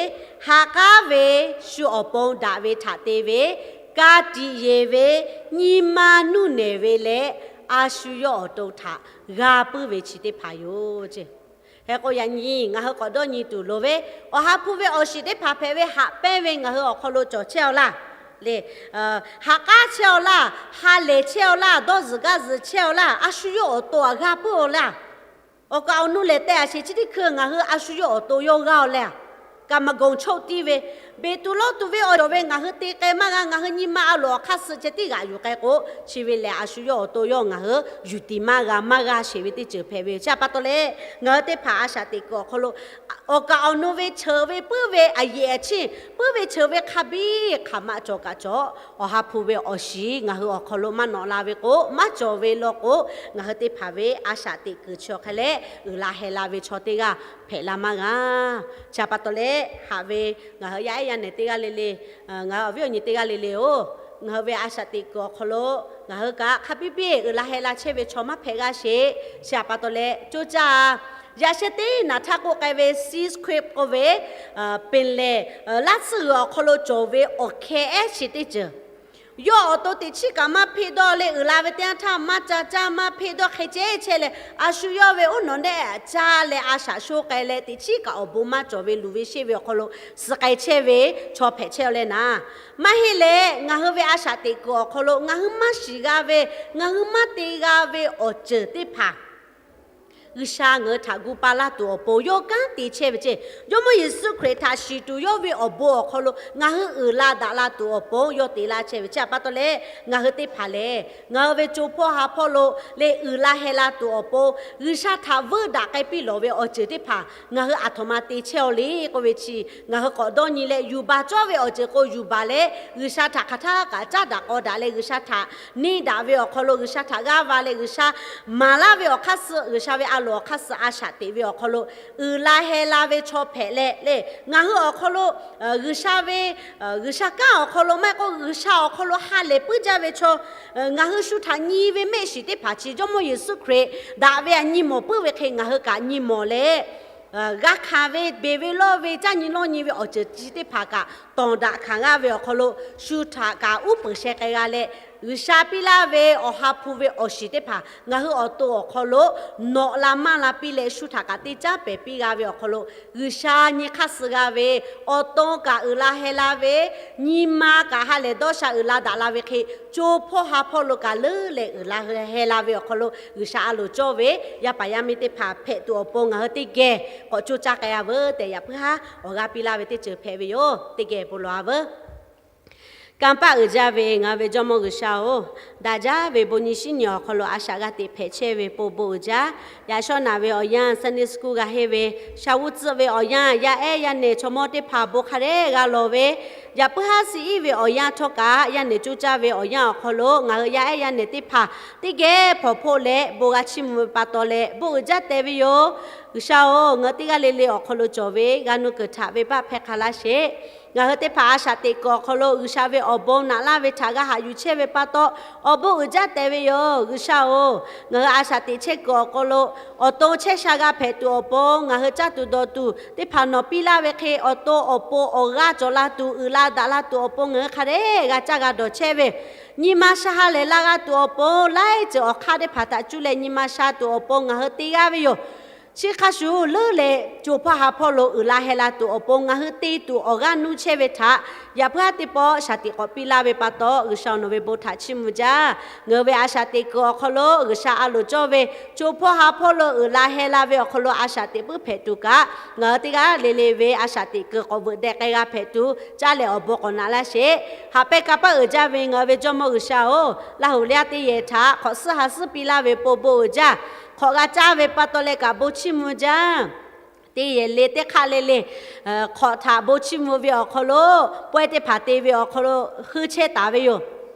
ha k'aˉ ve, shu awˬ pon daꞈ ve htaꞈ te ve, ka tiꞈ yeˬ ve, nyi ma nuˇ nehˬ ve leh, a shu yawˇ awˬ to htaꞈ g'a puiˉ ve chi teˇ hpaˍ yoˬ ceˇ. Hk'e k'o yaꞈ nyi ngaˬ hui k'awꞈ dawˇ nyi tuˬ loˍ ve, awˬ ha hpu ve awˬ shiˍ teˇ hpaˍ hpehꞈ ve haꞈ pehnˇ ve ngaˬ hui awˬ hk'aw lo cawˬ chehˇ aw laˇ le. Haꞈ k'aˉ chehˇ aw laˇ, ha lehˬ chehˇ aw laˇ, dawˇ zuhˬ gaˇ zuhˬ chehˇ aw laˇ, a shu yawˇ awˬ to htaꞈ g'a puiˉ aw laˇ. Awˬ kaˍ awˬ nu lehˬ tehꞈ a sheˍ chi teˇ hkui ngaˬ hui a shu yawˇ awˬ to yawˇ g'aˇ aw leh, kaꞈ maˍ gawˬ choˆ tiˇ ve, beˬ tuˬ lawˇ tuˬ ve awˬ cawˬ ve ngaˬ hui te k'ai maˇ g'a, ngaˬ hui nyi ma a loˍ awˬ hk'aˇ suh ceh tiˉ g'aꞈ yuˬ k'ai k'o, chi ve lehˬ a shu yawˇ awˬ to yawˇ ngaˬ hui yuˬ tiˍ maˇ g'a maˇ g'a sheˍ ve teˇ ceuˬ hpehꞈ ve yoˬ. Chi htaꞈ pa taw leh ngaˬ hui teˇ hpaˍ a shaꞈ teꞈ kuiˬ awˬ hk'aw lo awˬ kaˍ awˬ nu ve ceuˬ ve puiˉ ve a yehˬ a chiˇ puiˉ ve ceuˬ ve hk'a biˇ hk'aˬ ma cawˬ kaꞈ cawˬ, awˬ ha hpu ve awˬ shiˍ ngaˬ hui awˬ hk'aw lo maˇ nawꞈ la ve k'o, maˇ cawˬ ve law k'o, ngaˬ hui teˇ hpaˍ ve a shaꞈ teꞈ kuiˬ chi awˬ hk'e leh uiˍ la heh la ve chaw teˇ g'aˇ hpehꞈ la maˇ g'a. Chi htaꞈ pa taw leh haꞈ ve ngaˬ hui yaˇ ehˉ yaˇ nehˬ teˇ g'aˇ le le, ngaˬ hui awˬ viˉ awˬ nyi teˇ g'aˇ le le oˬ, ngaˬ hui ve a shaꞈ teꞈ kuiˬ awˬ hk'aw lo ngaˬ hui kaꞈ hk'a biˇ biˇ uiˍ la heh la chehˇ ve chaw maˇ hpehꞈ g'a sheˍ. Chi htaꞈ pa taw leh co caˇ yaꞈ sheh teˇ naꞈ htaˇ k'oˆ k'ai ve Sixth Script k'oˆ ve, peˍ lehˍ, laˇ tsuhˇ g'uiˬ awˬ hk'aw lo cawˬ ve awˬ hkeh ehˉ chi teˇ ceuˬ, yawˇ awˬ to teꞈ chiˉ kaꞈ maˇ hpeˆ dawˇ leh uiˍ la ve teˇ yanˇ htaˇ, maˇ ca caˇ maˇ hpeˆ dawˇ hk'e ceh chehˇ leh, a shu yawˇ ve uˉ nawˬ nehˆ aꞈ caˇ leh a shaꞈ sho k'ai leh, teꞈ chiˉ kaꞈ awˬ bon maˇ cawˬ ve luˬ ve sheˆ ve awˬ hk'aw lo suh k'ai chehˇ ve chaw hpehꞈ chehˇ aw leh naˍ, maˇ heˆ leh ngaˬ hui ve a shaꞈ teꞈ kuiˬ awˬ hk'aw lo ngaˬ hui maˇ shiˍ g'a ve, ngaˬ hui maˇ te g'a ve awˬ ceuˬ teˇ hpaˍ G'uiˬsha ngaˬ hui htaꞈ gu pa laˇ tuˬ awˬ pon yawˇ kanˉ te chehˇ ve ceˇ. Jawˇmawˇ Yeˍsuˆ Hkriꞈ htaꞈ shiˍ tuˬ yawˇ ve awˬ bon awˬ hk'aw lo ngaˬ hui uiˍ la daꞈ la tuˬ awˬ pon yawˇ te laˇ chehˇ ve chi htaꞈ pa taw leh, ngaˬ hui teˇ hpaˍ lehˬ ngaˬ hui ve co hpawˇ ha hpawˇ lo leh uiˍ la heh la tuˬ awˬ pon G'uiˬsha htaꞈ veuˆ daꞈ k'ai piˇ lawˬ ve awˬ ceuˬ teˇ hpaˍ ngaˬ hui aˬ htoꞈ ma te chehˇ aw le k'oˆ ve chi, ngaˬ hui k'awꞈ dawˇ nyi leh yuˬ baˬ cawˇ ve awˬ ceuˬ k'o yuˬ baˬ leh, G'uiˬsha htaꞈ hk'aˬ htaˇ kaꞈ caˉ daꞈ k'aw daꞈ leh G'uiˬsha htaꞈ neˇ daꞈ ve awˬ hk'aw lo G'uiˬsha htaꞈ g'aˇ va leh G'uiˬsha maˍ laˇ ve awˬ hk'aˇ suh, G'uiˬsha ve a loˍ awˬ hk'aˇ suh a shaꞈ teꞈ ve awˬ hk'aw lo uiˍ la heh la ve chaw hpehꞈ leh le, ngaˬ hui awˬ hk'aw lo G'uiˬsha ve, G'uiˬsha kanˉ awˬ hk'aw lo maˇ heˆ k'o G'uiˬsha awˬ hk'aw lo ha lehˬ puiˉ jaˇ ve chaw, ngaˬ hui shu htaꞈ nyi ve mehˆ shiˍ teˇ hpaˍ chi Jawˇmawˇ Yeˍsuˆ Hkriꞈ daꞈ ve htaꞈ nyi mawˬ puiˉ ve hk'e ngaˬ hui kaꞈ nyi mawˬ leh g'a hkanˍ ve, beˬ ve lawˇ ve, caˇ nyi lawˇ nyi ve awˬ ceuˬ chi teˇ hpaˍ kaꞈ tawˍ daꞈ hkanˍ g'aˇ ve awˬ hk'aw lo, shu htaꞈ kaꞈ uˉ peunˍ sheh k'ai g'a leh, G'uiˬsha piˇ laˇ ve awˬ ha hpu ve awˬ shiˍ teˇ hpaˍ ngaˬ hui awˬ to awˬ hk'aw lo nawꞈ la maˇ la piˇ leh, shu htaꞈ kaꞈ teˇ caˉ pehˍ piˇ g'a ve awˬ hk'aw lo, G'uiˬsha nyi hk'aˇ suh g'a ve, awˬ to kaꞈ uiˍ la heh la ve, nyi ma kaꞈ ha lehˬ dawˇ sha uiˍ la daꞈ la ve hk'e, co hpawˇ ha hpawˇ lo kaꞈ leuˉ leh uiˍ la heh la ve awˬ hk'aw lo, G'uiˬsha a loˍ cawˇ ve yaˇ paˍ yaˇ miˇ teˇ hpaˍ hpehꞈ tuˬ awˬ pon ngaˬ hui teˇ geh k'awꞈ coˇ caˇ k'ai-a veuˬ tehꞈ, yaꞈ puiˉ haˉ awˬ g'aˇ piˇ laˇ ve teˇ ceuˬ hpehꞈ ve yoˬ. Teˇ geh bon lawˬ-a veuˬ. Kanˇ paˆ uiˍ jaˇ ve ngaˬ hui ve Jawˇmawˇ G'uiˬsha-oˬ, daꞈ jaˇ ve bon nyi shiˉ nyi awˬ hk'aw lo a shaꞈ g'a teꞈ hpehꞈ chehˇ ve pon bon uiˍ jaˇ. Yaꞈ shawˉ naꞈ ve awˬ yanˇ, Sunday school g'a henˇ ve, sha vuˇ tcuhˆ ve awˬ yanˇ, yaˇ ehˉ yaˇ nehˬ chaw mawˇ teˇ hpaˍ bon hk'a dehꞈ g'a lawˬ ve, yaꞈ puiˉ haˉ suh iˉ ve awˬ yanˇ htawˇ kaꞈ, yaˇ nehˬ coˇ caˇ ve awˬ yanˇ awˬ hk'aw lo ngaˬ hui yaˇ ehˉ yaˇ nehˬ teˇ hpaˍ teˇ geh hpawnˬ hpoˆ leh bon g'a chiˇ mvuh ve pa taw leh bon uiˍ jaˇ tehꞈ ve yoˬ. G'uiˬsha-oˬ, ngaˬ hui teˇ g'aˇ le le awˬ hk'aw lo cawˬ ve g'a nuˇ kuiˬ htaꞈ venˇbaˆ hpehˇ hk'a laˇ sheˍ. Ngaˬ hui teˇ hpaˍ a shaꞈ teꞈ kuiˬ awˬ hk'aw lo G'uiˬsha ve awˬ bon naꞈ laˇ ve htaꞈ g'a haꞈ yuˬ chehˇ ve pa taw, awˬ bon uiˍ jaˇ tehꞈ ve yoˬ. G'uiˬsha-oˬ, ngaˬ hui a shaꞈ teꞈ chehˇ kuiˬ awˬ hk'aw lo awˬ to chehˇ sha g'a hpehꞈ tuˬ awˬ pon, ngaˬ hui caˇ tuˬ dawˬ tuˬ teˇ hpaˍ nawˬ piˇ laˇ ve hk'e, awˬ to awˬ pon awˬ g'aˇ cawˬ la tuˬ, uiˍ la daꞈ la tuˬ awˬ pon ngaˬ hui hk'a dehꞈ g'a caˇ g'a dawˬ chehˇ ve, nyi ma sha ha lehˬ la g'a tuˬ awˬ pon, laiˉ ceuˬ awˬ hk'aˇ teˇ hpaˍ htaꞈ cuˇ leh nyi ma sha tuˬ awˬ pon ngaˬ hui te g'aˇ ve yoˬ. Chi hk'a shuˍ leuˉ leh co hpawˇ ha hpawˇ lo uiˍ la heh la tuˬ awˬ pon ngaˬ hui te tuˬ awˬ g'aˇ nuˇ chehˇ ve htaꞈ yaꞈ puiˉ haˉ teˇ pawˆ shaˍ tiꞈ k'awꞈ piˇ laˇ ve pa taw, G'uiˬsha nawˬ ve bon htaꞈ chiˇ mvuh jaˇ. Ngaˬ hui ve a shaꞈ teꞈ kuiˬ awˬ hk'aw lo G'uiˬsha a loˍ cawˇ ve, co hpawˇ ha hpawˇ lo uiˍ la heh la ve awˬ hk'aw lo a shaꞈ teꞈ puiˉ hpehꞈ tuˬ kaꞈ, ngaˬ hui teˇ g'aˇ le le ve a shaꞈ teꞈ kuiˬ k'awꞈ veuꞈ deh k'ai g'a hpehꞈ tuˬ, caˇ leh awˬ bon k'awꞈ naꞈ laˇ sheˍ. Haꞈ pehnˇ kanˇ paˆ uiˍ jaˇ ve ngaˬ hui ve Jawˇmawˇ G'uiˬsha-oˬ, Laˇ huˍ yaˇ teˇ yehˬ htaꞈ hk'awꞈ suhˉ ha suhˉ piˇ laˇ ve pon bon uiˍ jaˇ. Hk'awꞈ g'a caˇ ve pa taw leh kaꞈ bon chiˇ mvuh jaˇ. Teˇ yehˬ le teˇ hk'aˆ le le hk'awꞈ htaꞈ bon chiˇ mvuh ve awˬ hk'aw lo, pawehˇ teˇ hpaˍ te ve awˬ hk'aw lo heuˆ chehˇ taˍ ve yoˬ.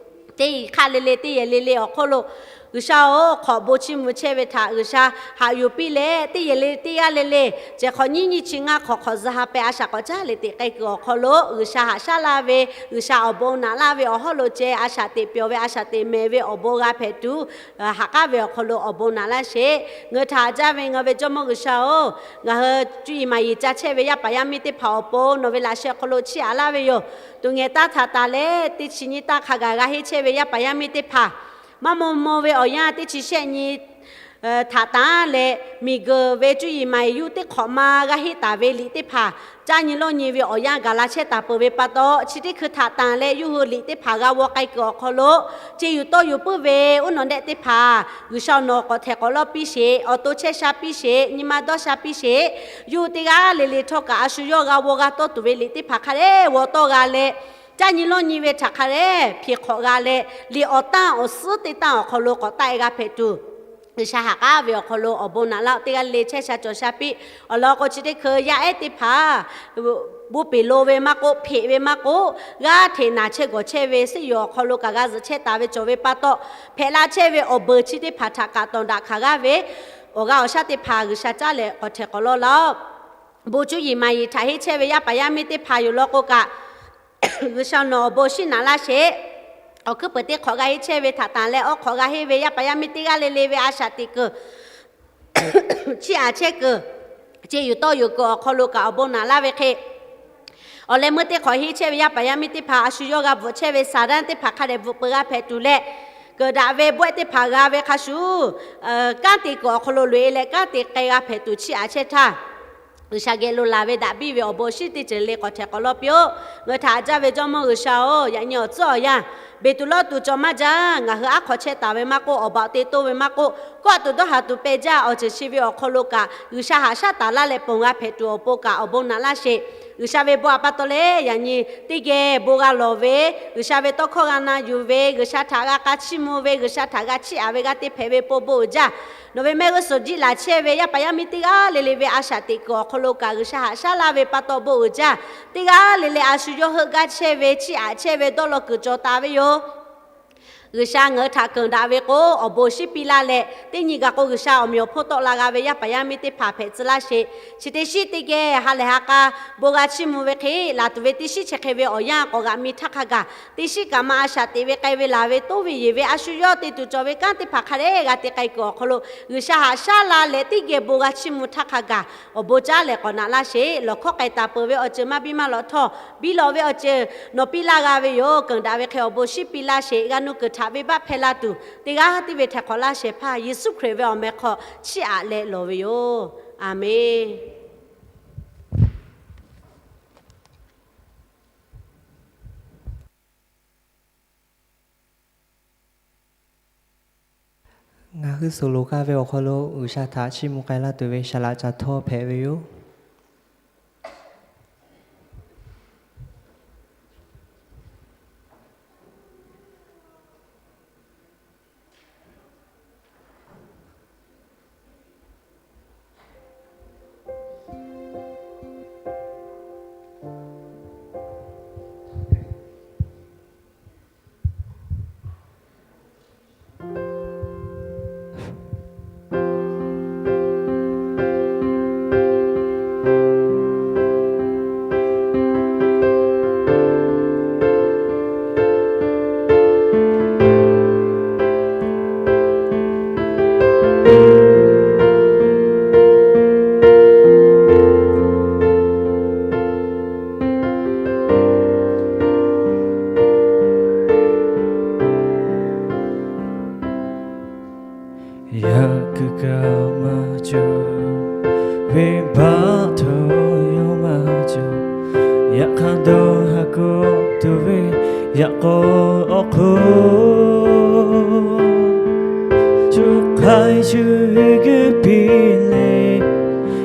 Teˇ hk'aˆ le le teˇ yehˬ le le awˬ hk'aw lo G'uiˬsha-oˬ, hk'awꞈ bon chiˇ mvuh chehˇ ve htaꞈ G'uiˬsha haꞈ yuˬ piˇ leh, teˇ yehˬ le teˇ g'aˇ le le ceh hk'awꞈ nyiˇ nyiˇ chi ngaˇ hk'awꞈ hk'awꞈ zuhꞈ ha peh a shaꞈ k'awꞈ caˉ leh teꞈ k'ai kuiˬ awˬ hk'aw lo G'uiˬsha haꞈ shaˉ laˇ ve, G'uiˬsha awˬ bon naꞈ laˇ ve awˬ hawˉ lo ceh a shaꞈ teꞈ pyawˬ ve, a shaꞈ teꞈ mehˍ ve awˬ bon g'a hpehꞈ tuˬ, haꞈ k'aˉ ve awˬ hk'aw lo awˬ bon naꞈ laˇ sheˍ. Ngaˬ hui htaꞈ haꞈ jaˇ ve ngaˬ ve Jawˇmawˇ G'uiˬsha-oˬ, ngaˬ hui cuˇ yiˍ maˍ yiˍ ca chehˇ ve yaˇ paˍ yaˇ miˇ teˇ hpaˍ awˬ pon nawˬ ve laꞈ sheh awˬ hk'aw lo chiˇ aꞈ laˇ ve yoˬ. Tuˬ ngehˬ taˇ htaꞈ tanˬ leh teˇ chi nyiˇ taˇ hk'a gaˬ g'a henˇ chehˇ ve yaˇ paˍ yaˇ miˇ teˇ hpaˍ, maˇ maw maw ve awˬ yanˇ teˇ chi shehˆ nyi htaꞈ tanˬ leh, miˬguiˬ ve cuˇ yiˍ maˍ yiˍ yuˇ teˇ hk'awꞈ ma g'a henˇ taˍ ve liꞈ teˇ hpaˍ, caˇ nyi lawˇ nyi ve awˬ yanˇ gaˬ la chehˇ taˍ peuˬ ve pa taw, chi teˇ hkui htaꞈ tanˬ leh yawˇ hui liꞈ teˇ hpaˍ g'a g'aw k'ai kuiˬ awˬ hk'aw lo, ce yuˬ tawˇ yuˬ puiˉ ve uˉ nawˬ dehˆ teˇ hpaˍ, G'uiˬsha nawˬ k'awꞈ htehˍ k'awꞈ lawˇ piˇ sheˍ, awˬ to chehˇ sha piˇ sheˍ, nyi ma dawˇ sha piˇ sheˍ. Yawˇ hui teˇ g'aˇ le le htawˇ kaꞈ a shu yawˇ g'a g'aw g'a tawˇ tuˬ ve liꞈ teˇ hpaˍ hk'a dehꞈ g'aw tawˇ g'a leh, caˇ nyi lawˇ nyi ve htaꞈ hk'a dehꞈ hpeꞈ hk'awꞈ g'a leh, liꞈ awˬ tanˇ awˬ suhˉ teˇ tanˇ awˬ hk'aw lo k'awꞈ taˆ e g'a hpehꞈ tuˬ, G'uiˬsha haꞈ k'aˉ ve awˬ hk'aw lo awˬ bon naꞈ laˇ-oˆ. Teˇ g'aˇ le le chehˇ sha cawˬ sha piˇ. Awˬ lawn k'o, chi teˇ hkui yaˇ ehˉ teˇ hpaˍ bon peˬ lo ve maˇ k'oˆ, hpeꞈ ve maˇ k'oˆ, g'aˇ hteꞈ naˬ chehˇ gawˬ chehˇ ve suhˉ yoˬ awˬ hk'aw lo kaꞈ g'a zuhꞈ chehˇ taˍ ve cawˬ ve pa taw, hpehꞈ la chehˇ ve awˬ beuˬ chi teˇ hpaˍ htaꞈ kaꞈ tawˍ daꞈ hkanˍ g'aˇ ve awˬ g'aˇ awˬ shaˉ teˇ hpaˍ G'uiˬsha caˉ leh k'awꞈ htehˍ k'awꞈ lawˇ laˇ-oˆ. Bon cuˇ yiˍ maˍ yiˍ htaꞈ henˇ chehˇ ve yaˇ paˍ yaˇ miˇ teˇ hpaˍ yoˬ lawn k'o kaꞈ, G'uiˬsha nawˬ awˬ bon shinˉ naꞈ laˇ sheˍ. Awˬ hkuiˉ peuˬ teˇ hk'awꞈ g'a henˇ chehˇ ve htaꞈ tanˬ leh, awˬ hk'awꞈ g'a henˇ ve yaˇ paˍ yaˇ miˇ teˇ g'aˇ le le ve a shaꞈ teꞈ kuiˬ, chiˇ aꞈ chehˇ kuiˬ, ce yuˬ tawˇ yuˬ kuiˬ awˬ hk'aw lo kaꞈ awˬ bon naꞈ laˇ ve hk'e, awˬ leh meuˇ teˇ hk'awꞈ henˇ chehˇ ve yaˇ paˍ yaˇ miˇ teˇ hpaˍ a shu yawˇ g'a bvuhꞈ chehˇ ve saˍ ranˉ teˇ hpaˍ hk'a dehꞈ bvuhꞈ peuˬ g'a hpehꞈ tuˬ leh, keunˍ daꞈ ve bawehˇ teˇ hpaˍ g'a ve hk'a shuˍ, kanˉ te kuiˬ awˬ hk'aw lo loꞈ e leh kanˉ te k'ai g'a hpehꞈ tuˬ chiˇ aꞈ chehˇ htaˇ, G'uiˬsha geh lo laˬ ve daꞈ biˇ ve awˬ bon shinˉ teˇ ceuˬ le k'awꞈ htehˍ k'awꞈ lawˇ piˇ-oˆ. Ngaˬ hui htaꞈ haꞈ jaˇ ve Jawˇmawˇ G'uiˬsha-oˬ, yaꞈ nyi awˬ tcuhˉ awˬ yanˇ, beˬ tuˬ lawˇ tuˬ cawˬ maˇ jaˇ. Ngaˬ hui aˉ hk'aw chehˇ taˍ ve maˇ k'oˆ, awˬ baꞈ te toˇ ve maˇ k'oˆ, kawˆ tuˬ dawˇ haˍ tuˬ peh jaˇ awˬ ceuˬ chi ve awˬ hk'aw lo kaꞈ, G'uiˬsha haꞈ shaˉ taˍ laˇ leh ponˬ g'a hpehꞈ tuˬ awˬ pon kaꞈ awˬ bon naꞈ laˇ sheˍ. G'uiˬsha ve bon htaꞈ pa taw leh yaꞈ nyi teˇ geh bon g'a lawˬ ve, G'uiˬsha ve tawˇ hkawˇ g'a na yuˬ ve, G'uiˬsha htaꞈ g'a k'a chiˇ mvuh ve, G'uiˬsha htaꞈ g'a chiˇ aꞈ ve g'aˇ teˇ hpehꞈ ve pon bon uiˍ jaˇ. Nawˬ ve mehˆ g'uˇ suhˍ jiˆ laˬ chehˇ ve yaˇ paˍ yaˇ miˇ teˇ g'aˇ le le ve a shaꞈ teꞈ kuiˬ awˬ hk'aw lo kaꞈ G'uiˬsha haꞈ shaˉ laˇ ve pa taw bon uiˍ jaˇ. Teˇ g'aˇ le le a shu yawˇ heuˆ gaˇ chehˇ ve, chiˇ aꞈ chehˇ ve dawˇ law kuiˬ cawˬ taˍ ve yoˬ. G'uiˬsha ngaˬ hui htaꞈ keunˍ daꞈ ve k'o, awˬ bon shinˉ piˇ laˇ leh, teˇ nyi gaˬ k'o G'uiˬsha awˬ meꞈ awˬ hponˇ tawˆ la g'a ve yaˇ paˍ yaˇ miˇ teˇ hpaˍ hpehꞈ tcuh laˇ sheˍ. Chi teˇ shinˉ teˇ geh ha lehˬ ha k'a bon g'a chiˇ mvuh ve hk'e, laˬ tuˬ ve teˇ shinˉ chi hk'e ve awˬ yanˇ k'awꞈ g'aꞈ mi htaˇ hk'a gaˬ, teˇ shinˉ kaꞈ ma a shaꞈ teꞈ ve k'ai ve laˬ ve toˉ ve yeˬ ve a shu yawˇ te tuˬ cawˬ ve kanˉ teˇ hpaˍ hk'a dehꞈ g'a te k'ai kuiˬ awˬ hk'aw lo, G'uiˬsha haꞈ shaˉ la leh teˇ geh bon g'a chiˇ mvuh htaˇ hk'a gaˬ, awˬ bon caˉ lehˬ k'awꞈ naꞈ laˇ sheˍ. Lawˬ hkawˇ k'ai taˍ peuˬ ve awˬ ceuˬ maˇ biˇ maˇ lawꞈ htawˇ, biˇ lawꞈ ve awˬ ceuˬ nawˬ piˇ laˇ g'a ve yoˬ. Keunˍ daꞈ ve hk'e awˬ bon shinˉ piˇ laˇ sheˍ. G'a nuˇ kuiˬ htaꞈ venˇbaˆ hpehˇ la tuˬ, teˇ g'aˇ tiˉ ve htaiˍ hk'awꞈ laˇ shehˍ hpaˇ Yeˍsuˆ Hkriꞈ ve awˬ meh hk'aw chiˇ aꞈ leh lawˬ ve yoˬ. Aˬmenˍ. Ngaˬ hui suhˍ loˍ k'ai ve awˬ hk'aw lo G'uiˬsha htaꞈ chiˇ mvuh k'ai laˇ tuˬ ve saˍ laꞈ ca htawˇ hpehꞈ ve yoˬ. Yaꞈ kuiˬ kaꞈ maˇ cawˬ, venˇbaˆ htaꞈ yawˇ maˇ cawˬ. Yaꞈ hk'aˇ dawˇ haˍ kawˆ tuˬ ve yaꞈ k'aw awˬ hk'oˆ, shu hk'aiˉ shu hui g'uiˇ piˇ leh,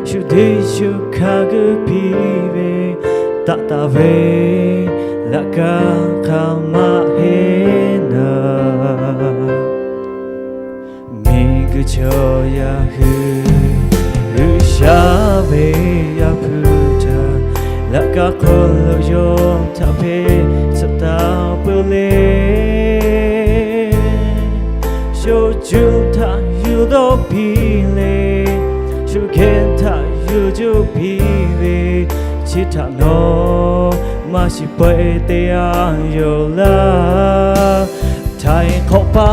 shu deˇ shu hkanˇ g'uiˇ piˇ ve, taˆ taˍ ve laꞈ kaˇ hk'aˬ maˇ heˆ naˍ. Miˬguiˬ chaw yaˇ hui G'uiˬsha ve Yaˇ hpu htaꞈ laꞈ kaˇ hk'aw lo yawˇ htaꞈ hpehˇ tsuhꞈ taˍ peuˬ le. Shu cuˇ htaꞈ yuˬ dawˇ piˇ leh, shu geh htaꞈ yuˬ juˇ piˇ ve, chi htaꞈ nawˬ maˇ shiˍ pawehˇ te a yoˬ laˇ. Htaiˍ hk'awꞈ pa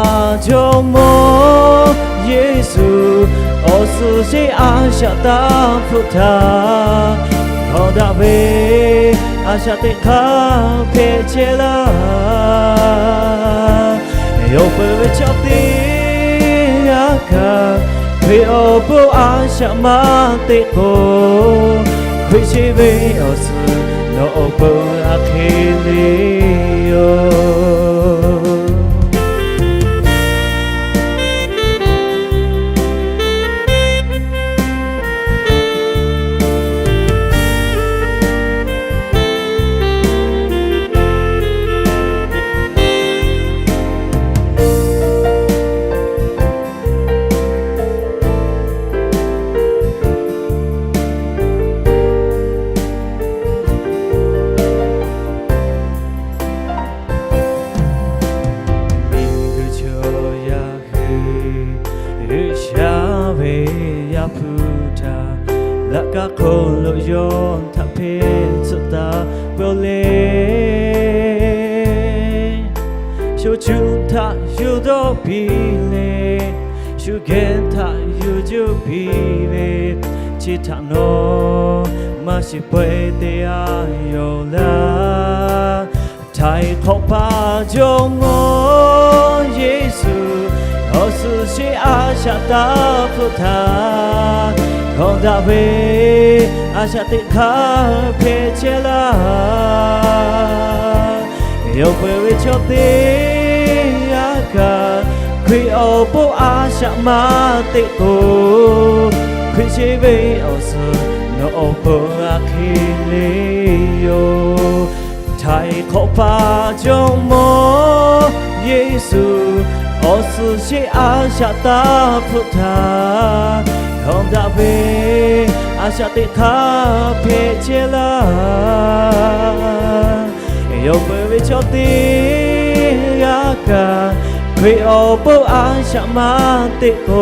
Jawˇmawˇ Yeˍsuˆ, awˬ suhˍ sheˆ a shaꞈ taˇ hpfuhˆ htaˇ, hawˬ daꞈ ve a shaꞈ teꞈ hk'aˇ hpehꞈ chehˇ laˇ. Yawˇ peuˬ ve chaw teˇ g'aˇ kaꞈ, Hkriꞈ awˬ bon a shaꞈ maˇ teꞈ k'o, Hkriꞈ sheˆ ve awˬ suhˍ nawˬ awˬ pon a hk'e le yoˬ. Miˬguiˬ chaw yaˇ hui G'uiˬsha ve Yaˇ hpu htaꞈ laꞈ kaˇ hk'aw lo yawˇ htaꞈ hpehˇ tsuhꞈ taˍ peuˬ le. Shu cuˇ htaꞈ yuˬ dawˇ piˇ leh, shu geh htaꞈ yuˬ juˇ piˇ ve, chi htaꞈ nawˬ maˇ shiˍ pawehˇ te a yoˬ laˇ. Htaiˍ hk'awꞈ pa Jawˇmawˇ Yeˍsuˆ, awˬ suhˍ sheˆ a shaꞈ taˇ hpfuhˆ htaˇ, hawˬ daꞈ ve a shaꞈ teꞈ hk'aˇ hpehꞈ chehˇ laˇ. Yawˇ peuˬ ve chaw teˇ g'aˇ kaꞈ, Hkriꞈ awˬ pon a shaꞈ maˇ teꞈ k'o, Hkriꞈ sheˆ ve awˬ suhˍ nawˬ awˬ pon a hk'e le yoˬ. Htaiˍ hk'awꞈ pa Jawˇmawˇ Yeˍsuˆ, awˬ suhˍ sheˆ a shaꞈ taˇ hpfuhˆ htaˇ, hawˬ daꞈ ve a shaꞈ teꞈ hk'aˇ hpehꞈ chehˇ laˇ. Yawˇ peuˬ ve chaw teˇ g'aˇ kaꞈ, Hkriꞈ awˬ pon a shaꞈ maˇ teꞈ k'o,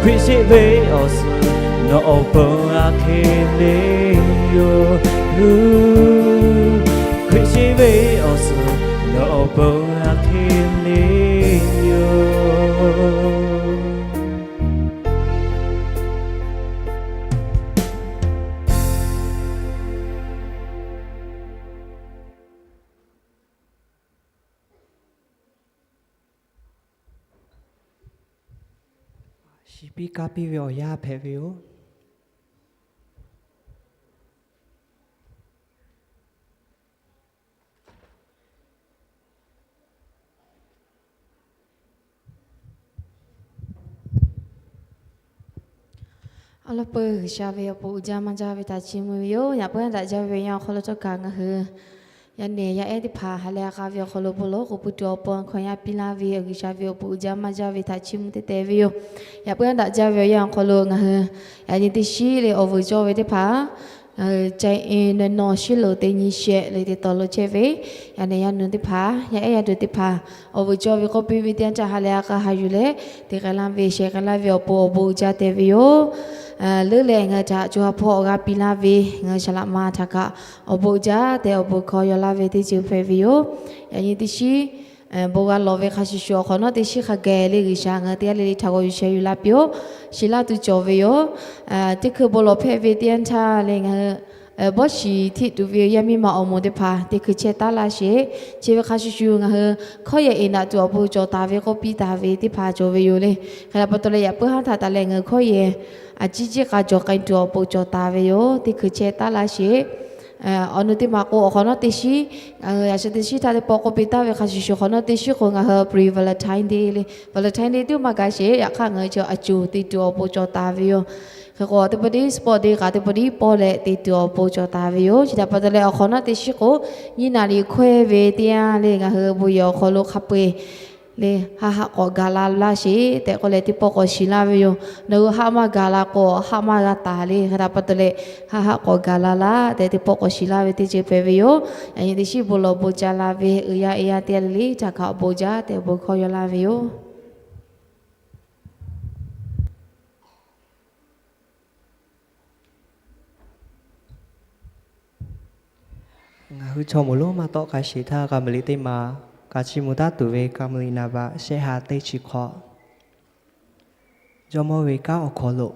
Hkriꞈ sheˆ ve awˬ suhˍ nawˬ awˬ pon a hk'e le yoˬ. Hkriꞈ sheˆ ve awˬ suhˍ nawˬ awˬ pon a hk'e le yoˬ. Shiˍ piˇ kaˇ piˇ ve awˬ yanˇ hpehꞈ ve yoˬ. Awˬ lawn peuˬ G'uiˬsha ve awˬ pon uiˍ jaˇ maˇ jaˇ ve htaꞈ chiˇ mvuh ve yoˬ. Yaꞈ puiˉ daꞈ jaˇ ve awˬ yanˇ awˬ hk'aw lo htawˇ kaꞈ ngaˬ hui yaˇ nehˬ yaˇ ehˉ teˇ hpaˍ ha lehˬ a k'a ve awˬ hk'aw lo bon lawˬ k'oˍ pui tuˬ awˬ pon hkawꞈ yaˇ piˇ laˇ ve G'uiˬsha ve awˬ pon uiˍ jaˇ maˇ jaˇ ve htaꞈ chiˇ mvuh teˇ teh ve yoˬ. Yaꞈ puiˉ daꞈ jaˇ ve awˬ yanˇ awˬ hk'aw lo ngaˬ hui yaꞈ nyi teˇ shiˉ leh awˬ vuiˬ cawˇ ve teˇ hpaˍ, ngaˬ hui ca e na nawˬ shiˉ loˍ teˇ nyi shehˆ leh teˇ tawˍ lo chehˇ ve yaˇ nehˬ yaˇ nu teˇ hpaˍ, yaˇ ehˉ yaˇ duˬ teˇ hpaˍ, awˬ vuiˬ cawˇ ve k'oˆ piˇ ve teˇ yanˇ htaˇ ha lehˬ a k'a ha yuˬ leh teˇ k'ai laˇ ve sheh k'ai laˇ ve awˬ pon awˬ bon uiˍ jaˇ teh ve yoˬ. Leuˉ leh ngaˬ hui htaꞈ co ha hpawˇ awˬ g'aˇ piˇ laˇ ve ngaˬ hui shaˍ laꞈ ma htaꞈ kaꞈ awˬ bon uiˍ jaˇ tehꞈ awˬ bon hkawˇ yaw laˇ ve teˇ ceuˬ hpehꞈ ve yoˬ. Yaꞈ nyi teˇ shiˉ bon g'a lawˬ ve hk'a shuˍ shuˍ awˬ hk'awꞈ nawˉ teˇ shiˉ hk'a gaˬ le G'uiˬsha ngaˬ hui teˇ g'aˇ le le htaꞈ g'aw yuˬ sheh yuˬ laˇ piˇ-oˆ. Shiˍ laˇ tuˬ cawˬ ve yoˬ. Teˇ hkui bon lawˬ hpehꞈ ve teˇ yanˇ htaˇ leh ngaˬ hui bawˇ shiˍ hteˆ tuˬ ve yaˇ miˇ ma awˬ moˍ teˇ hpaˍ teˇ hkui chehˇ taˉ laˇ sheˍ. Chi ve hk'a shuˍ shuˍ ngaˬ hui hkawˇ yehˬ eˍ naꞈ tuˬ awˬ pon cawˬ taˍ ve k'oˆ piˇ taˍ ve teˇ hpaˍ cawˬ ve yoˬ le. Hk'e te pa taw leh yaꞈ puiˉ haˉ htaꞈ taˍ leh ngaˬ hui hkawˇ yehˬ a ciˉ ciˉ k'a cawˬ k'ai tuˬ awˬ pon cawˬ taˍ ve yoˬ. Teˇ hkui chehˇ taˉ laˇ sheˍ. Awˬ nu teˇ maˬ k'o awˬ hk'awꞈ nawˉ teˇ shiˉ, ngaˬ hui yaꞈ sheh teˇ shiˉ htaˇ teˇ pawˆ k'oˆ piˇ taˍ ve hk'a shuˍ shuˍ hk'awꞈ nawˉ teˇ shiˉ k'o ngaˬ hui Pre-Valentine Day le, Valentine Day tuˉ maˇ gaˬ sheˍ. Yaꞈ hk'aˇ ngaˬ hui chi a cuˬ te tuˬ awˬ pon cawˬ taˍ ve yoˬ. Hk'e k'o teˇ pawˆ tiˉ sport day kaꞈ teˇ pawˆ tiˉ pawˇ leh te tuˬ awˬ pon cawˬ taˍ ve yoˬ. Chi htaꞈ pa taw leh awˬ hk'awꞈ nawˉ teˇ shiˉ k'o nyiˇ naˍ riˍ hkawehˇ ve teˇ yanˇ le ngaˬ hui bon yehˬ awˬ hk'aw lo hk'a peu-eˬ le haˆ haˆ k'awꞈ gaˬ la laˇ sheˍ tehꞈ k'oˆ leh teˇ pawˆ k'awꞈ shiˍ laˇ ve yoˬ. Nawˬ hui haˆ maˇ gaˬ la k'o haˆ maˇ g'a taˍ le. Hk'e te pa taw leh haˆ haˆ k'awꞈ gaˬ la laˇ tehꞈ teˇ pawˆ k'awꞈ shiˍ laˇ ve teˇ ceuˬ hpehꞈ ve yoˬ. Yaꞈ nyi teˇ shiˉ bon lawˬ bon ca la ve uiˍ yaˇ eˬ yaˇ teˇ g'aˇ le le htaꞈ kaꞈ awˬ bon uiˍ jaˇ tehꞈ awˬ bon hkawˇ yaw laˇ ve yoˬ. Ngaˬ hui chaw moˍ lonˉ maˇ tawˆ k'a sheˍ htaˇ, k'a meuˍ liꞈ teˇ maˬ k'a chiˇ mvuh taˉ tuˬ ve k'a meuˍ liꞈ naˍ baꞈ shehˆ ha teˇ chi hk'awꞈ, Jawˇmawˇ ve kanˉ awˬ hk'aw lo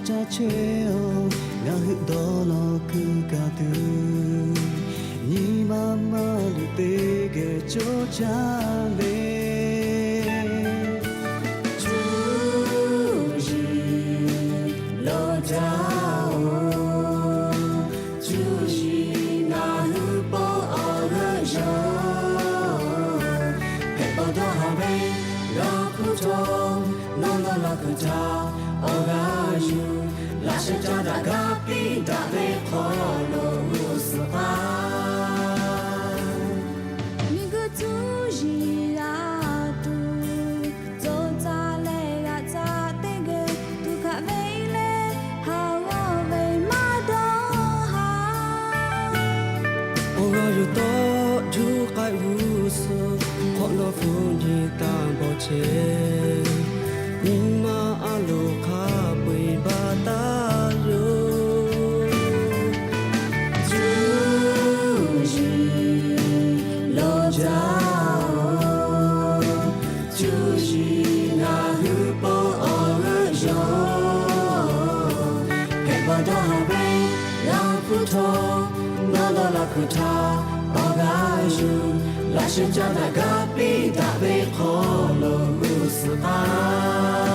Caˇ chehˇ-oˬ, ngaˬ hui dawˇ law keu kaꞈ tuˬ, nyi ma maˇ luˬ teˇ geh coˇ caˇ ve. Cuˇ yiˍ lawˬ jaˇ-oˬ, cuˇ yiˍ ngaˬ hui pon awˬ g'euˆ yoˬ. Hpehꞈ pawˬ dawˇ haˍ ve Laˇ hpu htawˇ, nawˬ dawˇ law hk'aˬ htaˇ awˬ g'aˇ yuˬ, laꞈ sheh caˇ daꞈ gaˇ piˇ daꞈ ve hk'aw lo g'uˇ suhˍ k'ai. Miˬguiˬ cuˇ yiˍ aˬ tuˬ, co caˇ leh g'aꞈ caˇ teˇ geh tuˬ hkaꞈ ve leh, haˍ g'awˇ ve maˇ dawˇ haˍ. Awˬ g'aˇ yuˬ tawˆ juˇ k'ai g'uˇ suhˍ, hk'awꞈ nawˉ hpu nyi taˇ bawˬ chehˇ. Nyi ma a loˍ hk'a peu eˬ baˬ taˍ yoˬ. Cuˇ yiˍ lawˬ jaˇ-oˬ, cuˇ yiˍ ngaˬ hui pon awˬ g'euˆ yoˬ. Hpehꞈ pawˬ dawˇ haˍ ve Laˇ hpu htawˇ, nawˬ dawˇ law hk'aˬ htaˇ awˬ g'aˇ yuˬ, laꞈ sheh caˇ daꞈ gaˇ piˇ daꞈ ve hk'aw lo g'uˇ suhˍ k'ai.